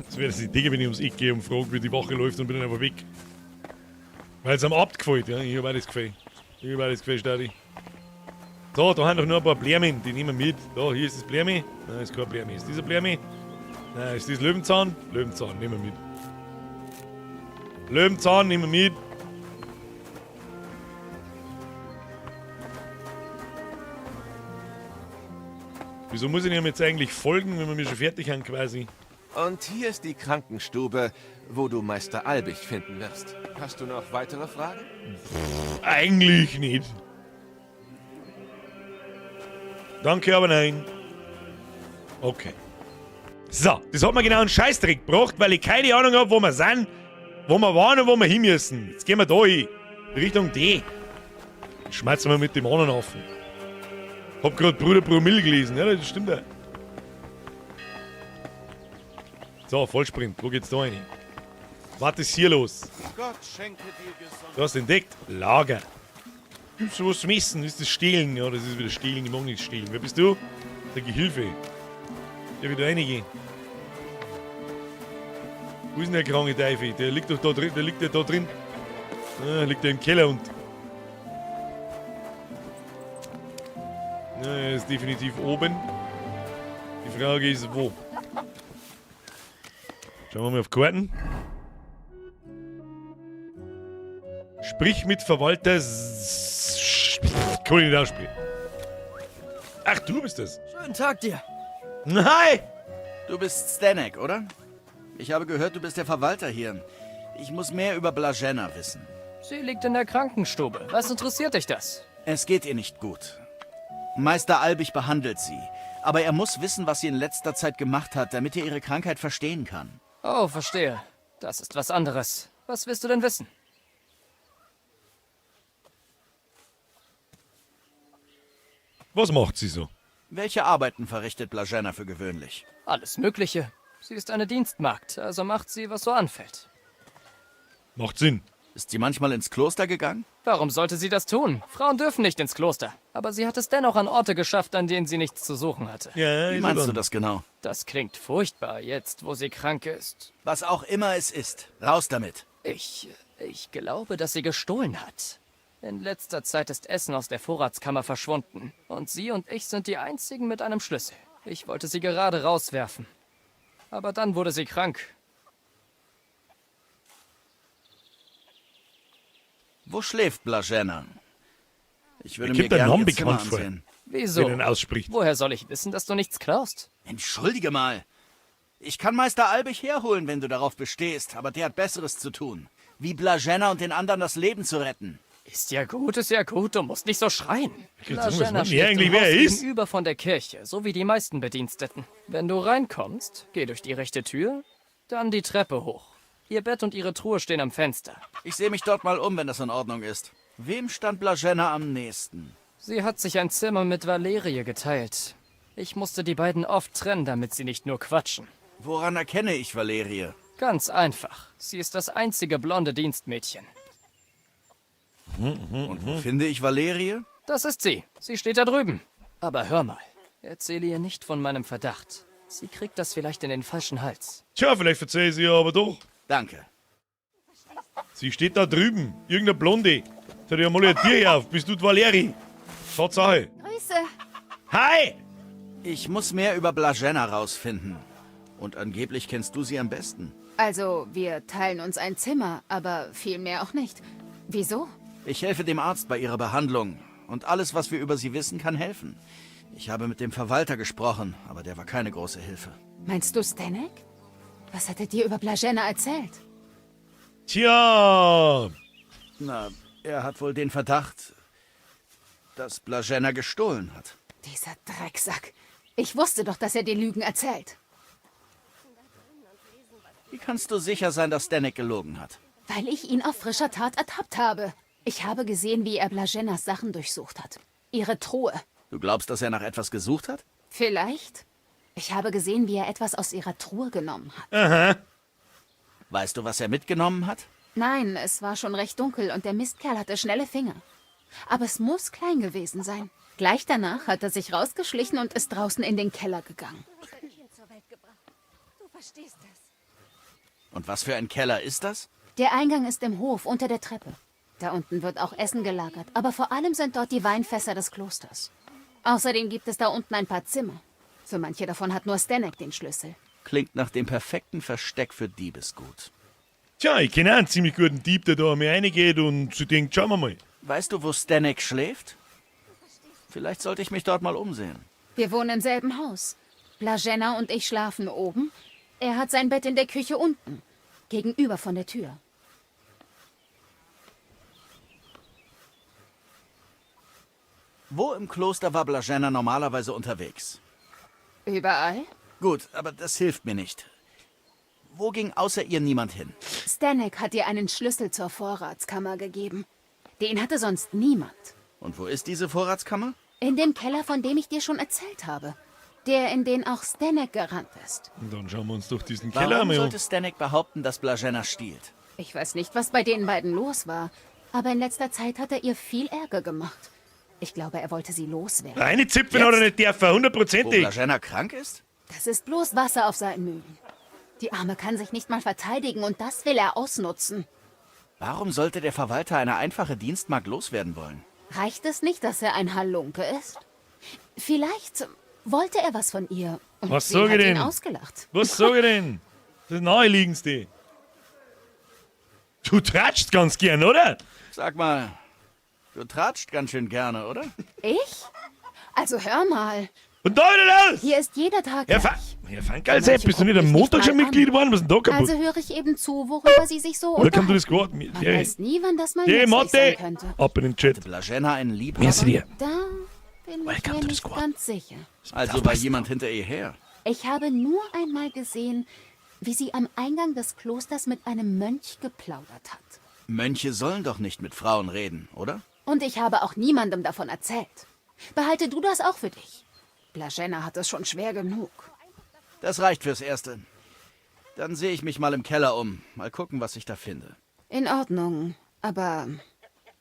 Das wäre das Idee, wenn ich ums Eck gehe und frage, wie die Woche läuft und bin dann einfach weg. Weil es am Abt gefällt, ja. Ich hab auch das Gefühl. Ich hab auch das Gefühl, Stadi. So, da haben doch nur ein paar Blärmen, die nehmen wir mit. Da, hier ist das Blärme. Nein, ist kein Blärme. Ist dieser Blärme? Nein, ist das Löwenzahn? Löwenzahn, nehmen wir mit. Löwenzahn, nehmen wir mit. Wieso muss ich ihm jetzt eigentlich folgen, wenn wir mir schon fertig haben quasi? Und hier ist die Krankenstube, wo du Meister Albig finden wirst. Hast du noch weitere Fragen? Eigentlich nicht. Danke, aber nein. Okay. So, das hat mir genau einen Scheißdreck gebracht, weil ich keine Ahnung habe, wo wir sind, wo wir waren und wo wir hin müssen. Jetzt gehen wir da hin. Richtung D. Schmeißen wir mit dem anderen auf. Hab grad Bruder Promille gelesen, ja, das stimmt ja. So, Vollsprint, wo geht's da rein? Was ist hier los? Gott schenke dir Gesundheit. Du hast entdeckt. Lager. Gibt's was zum Essen? Ist das Stehlen? Ja, das ist wieder Stehlen. Ich mag nicht stehlen. Wer bist du? Der Gehilfe. Der wieder reingehen. Wo ist denn der kranke Teufel? Der liegt doch da drin. Der liegt ja da drin. Ah, liegt der im Keller und. Na, er ist definitiv oben. Die Frage ist, wo? Schauen wir mal auf Karten. Sprich mit Verwalter. Kann ich nicht aussprechen. Ach, du bist das. Schönen Tag dir. Hi! Du bist Stanek, oder? Ich habe gehört, du bist der Verwalter hier. Ich muss mehr über Blajena wissen. Sie liegt in der Krankenstube. Was interessiert dich das? Es geht ihr nicht gut. Meister Albig behandelt sie. Aber er muss wissen, was sie in letzter Zeit gemacht hat, damit er ihre Krankheit verstehen kann. Oh, verstehe. Das ist was anderes. Was willst du denn wissen? Was macht sie so? Welche Arbeiten verrichtet Blajena für gewöhnlich? Alles Mögliche. Sie ist eine Dienstmagd, also macht sie, was so anfällt. Macht Sinn. Ist sie manchmal ins Kloster gegangen? Warum sollte sie das tun? Frauen dürfen nicht ins Kloster. Aber sie hat es dennoch an Orte geschafft, an denen sie nichts zu suchen hatte. Ja, Wie meinst du das genau? Das klingt furchtbar, jetzt, wo sie krank ist. Was auch immer es ist, raus damit. Ich glaube, dass sie gestohlen hat. In letzter Zeit ist Essen aus der Vorratskammer verschwunden. Und sie und ich sind die einzigen mit einem Schlüssel. Ich wollte sie gerade rauswerfen. Aber dann wurde sie krank. Wo schläft Blajena? Ich würde Mir mir kommt der gerne Name ihr Zimmer bekannt vor. ansehen. Wieso? Wenn er ihn ausspricht. Woher soll ich wissen, dass du nichts klaust? Entschuldige mal. Ich kann Meister Albig herholen, wenn du darauf bestehst, aber der hat Besseres zu tun. Wie Blajena und den anderen das Leben zu retten. Ist ja gut, ist ja gut, du musst nicht so schreien. Ich kann sagen, was Blajena meint ihr schläft eigentlich, im wer er Haus ist? gegenüber von der Kirche, so wie die meisten Bediensteten. Wenn du reinkommst, geh durch die rechte Tür, dann die Treppe hoch. Ihr Bett und ihre Truhe stehen am Fenster. Ich sehe mich dort mal um, wenn das in Ordnung ist. Wem stand Blajena am nächsten? Sie hat sich ein Zimmer mit Valerie geteilt. Ich musste die beiden oft trennen, damit sie nicht nur quatschen. Woran erkenne ich Valerie? Ganz einfach. Sie ist das einzige blonde Dienstmädchen. Und wo finde ich Valerie? Das ist sie. Sie steht da drüben. Aber hör mal, erzähle ihr nicht von meinem Verdacht. Sie kriegt das vielleicht in den falschen Hals. Tja, vielleicht verzeihe ich sie ja aber doch. Danke. Sie steht da drüben. Irgendeine Blonde. Jetzt hat ja mal ein Tier auf. Bist du die Valeri? Tatsache. Grüße. Hi! Ich muss mehr über Blajena rausfinden. Und angeblich kennst du sie am besten. Also, wir teilen uns ein Zimmer, aber viel mehr auch nicht. Wieso? Ich helfe dem Arzt bei ihrer Behandlung. Und alles, was wir über sie wissen, kann helfen. Ich habe mit dem Verwalter gesprochen, aber der war keine große Hilfe. Meinst du Stanek? Was hat er dir über Blagena erzählt? Tja. Na, er hat wohl den Verdacht, dass Blagena gestohlen hat. Dieser Drecksack. Ich wusste doch, dass er dir Lügen erzählt. Wie kannst du sicher sein, dass Stanek gelogen hat? Weil ich ihn auf frischer Tat ertappt habe. Ich habe gesehen, wie er Blagenas Sachen durchsucht hat. Ihre Truhe. Du glaubst, dass er nach etwas gesucht hat? Vielleicht. Ich habe gesehen, wie er etwas aus ihrer Truhe genommen hat. Aha. Weißt du, was er mitgenommen hat? Nein, es war schon recht dunkel und der Mistkerl hatte schnelle Finger. Aber es muss klein gewesen sein. Gleich danach hat er sich rausgeschlichen und ist draußen in den Keller gegangen. Du verstehst es. Und was für ein Keller ist das? Der Eingang ist im Hof unter der Treppe. Da unten wird auch Essen gelagert, aber vor allem sind dort die Weinfässer des Klosters. Außerdem gibt es da unten ein paar Zimmer. Für manche davon hat nur Stanek den Schlüssel. Klingt nach dem perfekten Versteck für Diebesgut. Tja, ich kenne auch einen ziemlich guten Dieb, der da mir reingeht und sich denkt, schauen wir mal. Weißt du, wo Stanek schläft? Vielleicht sollte ich mich dort mal umsehen. Wir wohnen im selben Haus. Blagena und ich schlafen oben. Er hat sein Bett in der Küche unten, gegenüber von der Tür. Wo im Kloster war Blagena normalerweise unterwegs? Überall? Gut, aber das hilft mir nicht. Wo ging außer ihr niemand hin? Stanek hat ihr einen Schlüssel zur Vorratskammer gegeben. Den hatte sonst niemand. Und wo ist diese Vorratskammer? In dem Keller, von dem ich dir schon erzählt habe. Der, in den auch Stanek gerannt ist. Und dann schauen wir uns doch diesen Keller Warum mal an. sollte Stanek behaupten, dass Blagena stiehlt? Ich weiß nicht, was bei den beiden los war, aber in letzter Zeit hat er ihr viel Ärger gemacht. Ich glaube, er wollte sie loswerden. Eine Zipfen hat er nicht dürfen, Wo hundertprozentig. Blagena krank ist? Das ist bloß Wasser auf seinen Mühlen. Die Arme kann sich nicht mal verteidigen und das will er ausnutzen. Warum sollte der Verwalter eine einfache Dienstmagd loswerden wollen? Reicht es nicht, dass er ein Halunke ist? Vielleicht wollte er was von ihr und Was sie sag ich hat ihn denn? ausgelacht. Was sag ich denn? Das ist naheliegendste. Du tratschst ganz gern, oder? Sag mal, du tratscht ganz schön gerne, oder? Ich? Also hör mal. Und da wieder los! Hier ist jeder Tag Herr, gleich. Herr Fankerl-Sepp, bist du nicht am Montag schon Mitglied geworden? Was ist denn da kaputt? Also höre ich eben zu, worüber sie sich so Oder kommt du das unterhalten. geworden? Man weiß nie, wann das mal Jerry nützlich Motte! sein könnte. Ab in den Chat. Blagena einen Liebhaber? Merci dir. Da bin ich mir nicht ganz sicher. Also war jemand hinter ihr her. Ich habe nur einmal gesehen, wie sie am Eingang des Klosters mit einem Mönch geplaudert hat. Mönche sollen doch nicht mit Frauen reden, oder? Und ich habe auch niemandem davon erzählt. Behalte du das auch für dich. Blagena hat es schon schwer genug. Das reicht fürs Erste. Dann sehe ich mich mal im Keller um. Mal gucken, was ich da finde. In Ordnung, aber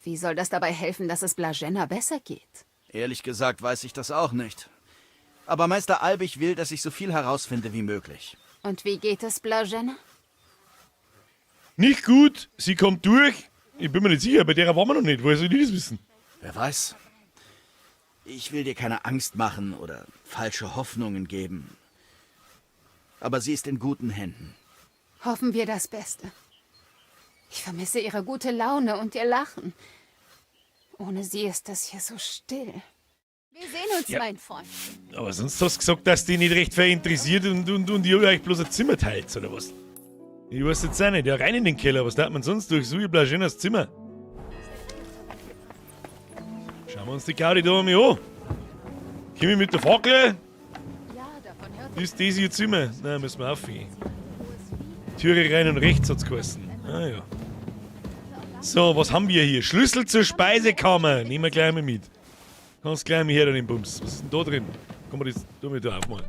wie soll das dabei helfen, dass es Blagena besser geht? Ehrlich gesagt weiß ich das auch nicht. Aber Meister Albig will, dass ich so viel herausfinde wie möglich. Und wie geht es Blagena? Nicht gut, sie kommt durch. Ich bin mir nicht sicher, bei der waren wir noch nicht. Woher soll ich das wissen? Wer weiß. Ich will dir keine Angst machen oder falsche Hoffnungen geben. Aber sie ist in guten Händen. Hoffen wir das Beste. Ich vermisse ihre gute Laune und ihr Lachen. Ohne sie ist das hier so still. Wir sehen uns, Ja. mein Freund. Aber sonst hast du gesagt, dass die nicht recht viel interessiert und ihr euch bloß ein Zimmer teilt, oder was? Ich weiß jetzt auch nicht. Ja, rein in den Keller. Was darf man sonst durch? So das Zimmer. Schauen wir uns die Gaudi da mal an. Komm ich mit der Fackel? Ist das ihr Zimmer? Nein, müssen wir aufgehen. Türe rein und rechts hat's geheißen. Ah ja. So, was haben wir hier? Schlüssel zur Speisekammer. Nehmen wir gleich mal mit. Kannst gleich mal her, den Bums. Was ist denn da drin? Kann man das tu mir da aufmachen?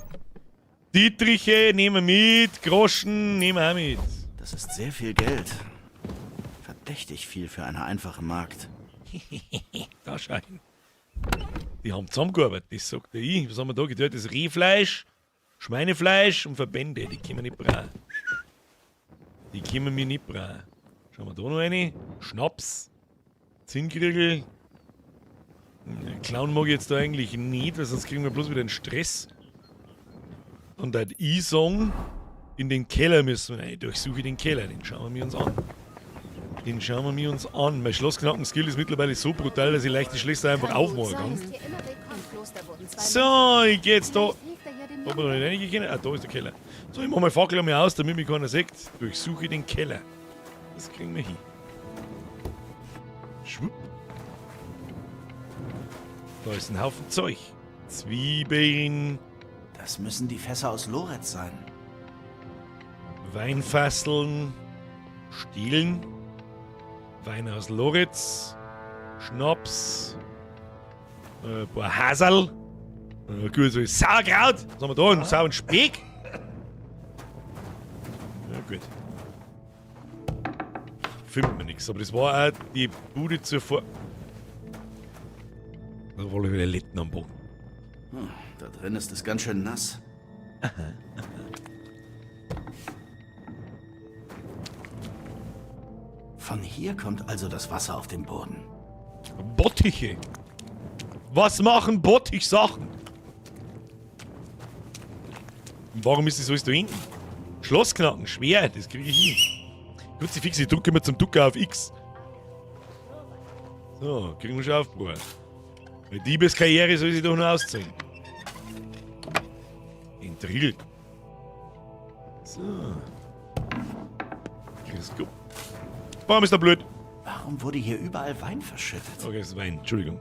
Dietriche nehmen wir mit. Groschen nehmen wir auch mit. Das ist sehr viel Geld. Verdächtig viel für eine einfache Magd. Da scheint. Die haben zusammengearbeitet, das sagt der ich. Was haben wir da getan? Das Rehfleisch, Schweinefleisch und Verbände. Die können wir nicht brauchen. Die können wir nicht brauchen. Schauen wir da noch eine. Schnaps. Zinnkriegel. Clown mag ich jetzt da eigentlich nicht, weil sonst kriegen wir bloß wieder einen Stress. Und halt ich sagen, in den Keller müssen wir rein. Durchsuche den Keller, den schauen wir uns an. Den schauen wir uns an. Mein Schlossknacken-Skill ist mittlerweile so brutal, dass ich leicht die Schlösser einfach aufmachen kann. So, ich geh jetzt da. Ob wir noch nicht reingehen? Ah, da ist der Keller. So, ich mach mal Fackel einmal aus, damit mich keiner sieht. Durchsuche den Keller. Das kriegen wir hin. Schwupp. Da ist ein Haufen Zeug. Zwiebeln. Das müssen die Fässer aus Loretz sein. Weinfasseln. Stielen. Wein aus Loretz. Schnaps. Ein paar Haserl. Gut, so ist Sauerkraut. Was haben wir da? Einen sauren Speck. Ja, gut. Findet man nichts. Aber das war auch die Bude zur Vor... Da war wieder Letten am Boden. Da drin ist es ganz schön nass. Von hier kommt also das Wasser auf den Boden. Bottiche. Was machen Bottichsachen? Und warum ist das alles da hinten? Schlossknacken, schwer, das kriege ich hin. Kruzifix, ich drücke immer zum Ducker auf X. So, kriegen wir schon aufgebaut. Meine Diebeskarriere soll sich doch noch ausziehen. Entriegelt. So. Grüß Gott. Warum ist da blöd? Warum wurde hier überall Wein verschüttet? Okay, das ist Wein, Entschuldigung.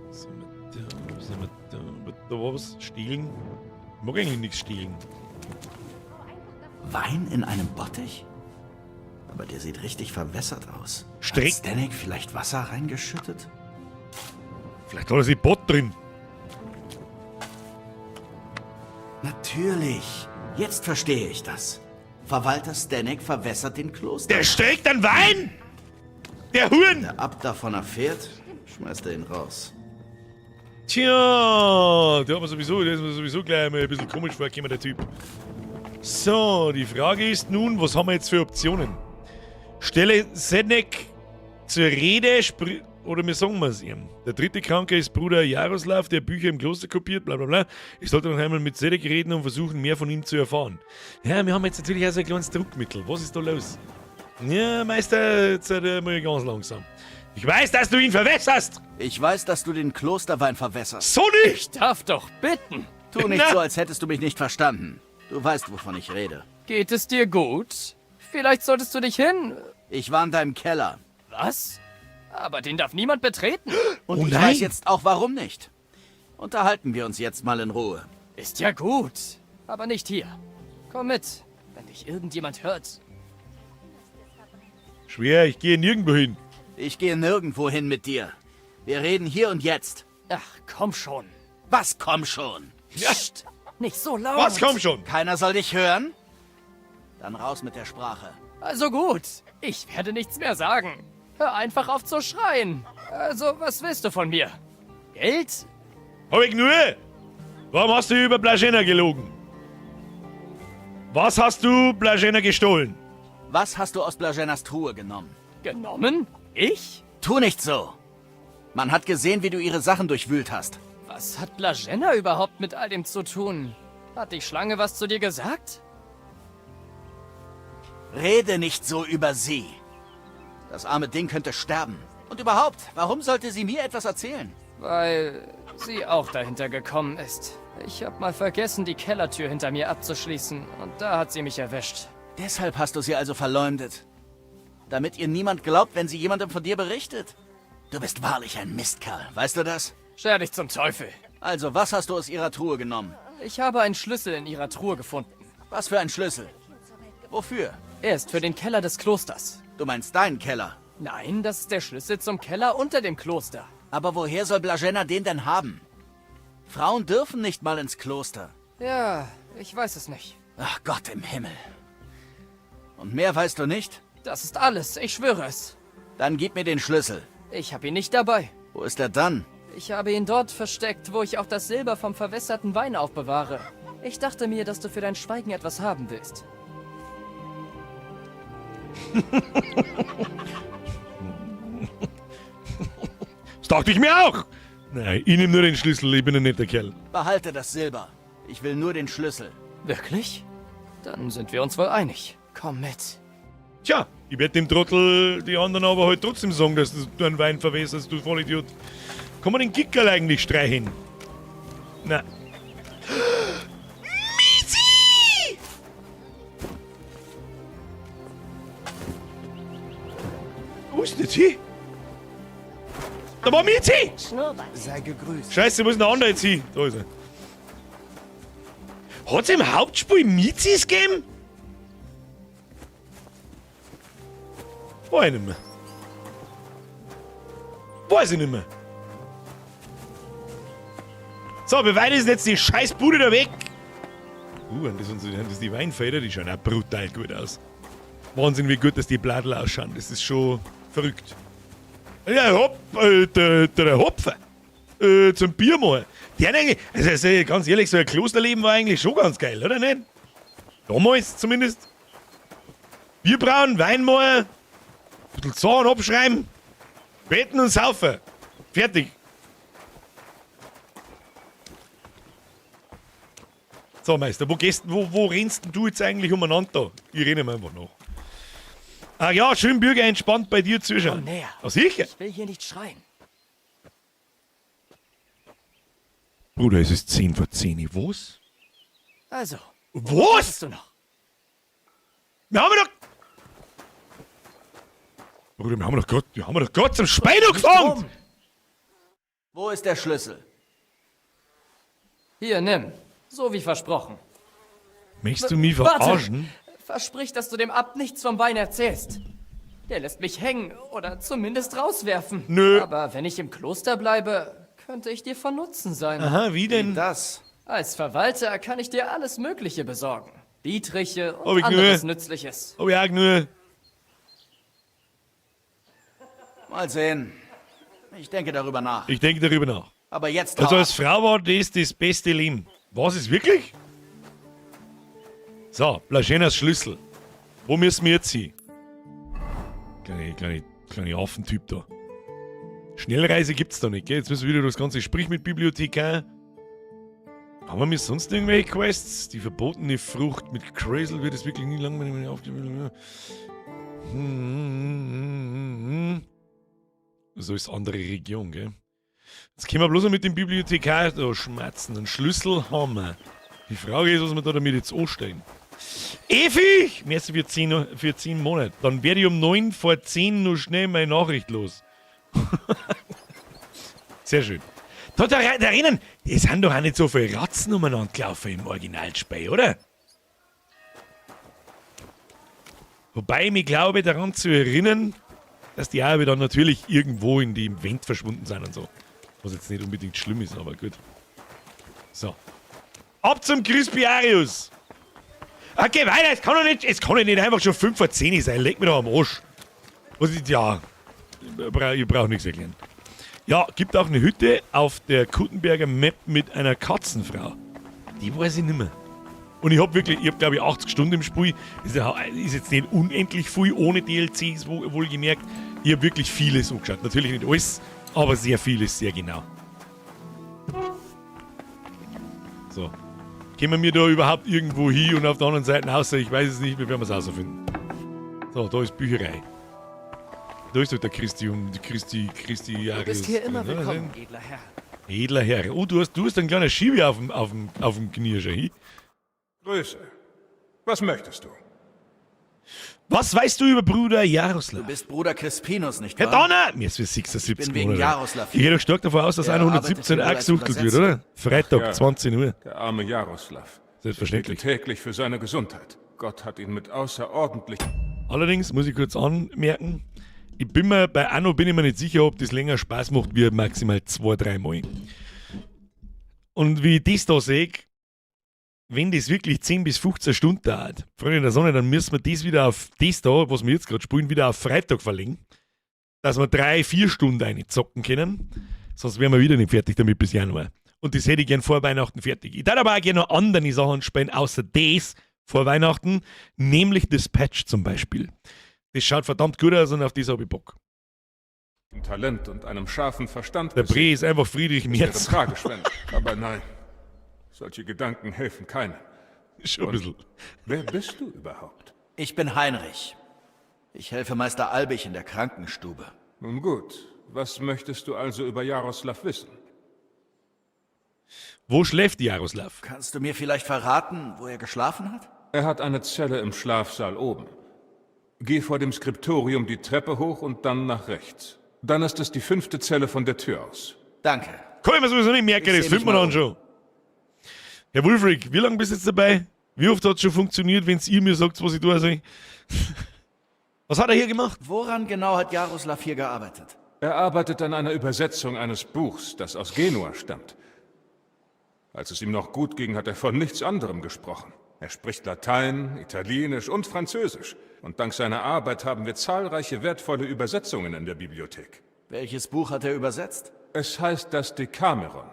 Was haben wir da? Was haben wir da? Da war was? Stehlen? Ich mag eigentlich nichts stehlen. Wein in einem Bottich? Aber der sieht richtig verwässert aus. Strick. Hat Zdenek vielleicht Wasser reingeschüttet? Vielleicht hat er sich Bott drin. Natürlich. Jetzt verstehe ich das. Verwalter Zdenek verwässert den Kloster. Der streckt einen Wein! Der Huren! Wenn der Abt davon erfährt, schmeißt er ihn raus. Tja, der hat mir sowieso, der ist mir sowieso gleich mal ein bisschen komisch vorgekommen, der Typ. So, die Frage ist nun, was haben wir jetzt für Optionen? Stelle Zdenek zur Rede, oder wir sagen es ihm. Der dritte Kranke ist Bruder Jaroslav, der Bücher im Kloster kopiert, bla bla bla. Ich sollte noch einmal mit Zdenek reden und versuchen, mehr von ihm zu erfahren. Ja, wir haben jetzt natürlich auch so ein kleines Druckmittel. Was ist da los? Ja, Meister, jetzt mal ganz langsam. Ich weiß, dass du ihn verwässerst! Ich weiß, dass du den Klosterwein verwässerst. So nicht! Ich darf doch bitten. Tu nicht Na. so, als hättest du mich nicht verstanden. Du weißt, wovon ich rede. Geht es dir gut? Vielleicht solltest du dich hin. Ich war in deinem Keller. Was? Aber den darf niemand betreten. Und Oh ich nein. weiß jetzt auch, warum nicht. Unterhalten wir uns jetzt mal in Ruhe. Ist ja gut. Aber nicht hier. Komm mit, wenn dich irgendjemand hört. Schwer, ich gehe nirgendwo hin. Ich gehe nirgendwo hin mit dir. Wir reden hier und jetzt. Ach, komm schon. Was komm schon? Psst, nicht so laut. Was komm schon? Keiner soll dich hören? Dann raus mit der Sprache. Also gut, ich werde nichts mehr sagen. Hör einfach auf zu schreien. Also, was willst du von mir? Geld? Hab ich nur? Warum hast du über Blažena gelogen? Was hast du Blažena gestohlen? Was hast du aus Blaženas Truhe genommen? Genommen? Ich? Tu nicht so. Man hat gesehen, wie du ihre Sachen durchwühlt hast. Was hat Blažena überhaupt mit all dem zu tun? Hat die Schlange was zu dir gesagt? Rede nicht so über sie. Das arme Ding könnte sterben. Und überhaupt, warum sollte sie mir etwas erzählen? Weil sie auch dahinter gekommen ist. Ich hab mal vergessen, die Kellertür hinter mir abzuschließen und da hat sie mich erwischt. Deshalb hast du sie also verleumdet. Damit ihr niemand glaubt, wenn sie jemandem von dir berichtet. Du bist wahrlich ein Mistkerl, weißt du das? Scher dich zum Teufel. Also, was hast du aus ihrer Truhe genommen? Ich habe einen Schlüssel in ihrer Truhe gefunden. Was für ein Schlüssel? Wofür? Er ist für den Keller des Klosters. Du meinst deinen Keller? Nein, das ist der Schlüssel zum Keller unter dem Kloster. Aber woher soll Blažena den denn haben? Frauen dürfen nicht mal ins Kloster. Ja, ich weiß es nicht. Ach Gott im Himmel. Und mehr weißt du nicht? Das ist alles, ich schwöre es. Dann gib mir den Schlüssel. Ich habe ihn nicht dabei. Wo ist er dann? Ich habe ihn dort versteckt, wo ich auch das Silber vom verwässerten Wein aufbewahre. Ich dachte mir, dass du für dein Schweigen etwas haben willst. Das dachte ich mir auch. Nein, ich nehme nur den Schlüssel, ich bin ein netter Kerl. Behalte das Silber. Ich will nur den Schlüssel. Wirklich? Dann sind wir uns wohl einig. Komm mit. Tja, ich werde dem Trottel die anderen aber halt trotzdem sagen, dass du einen Wein verwässerst, du Vollidiot. Kann man den Kickerl eigentlich streichen? Na. Mizi! Wo ist denn jetzt hin? Da war Mizi! Sei gegrüßt. Scheiße, wo ist denn der andere jetzt hin? Da ist er. Hat's im Hauptspiel Mizis gegeben? Weiß ich nicht mehr. Weiß ich nicht mehr. So, wie weit ist denn jetzt die scheiß Bude da weg? Und das sind, so, das die Weinfelder, die schauen auch brutal gut aus. Wahnsinn, wie gut, dass die Bladel ausschauen. Das ist schon verrückt. Ja, hopp, der Hopfer. Zum Bier mal. Die haben eigentlich, also ganz ehrlich, so ein Klosterleben war eigentlich schon ganz geil, oder nicht? Damals zumindest. Bier brauen, Wein mal, ein bisschen Zahn abschreiben, beten und saufen. Fertig. So, Meister, wo rennst denn du jetzt eigentlich umeinander da? Ich renne mir einfach noch. Ach ja, schön Bürger entspannt bei dir zuschauen. Komm näher. Ah, sicher? Ich will hier nicht schreien. Bruder, es ist 9:50. Was? Also. Was? Bist du noch? Wir haben doch... Bruder, wir haben doch grad zum Speino gefangen! Wo ist der Schlüssel? Hier, nimm. So wie versprochen. Möchtest du mich Warte! verarschen? Versprich, dass du dem Abt nichts vom Wein erzählst. Der lässt mich hängen oder zumindest rauswerfen. Nö. Aber wenn ich im Kloster bleibe, könnte ich dir von Nutzen sein. Aha, wie denn? Wie das? Als Verwalter kann ich dir alles Mögliche besorgen. Dietriche Hab und ich anderes nur. Nützliches. Hab ich auch nur. Mal sehen. Ich denke darüber nach. Ich denke darüber nach. Aber jetzt Also hau als ab. Frau war das das beste Leben. Was ist wirklich? So, Blaženas Schlüssel. Wo müssen wir jetzt hin? Kleine Affentyp da. Schnellreise gibt's da nicht, gell? Jetzt müssen wir wieder das ganze Sprich mit Bibliothekar. Haben wir sonst irgendwelche Quests? Die verbotene Frucht mit Crazel wird es wirklich nie langweilig, wenn ich aufgebe. So ist andere Region, gell? Jetzt können wir bloß noch mit dem Bibliothekar da schmerzen. Einen Schlüssel haben wir. Die Frage ist, was wir da damit jetzt anstellen. Evi! Merci für 10 Monate. Dann werde ich um 9:51 nur schnell meine Nachricht los. Sehr schön. Da erinnern, es sind doch auch nicht so viele Ratzen umeinander gelaufen im Originalspiel, oder? Wobei ich mich glaube, daran zu erinnern, dass die auch dann natürlich irgendwo in dem Wind verschwunden sind und so. Was jetzt nicht unbedingt schlimm ist, aber gut. So. Ab zum Crispiarius! Okay, weiter, es kann doch nicht, es kann doch nicht einfach schon 9:55 sein. Leg mir doch am Arsch. Was ist, ja, ich brauch nichts erklären. Ja, gibt auch eine Hütte auf der Kuttenberger Map mit einer Katzenfrau. Die weiß ich nimmer. Und ich hab wirklich, ich hab glaube ich 80 Stunden im Spiel. Das ist jetzt nicht unendlich viel, ohne DLCs wohlgemerkt. Ich hab wirklich vieles angeschaut. Natürlich nicht alles, aber sehr vieles, sehr genau. So. Kämen wir da überhaupt irgendwo hin und auf der anderen Seite außer, ich weiß es nicht, wir werden es rausfinden. So, da ist Bücherei. Da ist doch der Christi und Christi, Christi, Du bist hier immer willkommen, edler Herr. Edler Herr. Oh, du hast einen kleinen Schiebe auf dem Knie schon hin. Grüße. Was möchtest du? Was weißt du über Bruder Jaroslav? Du bist Bruder Crispinus, nicht Herr wahr? Donner! Mir ist für 76 Ich bin wegen Monate. Jaroslav Ich gehe doch stark davon aus, dass Er 117 arbeitet auch hier gesuchtelt wohl als wird, oder? Freitag, Ja. 20 Uhr. Der arme Jaroslav. Selbstverständlich. Ich bete täglich für seine Gesundheit. Gott hat ihn mit außerordentlich... Allerdings muss ich kurz anmerken, ich bin mir bei Anno bin ich mir nicht sicher, ob das länger Spaß macht wie maximal 2, 3 Mal. Und wie ich das da sehe, wenn das wirklich 10 bis 15 Stunden dauert, Freunde der Sonne, dann müssen wir das wieder auf das da, was wir jetzt gerade spielen, wieder auf Freitag verlegen, dass wir 3, 4 Stunden reinzocken können. Sonst wären wir wieder nicht fertig damit bis Januar. Und das hätte ich gern vor Weihnachten fertig. Ich darf aber auch gerne noch andere Sachen spielen, außer das vor Weihnachten, nämlich das Patch zum Beispiel. Das schaut verdammt gut aus und auf das hab ich Bock. Talent und einem scharfen Verstand. Der Bre ist einfach Friedrich Es wäre Merz. tragisch, wenn. Aber nein. Solche Gedanken helfen keinem. Schon ein bisschen. Wer bist du überhaupt? Ich bin Heinrich. Ich helfe Meister Albig in der Krankenstube. Nun gut, was möchtest du also über Jaroslav wissen? Wo schläft Jaroslav? Kannst du mir vielleicht verraten, wo er geschlafen hat? Er hat eine Zelle im Schlafsaal oben. Geh vor dem Skriptorium die Treppe hoch und dann nach rechts. Dann ist es die fünfte Zelle von der Tür aus. Danke. Kann ich mir sowieso nicht merken, Ich das seh findet mich man mal dann schon. Herr Wulfric, wie lange bist du jetzt dabei? Wie oft hat es schon funktioniert, wenn ihr mir sagt, was ich tun soll? Was hat er hier gemacht? Woran genau hat Jaroslav hier gearbeitet? Er arbeitet an einer Übersetzung eines Buchs, das aus Genua stammt. Als es ihm noch gut ging, hat er von nichts anderem gesprochen. Er spricht Latein, Italienisch und Französisch. Und dank seiner Arbeit haben wir zahlreiche wertvolle Übersetzungen in der Bibliothek. Welches Buch hat er übersetzt? Es heißt das Decameron.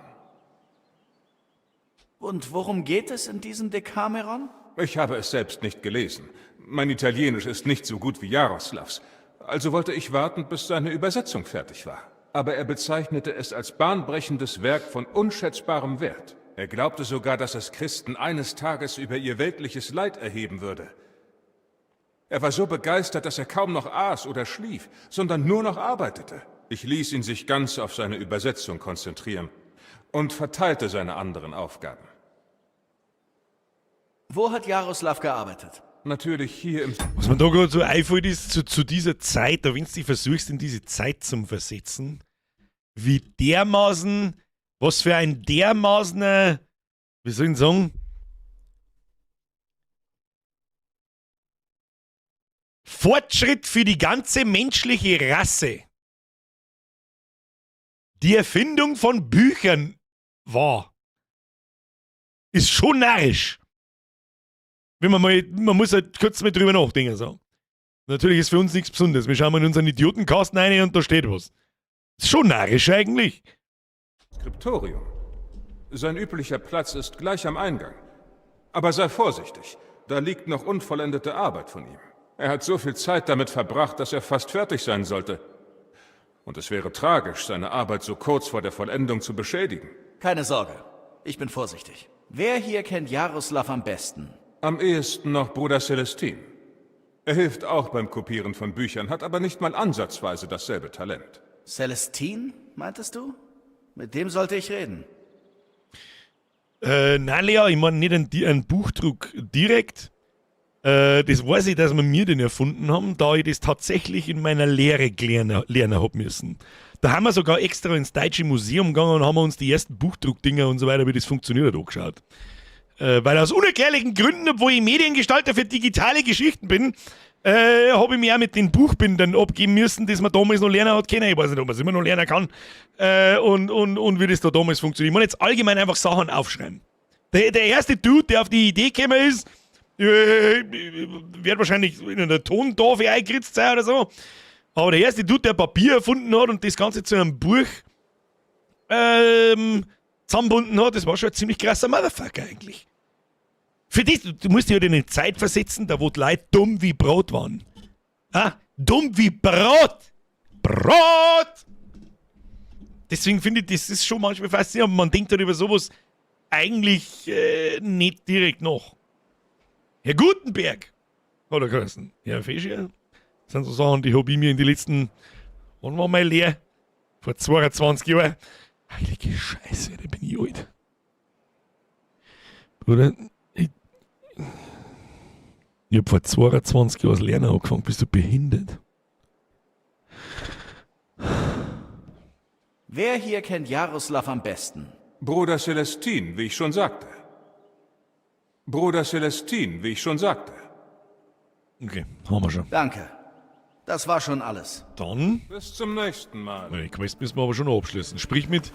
Und worum geht es in diesem Decameron? Ich habe es selbst nicht gelesen. Mein Italienisch ist nicht so gut wie Jaroslavs. Also wollte ich warten, bis seine Übersetzung fertig war. Aber er bezeichnete es als bahnbrechendes Werk von unschätzbarem Wert. Er glaubte sogar, dass es Christen eines Tages über ihr weltliches Leid erheben würde. Er war so begeistert, dass er kaum noch aß oder schlief, sondern nur noch arbeitete. Ich ließ ihn sich ganz auf seine Übersetzung konzentrieren und verteilte seine anderen Aufgaben. Wo hat Jaroslav gearbeitet? Natürlich hier im Was man da gerade so einfällt, ist zu dieser Zeit, da wenn du dich versuchst, in diese Zeit zum Versetzen, wie dermaßen, was für ein dermaßener, wie soll ich denn sagen, Fortschritt für die ganze menschliche Rasse die Erfindung von Büchern war. Ist schon narrisch. Wenn man mal, man muss halt kurz mal drüber nachdenken. So. Natürlich ist für uns nichts Besonderes. Wir schauen mal in unseren Idiotenkasten rein und da steht was. Ist schon narrisch eigentlich. Skriptorium. Sein üblicher Platz ist gleich am Eingang. Aber sei vorsichtig, da liegt noch unvollendete Arbeit von ihm. Er hat so viel Zeit damit verbracht, dass er fast fertig sein sollte. Und es wäre tragisch, seine Arbeit so kurz vor der Vollendung zu beschädigen. Keine Sorge, ich bin vorsichtig. Wer hier kennt Jaroslav am besten? Am ehesten noch Bruder Celestin. Er hilft auch beim Kopieren von Büchern, hat aber nicht mal ansatzweise dasselbe Talent. Celestin, meintest du? Mit dem sollte ich reden. Nein, Lea, ich meine nicht einen Buchdruck direkt. Das weiß ich, dass wir mir den erfunden haben, da ich das tatsächlich in meiner Lehre lernen hab müssen. Da haben wir sogar extra ins Deutsche Museum gegangen und haben uns die ersten Buchdruckdinger und so weiter, wie das funktioniert hat, angeschaut. Weil aus unerklärlichen Gründen, obwohl ich Mediengestalter für digitale Geschichten bin, habe ich mich auch mit den Buchbindern abgeben müssen, das man damals noch lernen hat können. Ich weiß nicht, ob man es immer noch lernen kann. Und wie das da damals funktioniert. Ich meine jetzt allgemein einfach Sachen aufschreiben. Der erste Dude, der auf die Idee gekommen ist, wird wahrscheinlich in einer Tontafel eingeritzt sein oder so. Aber der erste Dude, der Papier erfunden hat und das Ganze zu einem Buch zusammenbunden hat, das war schon ein ziemlich krasser Motherfucker eigentlich. Für das, du musst dich halt in eine Zeit versetzen, da wo die Leute dumm wie Brot waren. Ah, dumm wie Brot! Brot! Deswegen finde ich, das ist schon manchmal faszinierend, aber man denkt halt über sowas eigentlich nicht direkt nach. Herr Gutenberg hat er geheißen. Herr Fischer, das sind so Sachen, die hab ich mir in die letzten, wann war meine Lehre? Vor 22 Jahren. Heilige Scheiße, da bin ich alt. Bruder, ich hab vor 22 Jahren das Lernen angefangen. Bist du behindert? Wer hier kennt Jaroslav am besten? Bruder Celestin, wie ich schon sagte. Bruder Celestin, wie ich schon sagte. Okay, haben wir schon. Danke. Das war schon alles. Dann? Bis zum nächsten Mal. Die Quest müssen wir aber schon noch abschließen. Sprich mit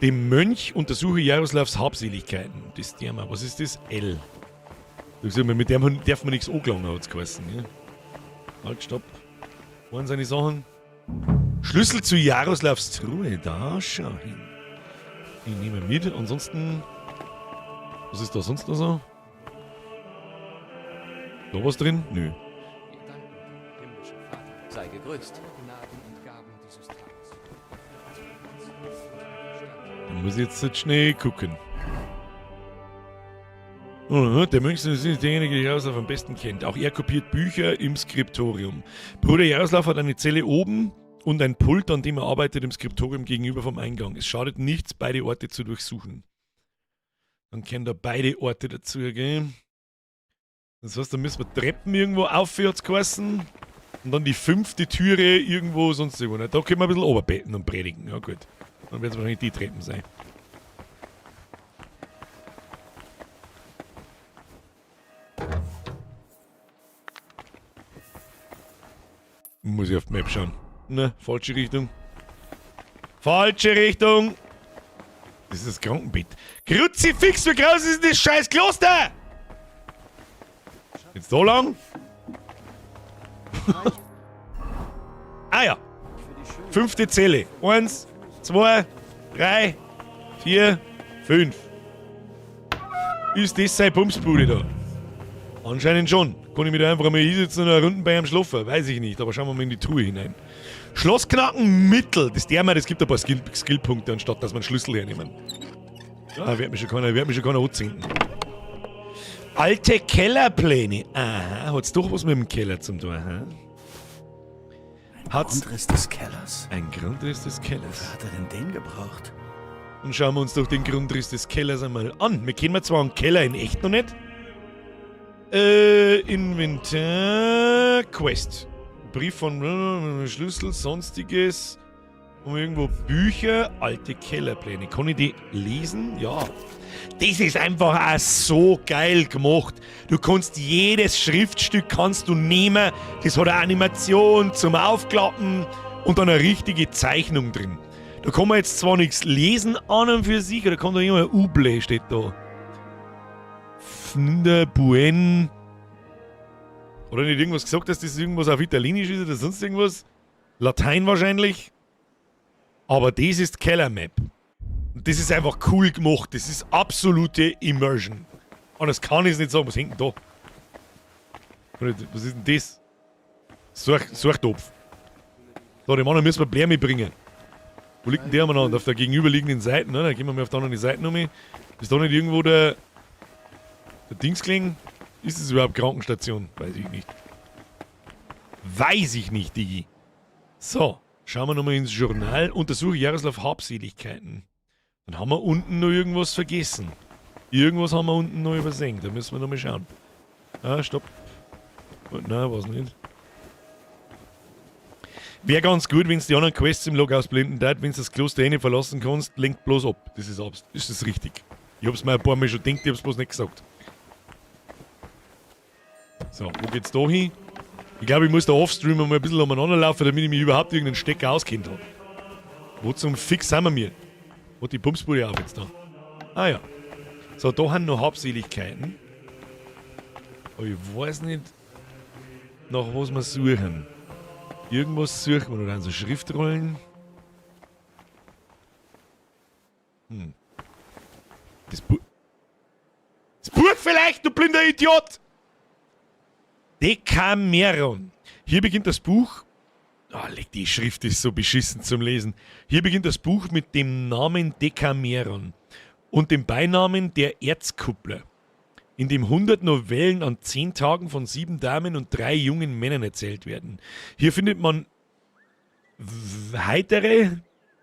dem Mönch, untersuche Jaroslavs Habseligkeiten. Das Thema, was ist das? L. Du siehst, mit dem darf man nichts angelangen, hat's geheißen. Ja? Halt, stopp. Wo waren seine Sachen? Schlüssel zu Jaroslavs Truhe. Da schau hin. Ich nehme mit. Ansonsten. Was ist da sonst noch so? Da was drin? Nö. Sei gegrüßt. Da muss ich jetzt schnell gucken. Oh, der Mönch ist derjenige, der Jaroslav am besten kennt. Auch er kopiert Bücher im Skriptorium. Bruder Jaroslav hat eine Zelle oben und ein Pult, an dem er arbeitet, im Skriptorium gegenüber vom Eingang. Es schadet nichts, beide Orte zu durchsuchen. Dann können da beide Orte dazu, gell? Das heißt, da müssen wir Treppen irgendwo aufwärts geheißen. Und dann die fünfte Türe irgendwo sonst irgendwo. Da können wir ein bisschen oberbetten und predigen. Ja gut. Dann werden es wahrscheinlich die Treppen sein. Muss ich auf die Map schauen. Ne, falsche Richtung. Falsche Richtung! Das ist das Krankenbett. Kruzifix, wie groß ist denn das scheiß Kloster? Jetzt so lang? Ah ja. Fünfte Zelle. 1, 2, 3, 4, 5. Ist das seine Bumsbude da? Anscheinend schon. Kann ich mich da einfach mal hinsetzen und eine Runde bei ihm schlafen? Weiß ich nicht, aber schauen wir mal in die Truhe hinein. Schlossknacken Mittel. Das der mal, das gibt ein paar Skillpunkte, anstatt dass wir einen Schlüssel hernehmen. Da wird mich schon keiner, anzinken. Alte Kellerpläne. Aha, hat's doch was mit dem Keller zum tun. Aha. Ein Grundriss des Kellers. Ein Grundriss des Kellers. Wofür hat er denn den gebraucht? Und schauen wir uns doch den Grundriss des Kellers einmal an. Wir kennen zwar einen Keller in echt noch nicht. Inventar. Quest. Brief von Schlüssel, sonstiges. Und irgendwo Bücher, alte Kellerpläne. Kann ich die lesen? Ja. Das ist einfach auch so geil gemacht. Du kannst jedes Schriftstück kannst du nehmen. Das hat eine Animation zum Aufklappen und dann eine richtige Zeichnung drin. Da kann man jetzt zwar nichts lesen an und für sich, oder kann da irgendwo ein Uble steht da. Fnder Buen. Oder nicht irgendwas gesagt, dass das irgendwas auf Italienisch ist oder sonst irgendwas? Latein wahrscheinlich. Aber das ist Kellermap. Und das ist einfach cool gemacht. Das ist absolute Immersion. Und das kann ich nicht sagen. Was hängt denn da? Was ist denn das? Suchtopf. So, den anderen müssen wir Blär mitbringen. Wo liegt denn der umeinander? Auf der gegenüberliegenden Seite, ne? Da gehen wir mal auf der anderen Seite noch mal. Ist da nicht irgendwo der Dings gelegen? Ist es überhaupt Krankenstation? Weiß ich nicht. Weiß ich nicht, Digi. So, schauen wir nochmal ins Journal. Untersuche Jaroslav Habseligkeiten. Dann haben wir unten noch irgendwas vergessen. Irgendwas haben wir unten noch übersehen. Da müssen wir nochmal schauen. Ah, stopp. Nein, weiß nicht. Wäre ganz gut, wenn du die anderen Quests im Log ausblenden darfst. Wenn du das Kloster eh nicht verlassen kannst, lenkt bloß ab. Das ist das richtig. Ich hab's mir ein paar Mal schon gedacht, ich hab's bloß nicht gesagt. So, wo geht's da hin? Ich glaube, ich muss da offstream mal ein bisschen umeinander laufen, damit ich mich überhaupt irgendeinen Stecker auskennt habe. Wo zum Fix sind wir mir? Wo die Bumsbude auf jetzt da? Ah ja. So, da haben noch Habseligkeiten. Aber ich weiß nicht, nach was wir suchen. Irgendwas suchen wir noch. Dann so Schriftrollen. Hm. Das Buch vielleicht, du blinder Idiot! Decameron. Hier beginnt das Buch. Oh, leck, die Schrift ist so beschissen zum Lesen. Hier beginnt das Buch mit dem Namen Decameron und dem Beinamen der Erzkuppler, in dem 100 Novellen an 10 Tagen von 7 Damen und 3 jungen Männern erzählt werden. Hier findet man heitere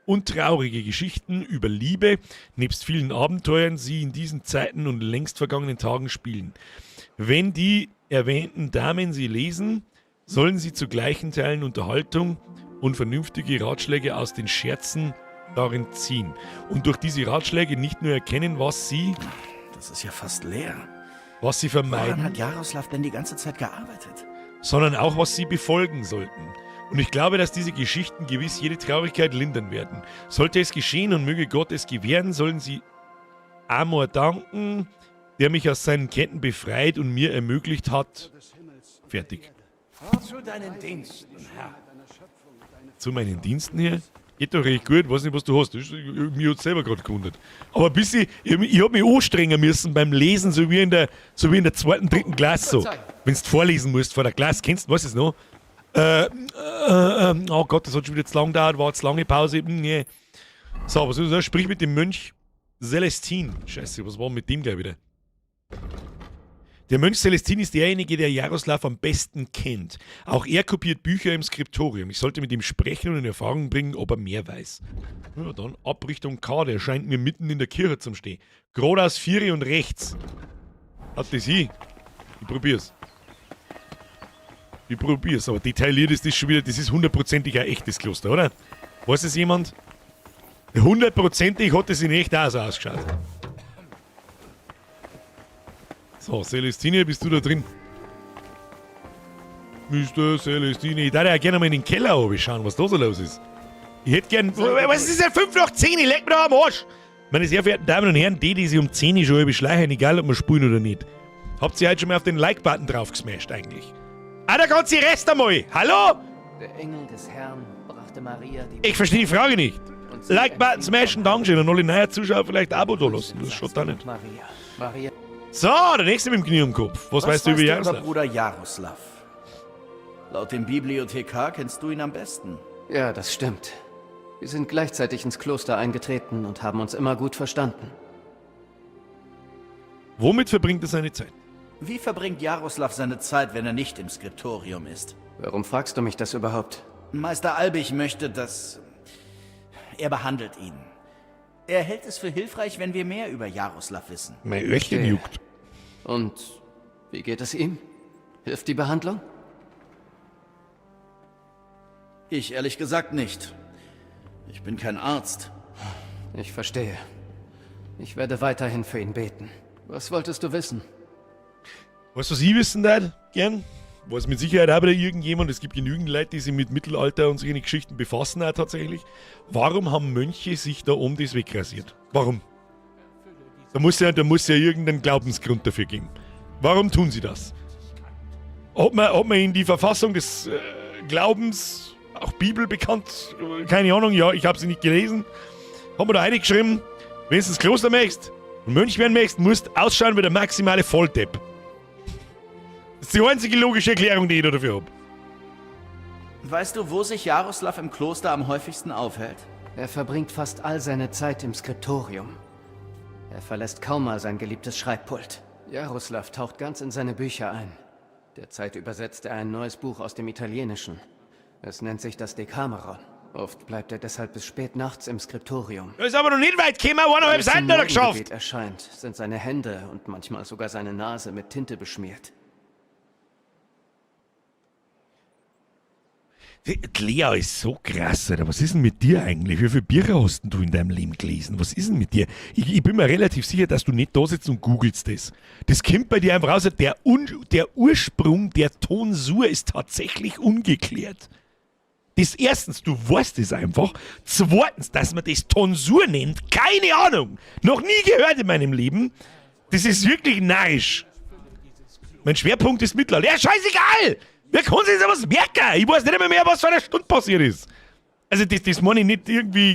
und traurige Geschichten über Liebe, nebst vielen Abenteuern, sie in diesen Zeiten und längst vergangenen Tagen spielen. Wenn die erwähnten Damen sie lesen, sollen sie zu gleichen Teilen Unterhaltung und vernünftige Ratschläge aus den Scherzen darin ziehen. Und durch diese Ratschläge nicht nur erkennen, was sie... Das ist ja fast leer. Was sie vermeiden. Woran hat Jaroslav denn die ganze Zeit gearbeitet? Sondern auch, was sie befolgen sollten. Und ich glaube, dass diese Geschichten gewiss jede Traurigkeit lindern werden. Sollte es geschehen und möge Gott es gewähren, sollen sie Amor danken, der mich aus seinen Ketten befreit und mir ermöglicht hat. Fertig. Zu deinen Diensten, Herr. Zu meinen Diensten hier? Geht doch recht gut, weiß nicht, was du hast. Mir hat selber gerade gewundert. Aber ein bisschen, ich hab mich anstrengen müssen beim Lesen, so wie in der zweiten, dritten Klasse. So. Wenn du vorlesen musst vor der Klasse, kennst du, weißt du es noch? Oh Gott, das hat schon wieder zu lang gedauert, war zu lange Pause. Nee. So, was ist das? Sprich mit dem Mönch Celestin. Scheiße, was war mit dem gleich wieder? Der Mönch Celestin ist derjenige, der Jaroslav am besten kennt. Auch er kopiert Bücher im Skriptorium. Ich sollte mit ihm sprechen und in Erfahrung bringen, ob er mehr weiß. Ja, dann ab Richtung K, der scheint mir mitten in der Kirche zum Stehen. Geradeaus 4 und rechts. Hat das hin? Ich probier's. Ich probier's, aber detailliert ist das schon wieder, das ist hundertprozentig ein echtes Kloster, oder? Weiß es jemand? Hundertprozentig hat das in echt auch so ausgeschaut. So, Celestine, bist du da drin? Mr. Celestine, ich darf ja gerne mal in den Keller schauen, was da so los ist. Ich hätte gern. Was ist denn 5 nach 10? Ich leck mir doch am Arsch! Meine sehr verehrten Damen und Herren, die sich um 10 schon beschleichen, egal ob wir spielen oder nicht. Habt ihr heute schon mal auf den Like-Button drauf gesmashed eigentlich? Ah, der ganze Rest einmal! Hallo? Der Engel des Herrn brachte Maria die Ich verstehe die Frage nicht. Like-Button smashen, Dankeschön. Und alle neuen Zuschauer vielleicht Abo da lassen. Das schaut da nicht. Maria. Maria. So, der nächste mit dem Knie am Kopf. Was, weißt du über Jaroslav? Bruder Jaroslav? Laut dem Bibliothekar kennst du ihn am besten. Ja, das stimmt. Wir sind gleichzeitig ins Kloster eingetreten und haben uns immer gut verstanden. Womit verbringt er seine Zeit? Wie verbringt Jaroslav seine Zeit, wenn er nicht im Skriptorium ist? Warum fragst du mich das überhaupt? Meister Albig möchte, dass... Er behandelt ihn. Er hält es für hilfreich, wenn wir mehr über Jaroslav wissen. Mein Öhrchen juckt. Und wie geht es ihm? Hilft die Behandlung? Ich ehrlich gesagt nicht. Ich bin kein Arzt. Ich verstehe. Ich werde weiterhin für ihn beten. Was wolltest du wissen? Weißt du, was ich wissen darf? Gern? Weiß mit Sicherheit auch wieder irgendjemand. Es gibt genügend Leute, die sich mit Mittelalter und solchen Geschichten befassen auch tatsächlich. Warum haben Mönche sich da um das wegrasiert? Warum? Da muss ja irgendeinen Glaubensgrund dafür geben. Warum tun sie das? Hat man in die Verfassung des Glaubens, auch Bibel bekannt, keine Ahnung, ja, ich habe sie nicht gelesen, haben wir da reingeschrieben, wenn du ins Kloster möchtest und Mönch werden möchtest, musst du ausschauen wie der maximale Volldepp. Das ist die einzige logische Erklärung, die ich da dafür habe. Weißt du, wo sich Jaroslav im Kloster am häufigsten aufhält? Er verbringt fast all seine Zeit im Skriptorium. Er verlässt kaum mal sein geliebtes Schreibpult. Jaroslav taucht ganz in seine Bücher ein. Derzeit übersetzt er ein neues Buch aus dem Italienischen. Es nennt sich das Decameron. Oft bleibt er deshalb bis spät nachts im Skriptorium. Da ist aber noch nicht weit gekommen, 1,5 Seiten hat er geschafft. Wenn er erscheint, sind seine Hände und manchmal sogar seine Nase mit Tinte beschmiert. Die Lea ist so krass, Alter. Was ist denn mit dir eigentlich? Wie viele Bücher hast denn du in deinem Leben gelesen? Was ist denn mit dir? Ich bin mir relativ sicher, dass du nicht da sitzt und googelst das. Das kommt bei dir einfach raus. Der Ursprung der Tonsur ist tatsächlich ungeklärt. Das erstens, du weißt es einfach. Zweitens, dass man das Tonsur nennt, keine Ahnung. Noch nie gehört in meinem Leben. Das ist wirklich narrisch. Mein Schwerpunkt ist Mittelalter. Ja, scheißegal! Wer kann sich jetzt was merken? Ich weiß nicht einmal mehr, was vor einer Stunde passiert ist. Also das meine ich nicht irgendwie...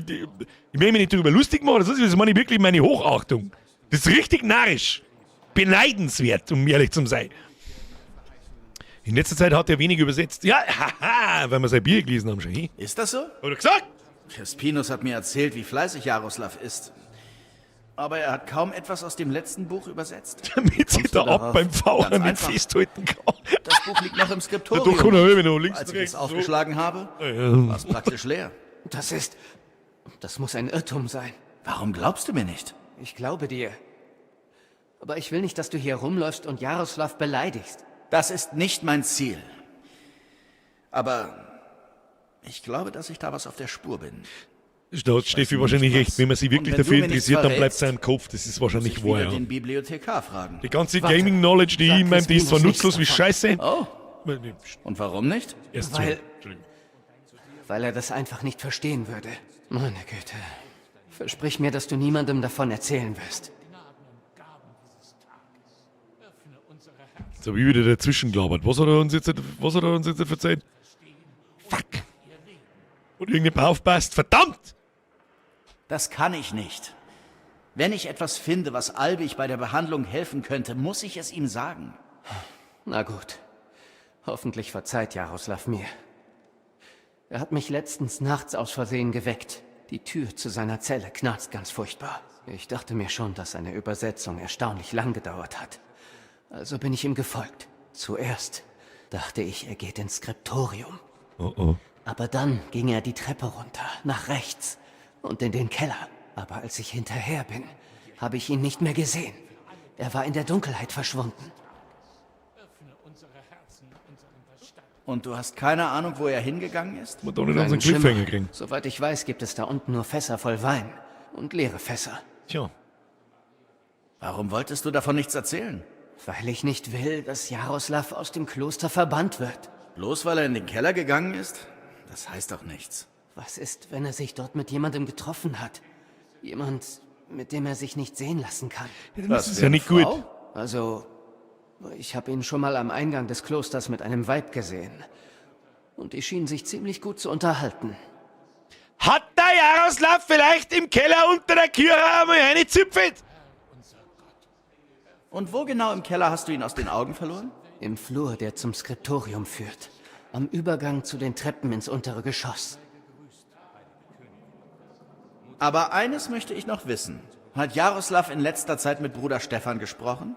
Ich will mich nicht darüber lustig machen, das meine ich wirklich meine Hochachtung. Das ist richtig narrisch. Beneidenswert, um ehrlich zu sein. In letzter Zeit hat er wenig übersetzt. Ja, haha, weil wir sein Bier gelesen haben schon. Hey? Ist das so? Hat er gesagt? Crispinus hat mir erzählt, wie fleißig Jaroslav ist. Aber er hat kaum etwas aus dem letzten Buch übersetzt. Damit sich der Ab beim VR nicht festhalten kann. Das Buch liegt noch im Skriptorium. Da kann er noch links. Als ich es aufgeschlagen habe, war es praktisch leer. Das muss ein Irrtum sein. Warum glaubst du mir nicht? Ich glaube dir. Aber ich will nicht, dass du hier rumläufst und Jaroslav beleidigst. Das ist nicht mein Ziel. Aber ich glaube, dass ich da was auf der Spur bin. Da hat Steffi wahrscheinlich recht. Wenn man sich wirklich dafür interessiert, dann bleibt es im Kopf. Das ist wahrscheinlich wahr, ja. Den Bibliothekar fragen. Die ganze Gaming-Knowledge, die ich in meinem, die ist zwar nutzlos wie Scheiße. Oh. Und warum nicht? Erst weil er das einfach nicht verstehen würde. Meine Güte. Versprich mir, dass du niemandem davon erzählen wirst. So, wie wieder dazwischen gelabert. Was hat er uns jetzt, verzeiht? Fuck. Und irgendjemand aufpasst. Verdammt! Das kann ich nicht. Wenn ich etwas finde, was Albig bei der Behandlung helfen könnte, muss ich es ihm sagen. Na gut. Hoffentlich verzeiht Jaroslav mir. Er hat mich letztens nachts aus Versehen geweckt. Die Tür zu seiner Zelle knarzt ganz furchtbar. Ich dachte mir schon, dass seine Übersetzung erstaunlich lang gedauert hat. Also bin ich ihm gefolgt. Zuerst dachte ich, er geht ins Skriptorium. Oh oh. Aber dann ging er die Treppe runter, nach rechts und in den Keller. Aber als ich hinterher bin, habe ich ihn nicht mehr gesehen. Er war in der Dunkelheit verschwunden. Und du hast keine Ahnung, wo er hingegangen ist? Man da nicht unseren Keinen Cliffhanger Schimmer. kriegen. Soweit ich weiß, gibt es da unten nur Fässer voll Wein und leere Fässer. Tja. Warum wolltest du davon nichts erzählen? Weil ich nicht will, dass Jaroslav aus dem Kloster verbannt wird. Bloß weil er in den Keller gegangen ist? Das heißt doch nichts. Was ist, wenn er sich dort mit jemandem getroffen hat? Jemand, mit dem er sich nicht sehen lassen kann. Das ist ja nicht gut. Also, ich habe ihn schon mal am Eingang des Klosters mit einem Weib gesehen. Und die schienen sich ziemlich gut zu unterhalten. Hat der Jaroslav vielleicht im Keller unter der Küche einmal eine züpfelt? Und wo genau im Keller hast du ihn aus den Augen verloren? Im Flur, der zum Skriptorium führt. Am Übergang zu den Treppen ins untere Geschoss. Aber eines möchte ich noch wissen. Hat Jaroslav in letzter Zeit mit Bruder Stefan gesprochen?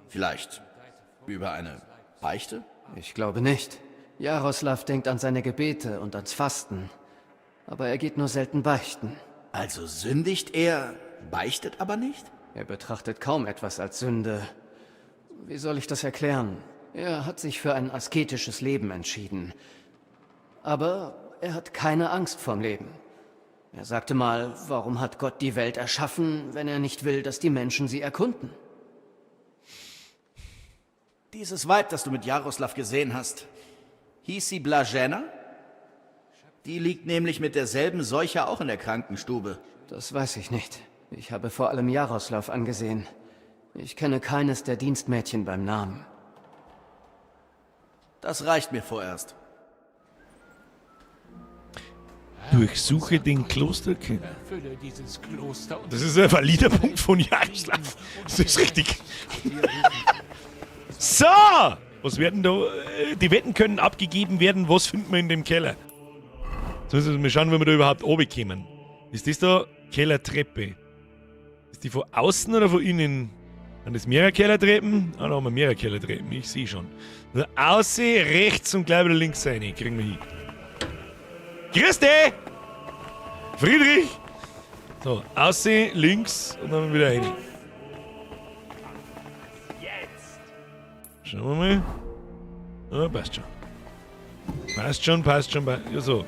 Vielleicht über eine Beichte? Ich glaube nicht. Jaroslav denkt an seine Gebete und ans Fasten. Aber er geht nur selten beichten. Also sündigt er, beichtet aber nicht? Er betrachtet kaum etwas als Sünde. Wie soll ich das erklären? Er hat sich für ein asketisches Leben entschieden. Aber er hat keine Angst vorm Leben. Er sagte mal, warum hat Gott die Welt erschaffen, wenn er nicht will, dass die Menschen sie erkunden? Dieses Weib, das du mit Jaroslav gesehen hast, hieß sie Blajena? Die liegt nämlich mit derselben Seuche auch in der Krankenstube. Das weiß ich nicht. Ich habe vor allem Jaroslav angesehen. Ich kenne keines der Dienstmädchen beim Namen. Das reicht mir vorerst. Durchsuche den Klosterkeller. Erfülle dieses Kloster und Das ist ein valider Punkt von Jaroslav. Das ist richtig. So! Was werden da. Die Wetten können abgegeben werden. Was finden wir in dem Keller? Jetzt müssen wir mal schauen, wenn wir da überhaupt runterkommen. Ist das da Kellertreppe? Ist die von außen oder von innen? Sind das mehrere Kellertreppen? Ah, da haben wir mehrere Kellertreppen. Ich sehe schon. Also außen, rechts und gleich wieder links rein. Kriegen wir hin. Grüß dich! Friedrich! So, außen, links und dann wieder rein. Schauen wir mal. Ah, passt schon. Passt schon, passt schon, passt. Ja, so.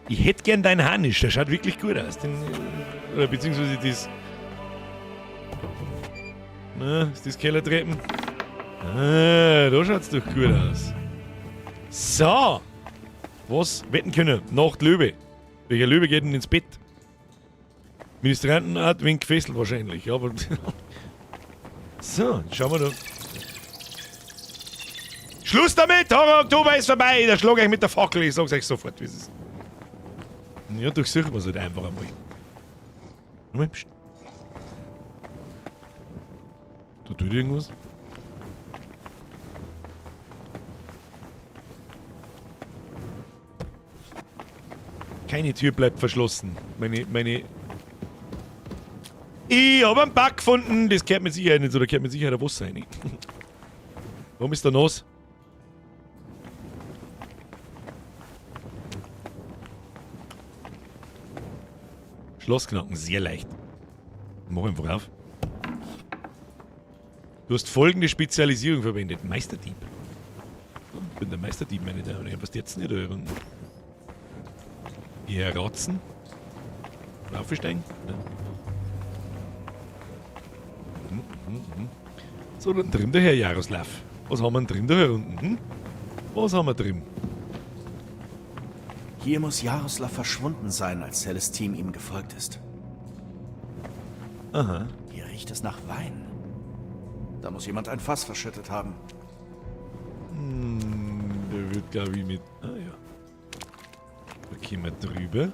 Ich hätte gern deinen Harnisch, der schaut wirklich gut aus. Den, oder beziehungsweise das. Na, ist das Kellertreppen? Ah, da schaut's doch gut aus. So. Was wetten können? Nacht Löwe. Welcher Löwe geht denn ins Bett? Ministrantenart, wen gefesselt wahrscheinlich. Aber so, schauen wir da. Schluss damit! Horror Oktober ist vorbei! Da schlag ich mit der Fackel, ich sag's euch sofort, wie es ist. Ja, durchsuchen wir es halt einfach einmal. Moment, pst. Da tut irgendwas. Keine Tür bleibt verschlossen. Meine. Ich hab einen Bug gefunden. Das kehrt mit Sicherheit nicht so. Da kehrt mit Sicherheit ein Wasser rein. Warum ist da nass? Schloss knacken, sehr leicht. Mach einfach auf. Du hast folgende Spezialisierung verwendet. Meisterdieb. Ich bin der Meisterdieb, meine Damen und Herren. Was ist jetzt nicht da unten? Hier ratzen. Aufsteigen? Ja. So, dann drin der Herr Jaroslav. Was haben wir denn drin da hier unten? Hm? Was haben wir drin? Hier muss Jaroslav verschwunden sein, als Celestine ihm gefolgt ist. Aha. Hier riecht es nach Wein. Da muss jemand ein Fass verschüttet haben. Der wird, glaube ich, mit. Ah ja. Da gehen wir drüber.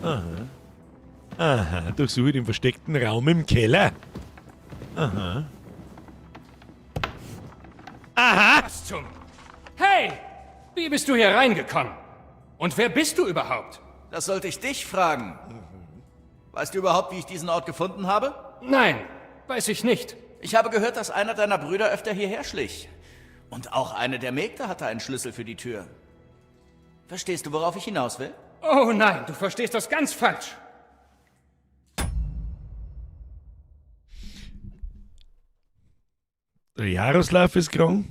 Aha. Aha, durchsuche den versteckten Raum im Keller. Aha. Aha! Was zum... Hey! Wie bist du hier reingekommen? Und wer bist du überhaupt? Das sollte ich dich fragen. Weißt du überhaupt, wie ich diesen Ort gefunden habe? Nein, weiß ich nicht. Ich habe gehört, dass einer deiner Brüder öfter hierher schlich. Und auch eine der Mägde hatte einen Schlüssel für die Tür. Verstehst du, worauf ich hinaus will? Oh nein, du verstehst das ganz falsch. Der Jaroslav ist krank.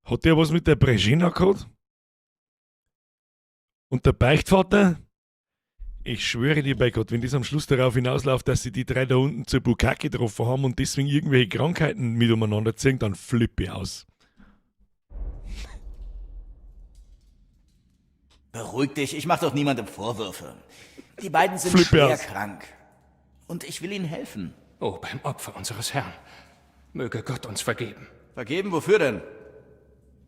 Hat der was mit der Brezina gehabt? Und der Beichtvater? Ich schwöre dir bei Gott, wenn das am Schluss darauf hinausläuft, dass sie die drei da unten zur Bukake getroffen haben und deswegen irgendwelche Krankheiten mit umeinander ziehen, dann flippe ich aus. Beruhig dich, ich mache doch niemandem Vorwürfe. Die beiden sind Flippe schwer aus. krank. Und ich will ihnen helfen. Oh, beim Opfer unseres Herrn. Möge Gott uns vergeben. Vergeben wofür denn?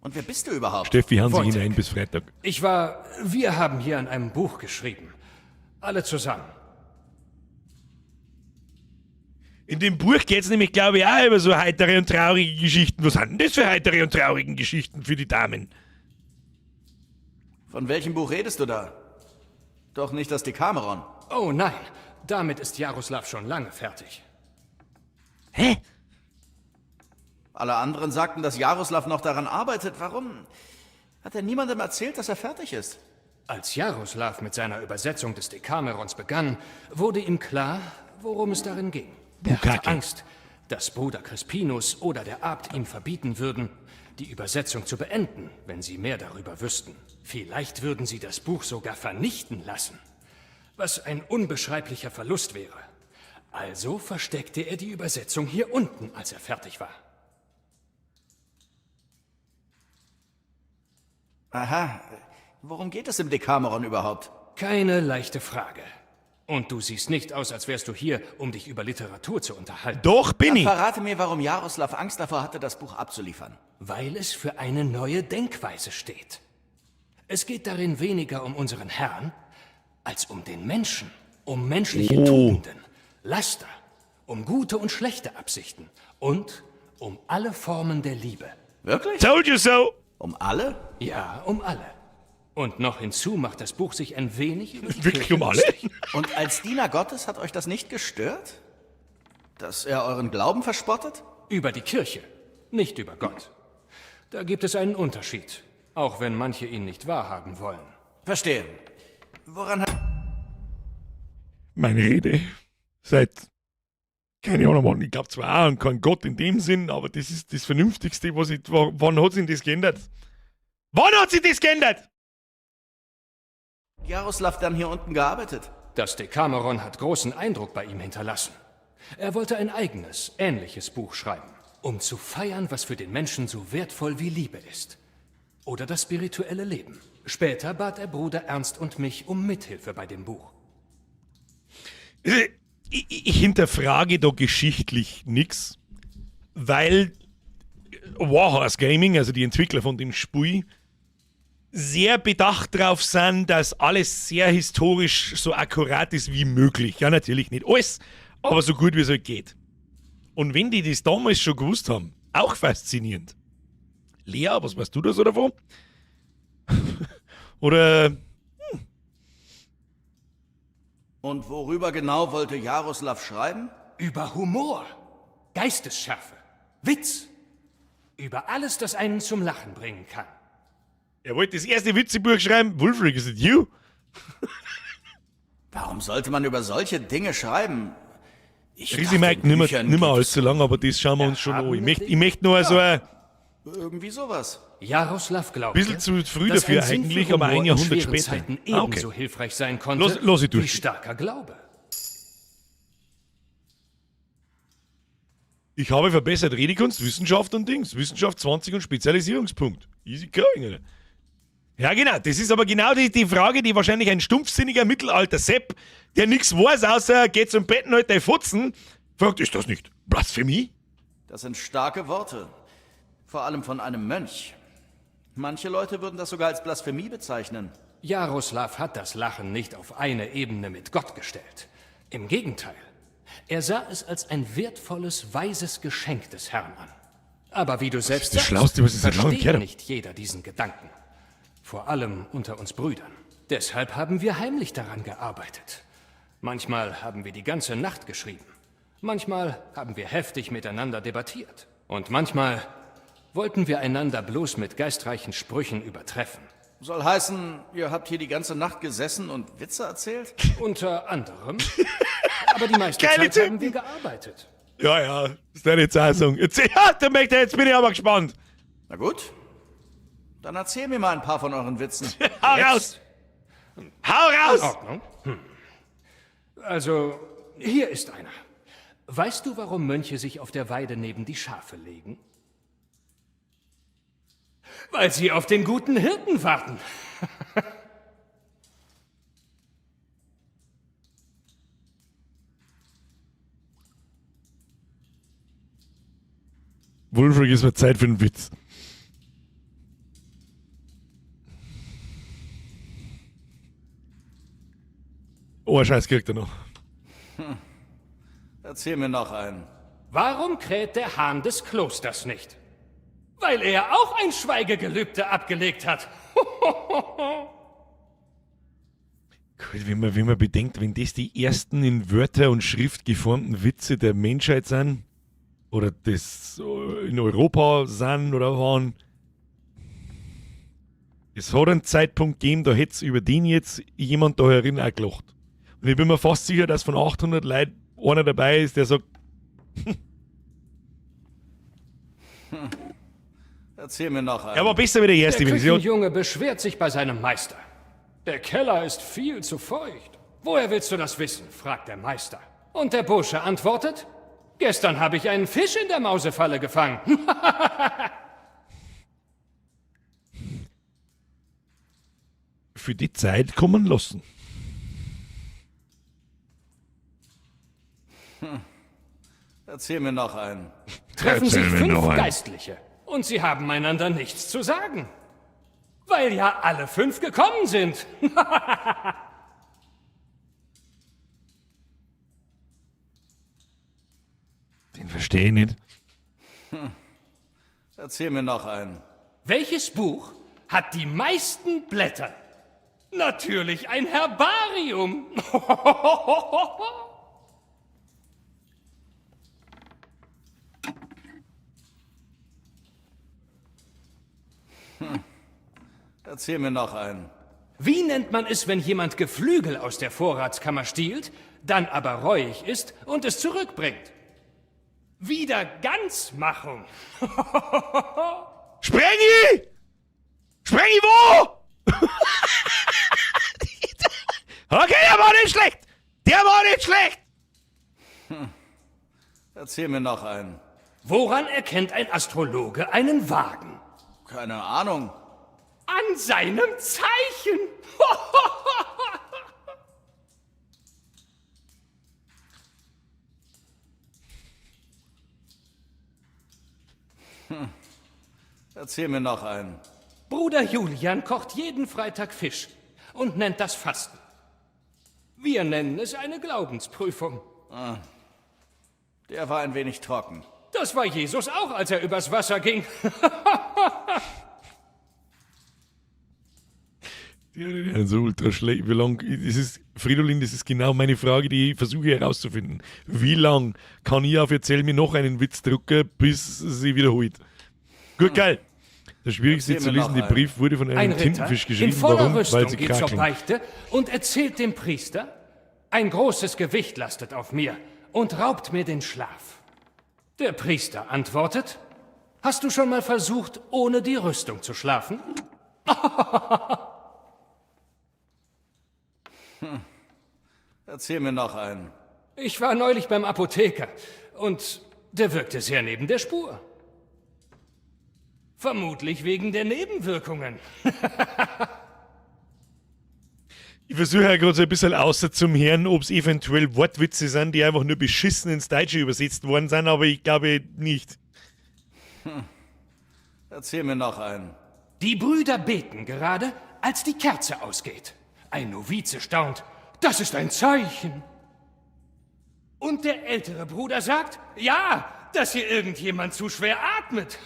Und wer bist du überhaupt? Steffi, hauen sich Wojtek. hinein bis Freitag. Ich war. Wir haben hier an einem Buch geschrieben. Alle zusammen. In dem Buch geht es nämlich, glaube ich, auch über so heitere und traurige Geschichten. Was sind denn das für heitere und traurige Geschichten für die Damen? Von welchem Buch redest du da? Doch nicht das Dekameron. Oh nein, damit ist Jaroslav schon lange fertig. Hä? Alle anderen sagten, dass Jaroslav noch daran arbeitet. Warum hat er niemandem erzählt, dass er fertig ist? Als Jaroslav mit seiner Übersetzung des Dekamerons begann, wurde ihm klar, worum es darin ging. Er hatte Angst, dass Bruder Crispinus oder der Abt ihm verbieten würden, die Übersetzung zu beenden, wenn sie mehr darüber wüssten. Vielleicht würden sie das Buch sogar vernichten lassen, was ein unbeschreiblicher Verlust wäre. Also versteckte er die Übersetzung hier unten, als er fertig war. Aha. Worum geht es im Dekameron überhaupt? Keine leichte Frage. Und du siehst nicht aus, als wärst du hier, um dich über Literatur zu unterhalten. Doch, bin Dann verrate mir, warum Jaroslav Angst davor hatte, das Buch abzuliefern. Weil es für eine neue Denkweise steht. Es geht darin weniger um unseren Herrn, als um den Menschen, um menschliche Oh. Tugenden, Laster, um gute und schlechte Absichten und um alle Formen der Liebe. Wirklich? Told you so! Um alle? Ja, um alle. Und noch hinzu macht das Buch sich ein wenig über die Wirklich Kirche um alle? lustig. Und als Diener Gottes hat euch das nicht gestört? Dass er euren Glauben verspottet? Über die Kirche, nicht über Gott. Da gibt es einen Unterschied, auch wenn manche ihn nicht wahrhaben wollen. Verstehe. Woran hat... Meine Rede. Seit, keine Ahnung, wann. Ich glaube zwar auch an keinen Gott in dem Sinn, aber das ist das Vernünftigste, was ich. Wann hat sich denn das geändert? Wann hat sich das geändert? Jaroslav dann hier unten gearbeitet? Das Dekameron hat großen Eindruck bei ihm hinterlassen. Er wollte ein eigenes, ähnliches Buch schreiben, um zu feiern, was für den Menschen so wertvoll wie Liebe ist. Oder das spirituelle Leben. Später bat er Bruder Ernst und mich um Mithilfe bei dem Buch. Ich hinterfrage da geschichtlich nichts, weil Warhorse Gaming, also die Entwickler von dem Spiel, sehr bedacht drauf sind, dass alles sehr historisch so akkurat ist wie möglich. Ja, natürlich nicht alles, aber so gut wie es halt geht. Und wenn die das damals schon gewusst haben, auch faszinierend. Lea, was weißt du da so davon? Oder Und worüber genau wollte Jaroslav schreiben? Über Humor, Geistesschärfe, Witz. Über alles, das einen zum Lachen bringen kann. Er wollte das erste Witzebuch schreiben. Wulfric, is it you? Warum sollte man über solche Dinge schreiben? Ich Risi dachte, in Mike, nimmer, Büchern nimmer geht allzu lang, aber das schauen wir uns schon an. Ich möchte ich möcht nur so ein Irgendwie sowas. Jaroslav glaubte, bisschen zu früh dass dafür ein Sinn für eigentlich, aber Humor ein in Jahrhundert schweren später. Zeiten Ah, okay. ebenso hilfreich sein konnte, Los, los ich wie durch. starker Glaube. Ich habe verbessert Redekunst, Wissenschaft und Dings. Wissenschaft 20 und Spezialisierungspunkt. Easy going, Alter. Ja, genau. Das ist aber genau die Frage, die wahrscheinlich ein stumpfsinniger Mittelalter-Sepp, der nichts weiß, außer geht zum Betten halt dein Fotzen, fragt, ist das nicht Blasphemie? Das sind starke Worte. Vor allem von einem Mönch. Manche Leute würden das sogar als Blasphemie bezeichnen. Jaroslav hat das Lachen nicht auf eine Ebene mit Gott gestellt. Im Gegenteil. Er sah es als ein wertvolles, weises Geschenk des Herrn an. Aber wie du selbst ist das sagst, Schlauste, was ich seit langem versteht gehört habe. nicht jeder diesen Gedanken. Vor allem unter uns Brüdern. Deshalb haben wir heimlich daran gearbeitet. Manchmal haben wir die ganze Nacht geschrieben. Manchmal haben wir heftig miteinander debattiert. Und manchmal wollten wir einander bloß mit geistreichen Sprüchen übertreffen. Soll heißen, ihr habt hier die ganze Nacht gesessen und Witze erzählt? Unter anderem. Aber die meiste Geile Zeit haben wir gearbeitet. Ja, ja, das werde ich jetzt auch sagen. Jetzt, ja, da möchte, jetzt bin ich aber gespannt. Na gut. Dann erzähl mir mal ein paar von euren Witzen. Hau raus! Hau raus! In Ordnung. Also, hier ist einer. Weißt du, warum Mönche sich auf der Weide neben die Schafe legen? Weil sie auf den guten Hirten warten. Wulfric, ist mir Zeit für einen Witz. Oh, Scheiß kriegt er noch. Erzähl mir noch einen. Warum kräht der Hahn des Klosters nicht? Weil er auch ein Schweigegelübde abgelegt hat. Gut, wenn man bedenkt, wenn das die ersten in Wörter und Schrift geformten Witze der Menschheit sind, oder das in Europa sind oder waren, es hat einen Zeitpunkt gegeben, da hätte es über den jetzt jemand da herin auch gelacht. Und ich bin mir fast sicher, dass von 800 Leuten einer dabei ist, der sagt, Erzähl mir noch einen. Er war besser wie der erste, Der wenn ich sie- Küchenjunge beschwert sich bei seinem Meister. Der Keller ist viel zu feucht. Woher willst du das wissen? Fragt der Meister. Und der Bursche antwortet, gestern habe ich einen Fisch in der Mausefalle gefangen. Für die Zeit kommen lassen. Erzähl mir noch einen. Treffen sich Erzähl mir 5 noch einen. Geistliche und sie haben einander nichts zu sagen. Weil ja alle 5 gekommen sind. Den verstehe ich nicht. Erzähl mir noch einen. Welches Buch hat die meisten Blätter? Natürlich ein Herbarium. Erzähl mir noch einen. Wie nennt man es, wenn jemand Geflügel aus der Vorratskammer stiehlt, dann aber reuig ist und es zurückbringt? Wiederganzmachung. Sprengi! Sprengi wo? Okay, der war nicht schlecht! Der war nicht schlecht! Erzähl mir noch einen. Woran erkennt ein Astrologe einen Wagen? Keine Ahnung. An seinem Zeichen. Erzähl mir noch einen. Bruder Julian kocht jeden Freitag Fisch und nennt das Fasten. Wir nennen es eine Glaubensprüfung. Ah, der war ein wenig trocken. Das war Jesus auch, als er übers Wasser ging. Die sind so ultra schlecht. Wie lang, das ist, Fridolin, das ist genau meine Frage, die ich versuche herauszufinden. Wie lang kann ich auf Erzähl mir noch einen Witz drucken, bis sie wiederholt? Gut, geil. Das Schwierigste Erzähl zu mir lesen, noch der einen. Brief wurde von einem Ein Ritter Tintenfisch geschrieben. in voller Warum? Rüstung Weil sie geht zur krakeln. Beichte und erzählt dem Priester, ein großes Gewicht lastet auf mir und raubt mir den Schlaf. Der Priester antwortet, hast du schon mal versucht, ohne die Rüstung zu schlafen? Erzähl mir noch einen. Ich war neulich beim Apotheker und der wirkte sehr neben der Spur. Vermutlich wegen der Nebenwirkungen. Ich versuche ja gerade so ein bisschen außer zum Hören, ob es eventuell Wortwitze sind, die einfach nur beschissen ins Deutsche übersetzt worden sind, aber ich glaube nicht. Erzähl mir noch einen. Die Brüder beten gerade, als die Kerze ausgeht. Ein Novize staunt, das ist ein Zeichen. Und der ältere Bruder sagt, ja, dass hier irgendjemand zu schwer atmet.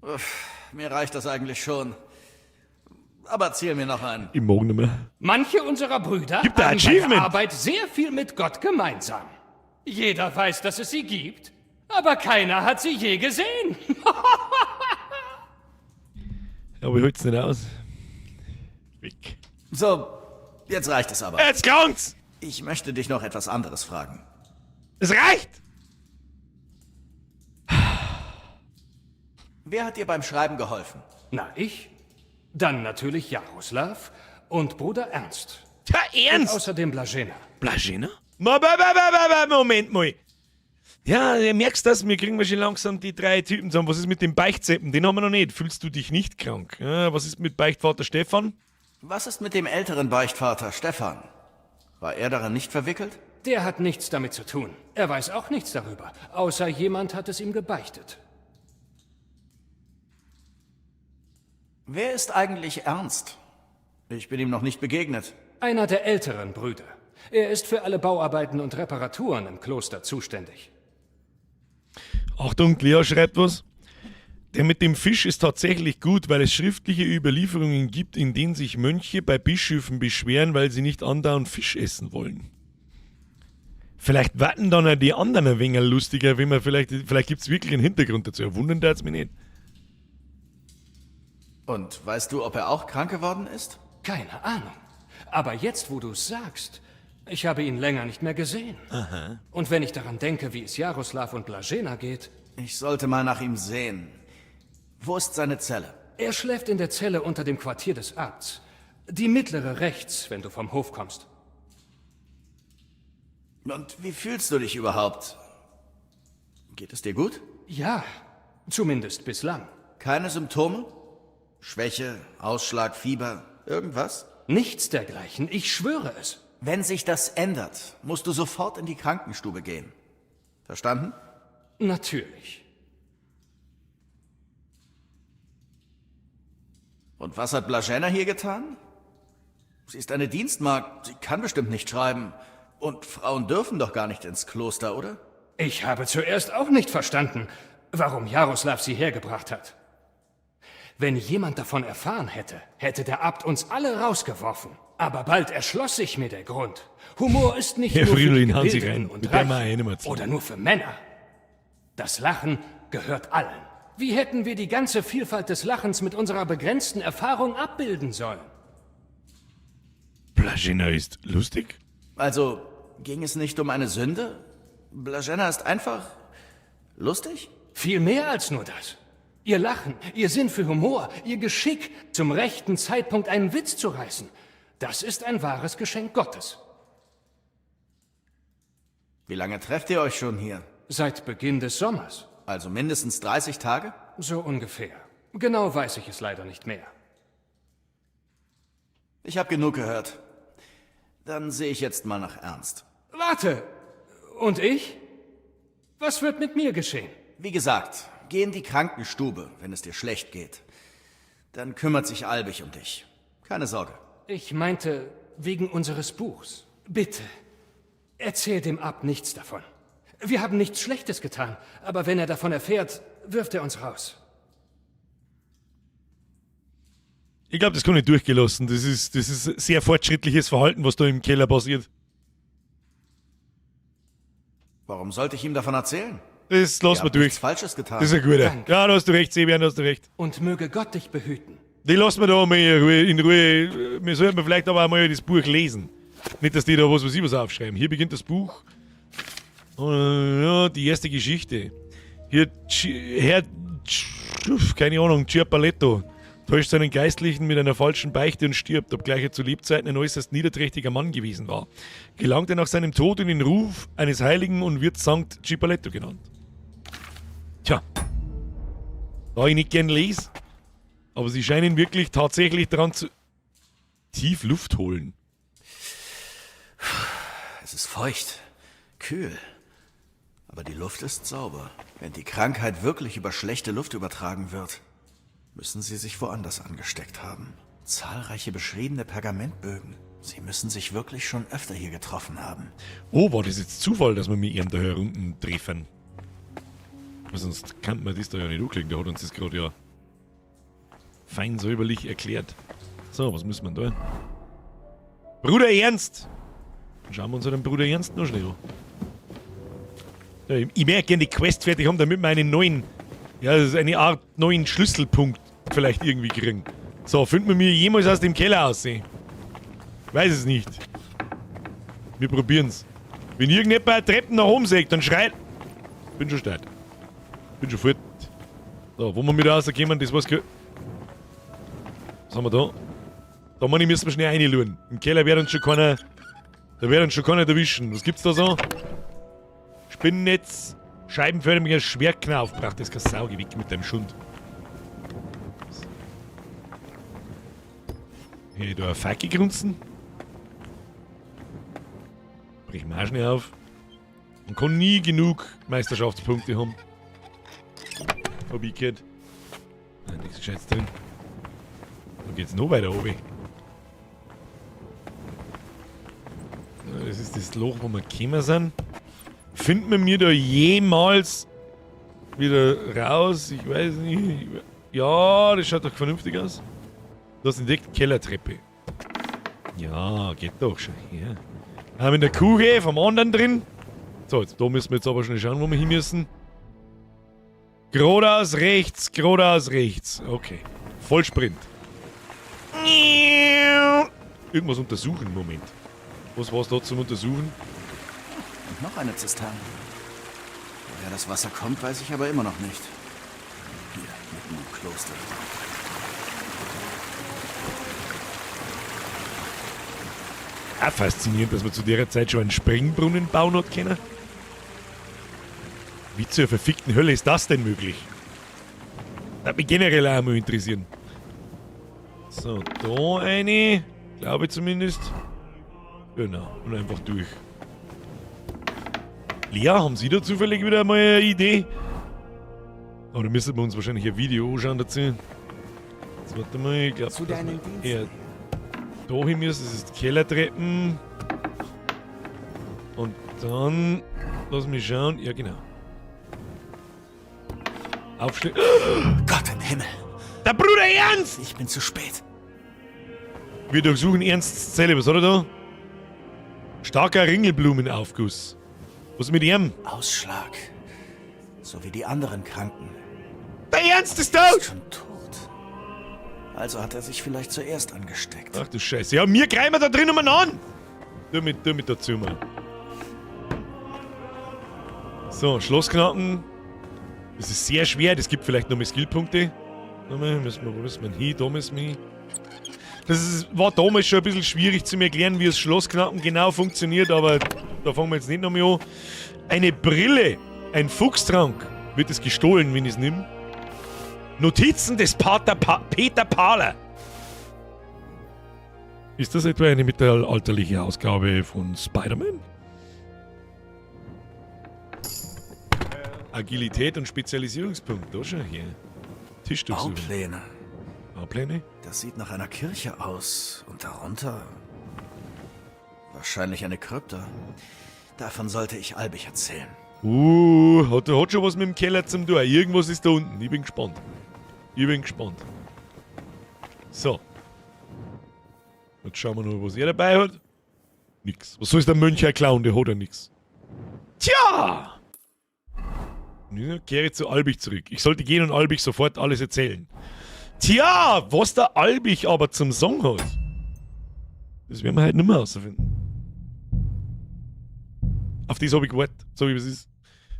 Uff, mir reicht das eigentlich schon. Aber erzähl mir noch einen. Ich mag nicht mehr. Manche unserer Brüder Gibt da haben bei der Achievement? Arbeit sehr viel mit Gott gemeinsam. Jeder weiß, dass es sie gibt, aber keiner hat sie je gesehen. Aber ich hol's nicht aus. Weg. So, jetzt reicht es aber. Jetzt kommt's! Ich möchte dich noch etwas anderes fragen. Es reicht! Wer hat dir beim Schreiben geholfen? Na, ich? Dann natürlich Jaroslav und Bruder Ernst. Tja, Ernst! Und außerdem Blazena. Blazena? Moment mal. Ja, du merkst das, wir kriegen schon langsam die drei Typen zusammen. Was ist mit dem Beichtseppen? Den haben wir noch nicht. Fühlst du dich nicht krank? Ja, was ist mit Beichtvater Stefan? Was ist mit dem älteren Beichtvater Stefan? War er darin nicht verwickelt? Der hat nichts damit zu tun. Er weiß auch nichts darüber, außer jemand hat es ihm gebeichtet. Wer ist eigentlich Ernst? Ich bin ihm noch nicht begegnet. Einer der älteren Brüder. Er ist für alle Bauarbeiten und Reparaturen im Kloster zuständig. Achtung, Lea schreibt was. Der mit dem Fisch ist tatsächlich gut, weil es schriftliche Überlieferungen gibt, in denen sich Mönche bei Bischöfen beschweren, weil sie nicht andauernd Fisch essen wollen. Vielleicht warten dann auch die anderen ein wenig lustiger, wenn man vielleicht gibt es wirklich einen Hintergrund dazu. Wundern darf's mich nicht. Und weißt du, ob er auch krank geworden ist? Keine Ahnung. Aber jetzt, wo du's sagst, ich habe ihn länger nicht mehr gesehen. Aha. Und wenn ich daran denke, wie es Jaroslav und Blazena geht. Ich sollte mal nach ihm sehen. Wo ist seine Zelle? Er schläft in der Zelle unter dem Quartier des Abts. Die mittlere rechts, wenn du vom Hof kommst. Und wie fühlst du dich überhaupt? Geht es dir gut? Ja, zumindest bislang. Keine Symptome? Schwäche, Ausschlag, Fieber, irgendwas? Nichts dergleichen, ich schwöre es. Wenn sich das ändert, musst du sofort in die Krankenstube gehen. Verstanden? Natürlich. Und was hat Blazena hier getan? Sie ist eine Dienstmagd, sie kann bestimmt nicht schreiben. Und Frauen dürfen doch gar nicht ins Kloster, oder? Ich habe zuerst auch nicht verstanden, warum Jaroslav sie hergebracht hat. Wenn jemand davon erfahren hätte, hätte der Abt uns alle rausgeworfen. Aber bald erschloss sich mir der Grund. Humor ist nicht Herr nur für die Fridolin, hauen Sie Gebildeten rein. und Mit der Reichen mal eine zu. oder nur für Männer. Das Lachen gehört allen. Wie hätten wir die ganze Vielfalt des Lachens mit unserer begrenzten Erfahrung abbilden sollen? Blazena ist lustig? Also, ging es nicht um eine Sünde? Blazena ist einfach lustig? Viel mehr als nur das. Ihr Lachen, ihr Sinn für Humor, ihr Geschick, zum rechten Zeitpunkt einen Witz zu reißen. Das ist ein wahres Geschenk Gottes. Wie lange trefft ihr euch schon hier? Seit Beginn des Sommers. Also mindestens 30 Tage? So ungefähr. Genau weiß ich es leider nicht mehr. Ich habe genug gehört. Dann sehe ich jetzt mal nach Ernst. Warte! Und ich? Was wird mit mir geschehen? Wie gesagt, geh in die Krankenstube, wenn es dir schlecht geht. Dann kümmert sich Albig um dich. Keine Sorge. Ich meinte, wegen unseres Buchs. Bitte, erzähl dem Abt nichts davon. Wir haben nichts Schlechtes getan, aber wenn er davon erfährt, wirft er uns raus. Ich glaube, das kann ich durchgelassen. Das ist sehr fortschrittliches Verhalten, was da im Keller passiert. Warum sollte ich ihm davon erzählen? Das lassen Ihr wir habt durch. nichts Falsches getan. Das ist ein guter. Danke. Ja, da hast du recht, Sebian, da hast du recht. Und möge Gott dich behüten. Die lassen wir da mal in Ruhe. In Ruhe. Wir sollten vielleicht aber auch mal das Buch lesen. Nicht, dass die da was weiß ich was aufschreiben. Hier beginnt das Buch. Ja, die erste Geschichte. Hier, Herr, keine Ahnung, Ciapaletto täuscht seinen Geistlichen mit einer falschen Beichte und stirbt, obgleich er zu Lebzeiten ein äußerst niederträchtiger Mann gewesen war. Gelangt er nach seinem Tod in den Ruf eines Heiligen und wird Sankt Ciapaletto genannt. Tja. Da ich nicht gern lese, aber sie scheinen wirklich tatsächlich dran zu... Tief Luft holen. Es ist feucht, kühl. Aber die Luft ist sauber. Wenn die Krankheit wirklich über schlechte Luft übertragen wird, müssen sie sich woanders angesteckt haben. Zahlreiche beschriebene Pergamentbögen. Sie müssen sich wirklich schon öfter hier getroffen haben. Oh, war das jetzt Zufall, dass wir mit ihm da herunten treffen? Aber sonst kann man das da ja nicht anklicken. Der hat uns das gerade ja fein säuberlich erklärt. So, was müssen wir denn da? Bruder Ernst! Dann schauen wir uns den Bruder Ernst noch schnell an. Ja, ich möchte gerne die Quest fertig haben, damit wir einen neuen, ja, das ist eine Art neuen Schlüsselpunkt vielleicht irgendwie kriegen. So, finden wir mir jemals aus dem Keller aussehen? Ich weiß es nicht. Wir probieren's. Wenn irgendjemand Treppen nach oben sägt, dann schreit. Bin schon stark. Bin schon fort. So, wo wir wieder rauskommen, das war's. Was haben wir da? Da meine ich, müssen wir schnell reinschauen. Im Keller wird uns schon keiner. Da wird uns schon keiner erwischen. Was gibt's da so? Spinnennetz, scheibenförmiger Schwertknauf. Braucht das kein Sau, geh weg mit deinem Schund. Hey, da ein Fackel grunzen. Brech mal schnell auf. Man kann nie genug Meisterschaftspunkte haben. Hab ich gehört. Nein, nichts Gescheites drin. Da geht's noch weiter oben. Das ist das Loch, wo wir gekommen sind. Finden wir mir da jemals wieder raus? Ich weiß nicht. Ja, das schaut doch vernünftig aus. Du hast entdeckt Kellertreppe. Ja, geht doch schon her. Haben wir in der Kuche vom anderen drin. So, jetzt, da müssen wir jetzt aber schnell schauen, wo wir hin müssen. Geradeaus rechts, geradeaus rechts. Okay. Vollsprint. Irgendwas untersuchen, Moment. Was war's da zum Untersuchen? Und noch eine Zisterne. Woher das Wasser kommt, weiß ich aber immer noch nicht. Hier, mitten im Kloster. Auch faszinierend, dass man zu der Zeit schon einen Springbrunnen bauen hat können. Wie zur verfickten Hölle ist das denn möglich? Das würde mich generell auch mal interessieren. So, da eine. Glaube ich zumindest. Genau, und einfach durch. Lea, haben Sie da zufällig wieder mal eine Idee? Oder müssen wir uns wahrscheinlich ein Video anschauen dazu? Jetzt warte mal, ich glaube, dass wir eher da hin müssen. Das ist die Kellertreppen. Und dann, lass mich schauen. Ja, genau. Aufstehen. Gott im Himmel! Der Bruder Ernst! Ich bin zu spät. Wir durchsuchen Ernsts Zelle. Was hat er da? Starker Ringelblumenaufguss. Was ist mit ihm? Ausschlag. So wie die anderen Kranken. Der Ernst ist tot! Ist schon tot. Also hat er sich vielleicht zuerst angesteckt. Ach du Scheiße. Ja, mir greifen wir da drin umeinander. Du mit dazu mal. So, Schlossknacken. Das ist sehr schwer. Das gibt vielleicht nochmal Skillpunkte. Nochmal, müssen wir, wo müssen wir hin? Da müssen wir hin. Das war damals schon ein bisschen schwierig zu mir erklären, wie das Schlossknacken genau funktioniert, aber da fangen wir jetzt nicht nochmal an. Eine Brille, ein Fuchstrank, wird es gestohlen, wenn ich es nehme. Notizen des Pater Peter Pahler. Ist das etwa eine mittelalterliche Ausgabe von Spider-Man? Agilität und Spezialisierungspunkt, da schon hier. Tisch durchsuchen. Baupläne. Baupläne? Das sieht nach einer Kirche aus. Und darunter wahrscheinlich eine Krypta. Davon sollte ich Albich erzählen. Hat schon was mit dem Keller zum tun. Irgendwas ist da unten. Ich bin gespannt. Ich bin gespannt. So. Jetzt schauen wir noch, was er dabei hat. Nix. Was soll der Mönch klauen? Der hat ja nix. Tja! Ja, kehre zu Albich zurück. Ich sollte gehen und Albich sofort alles erzählen. Tja, was der Albich aber zum Song hat, das werden wir heute nicht mehr rausfinden. Auf das hab ich gewartet, so wie es ist.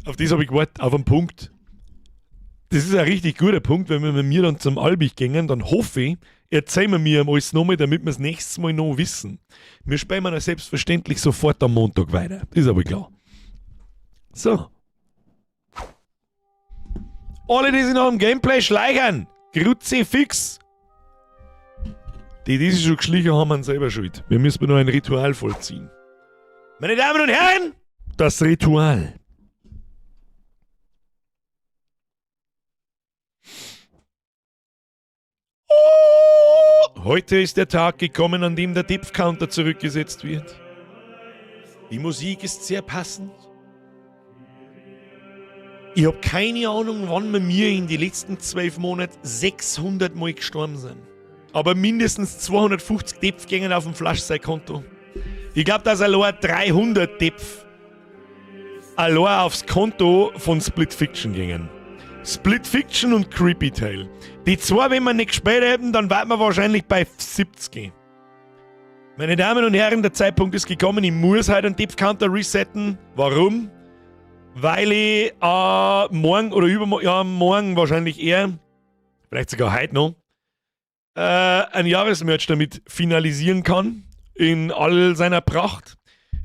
Auf das hab ich gewartet, auf einen Punkt. Das ist ein richtig guter Punkt, wenn wir mit mir dann zum Albich gehen, dann hoffe ich, erzählen wir mir alles nochmal, damit wir es nächstes Mal noch wissen. Wir spielen dann selbstverständlich sofort am Montag weiter. Das ist aber klar. So. Alle, die sich noch im Gameplay schleichen, Kruzifix. Die, die sich schon geschlichen haben, haben selber schuld. Wir müssen nur ein Ritual vollziehen. Meine Damen und Herren, das Ritual. Oh, heute ist der Tag gekommen, an dem der Depth-Counter zurückgesetzt wird. Die Musik ist sehr passend. Ich hab keine Ahnung, wann wir mir in den letzten 12 Monaten 600 Mal gestorben sind. Aber mindestens 250 Depf gingen auf dem Flasch sein Konto. Ich glaube, dass allein 300 Depf allein aufs Konto von Split Fiction gingen. Split Fiction und Creepy Tale. Die zwei, wenn wir nicht gespielt hätten, dann wären wir wahrscheinlich bei 70. Meine Damen und Herren, der Zeitpunkt ist gekommen. Ich muss heute einen Depth-Counter resetten. Warum? Weil ich morgen oder übermorgen, ja, morgen wahrscheinlich eher, vielleicht sogar heute noch, ein Jahresmerch damit finalisieren kann. In all seiner Pracht.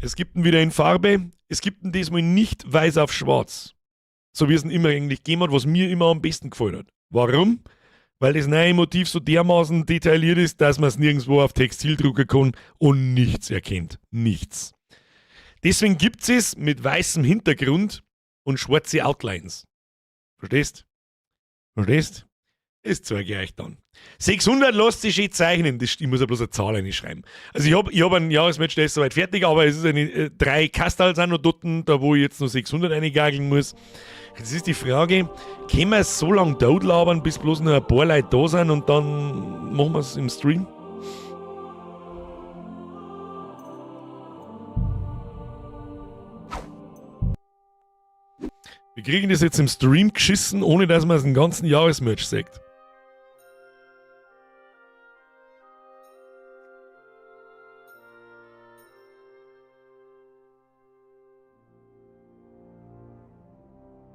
Es gibt ihn wieder in Farbe. Es gibt ihn diesmal nicht weiß auf schwarz. So wie es ihn immer eigentlich gegeben hat, was mir immer am besten gefallen hat. Warum? Weil das neue Motiv so dermaßen detailliert ist, dass man es nirgendwo auf Textil drucken kann und nichts erkennt. Nichts. Deswegen gibt es mit weißem Hintergrund und schwarze Outlines. Verstehst? Verstehst? Das zeige ich euch dann. 600 lässt sich schön zeichnen. Das, ich muss ja bloß eine Zahl reinschreiben. Also ich habe ein Jahresmatch, der ist soweit fertig, aber es ist eine, 3 Kastal sind noch dort, da wo ich jetzt noch 600 reingageln muss. Jetzt ist die Frage, können wir es so lange tot labern, bis bloß noch ein paar Leute da sind und dann machen wir es im Stream? Wir kriegen das jetzt im Stream geschissen, ohne dass man es den ganzen Jahresmerch sieht.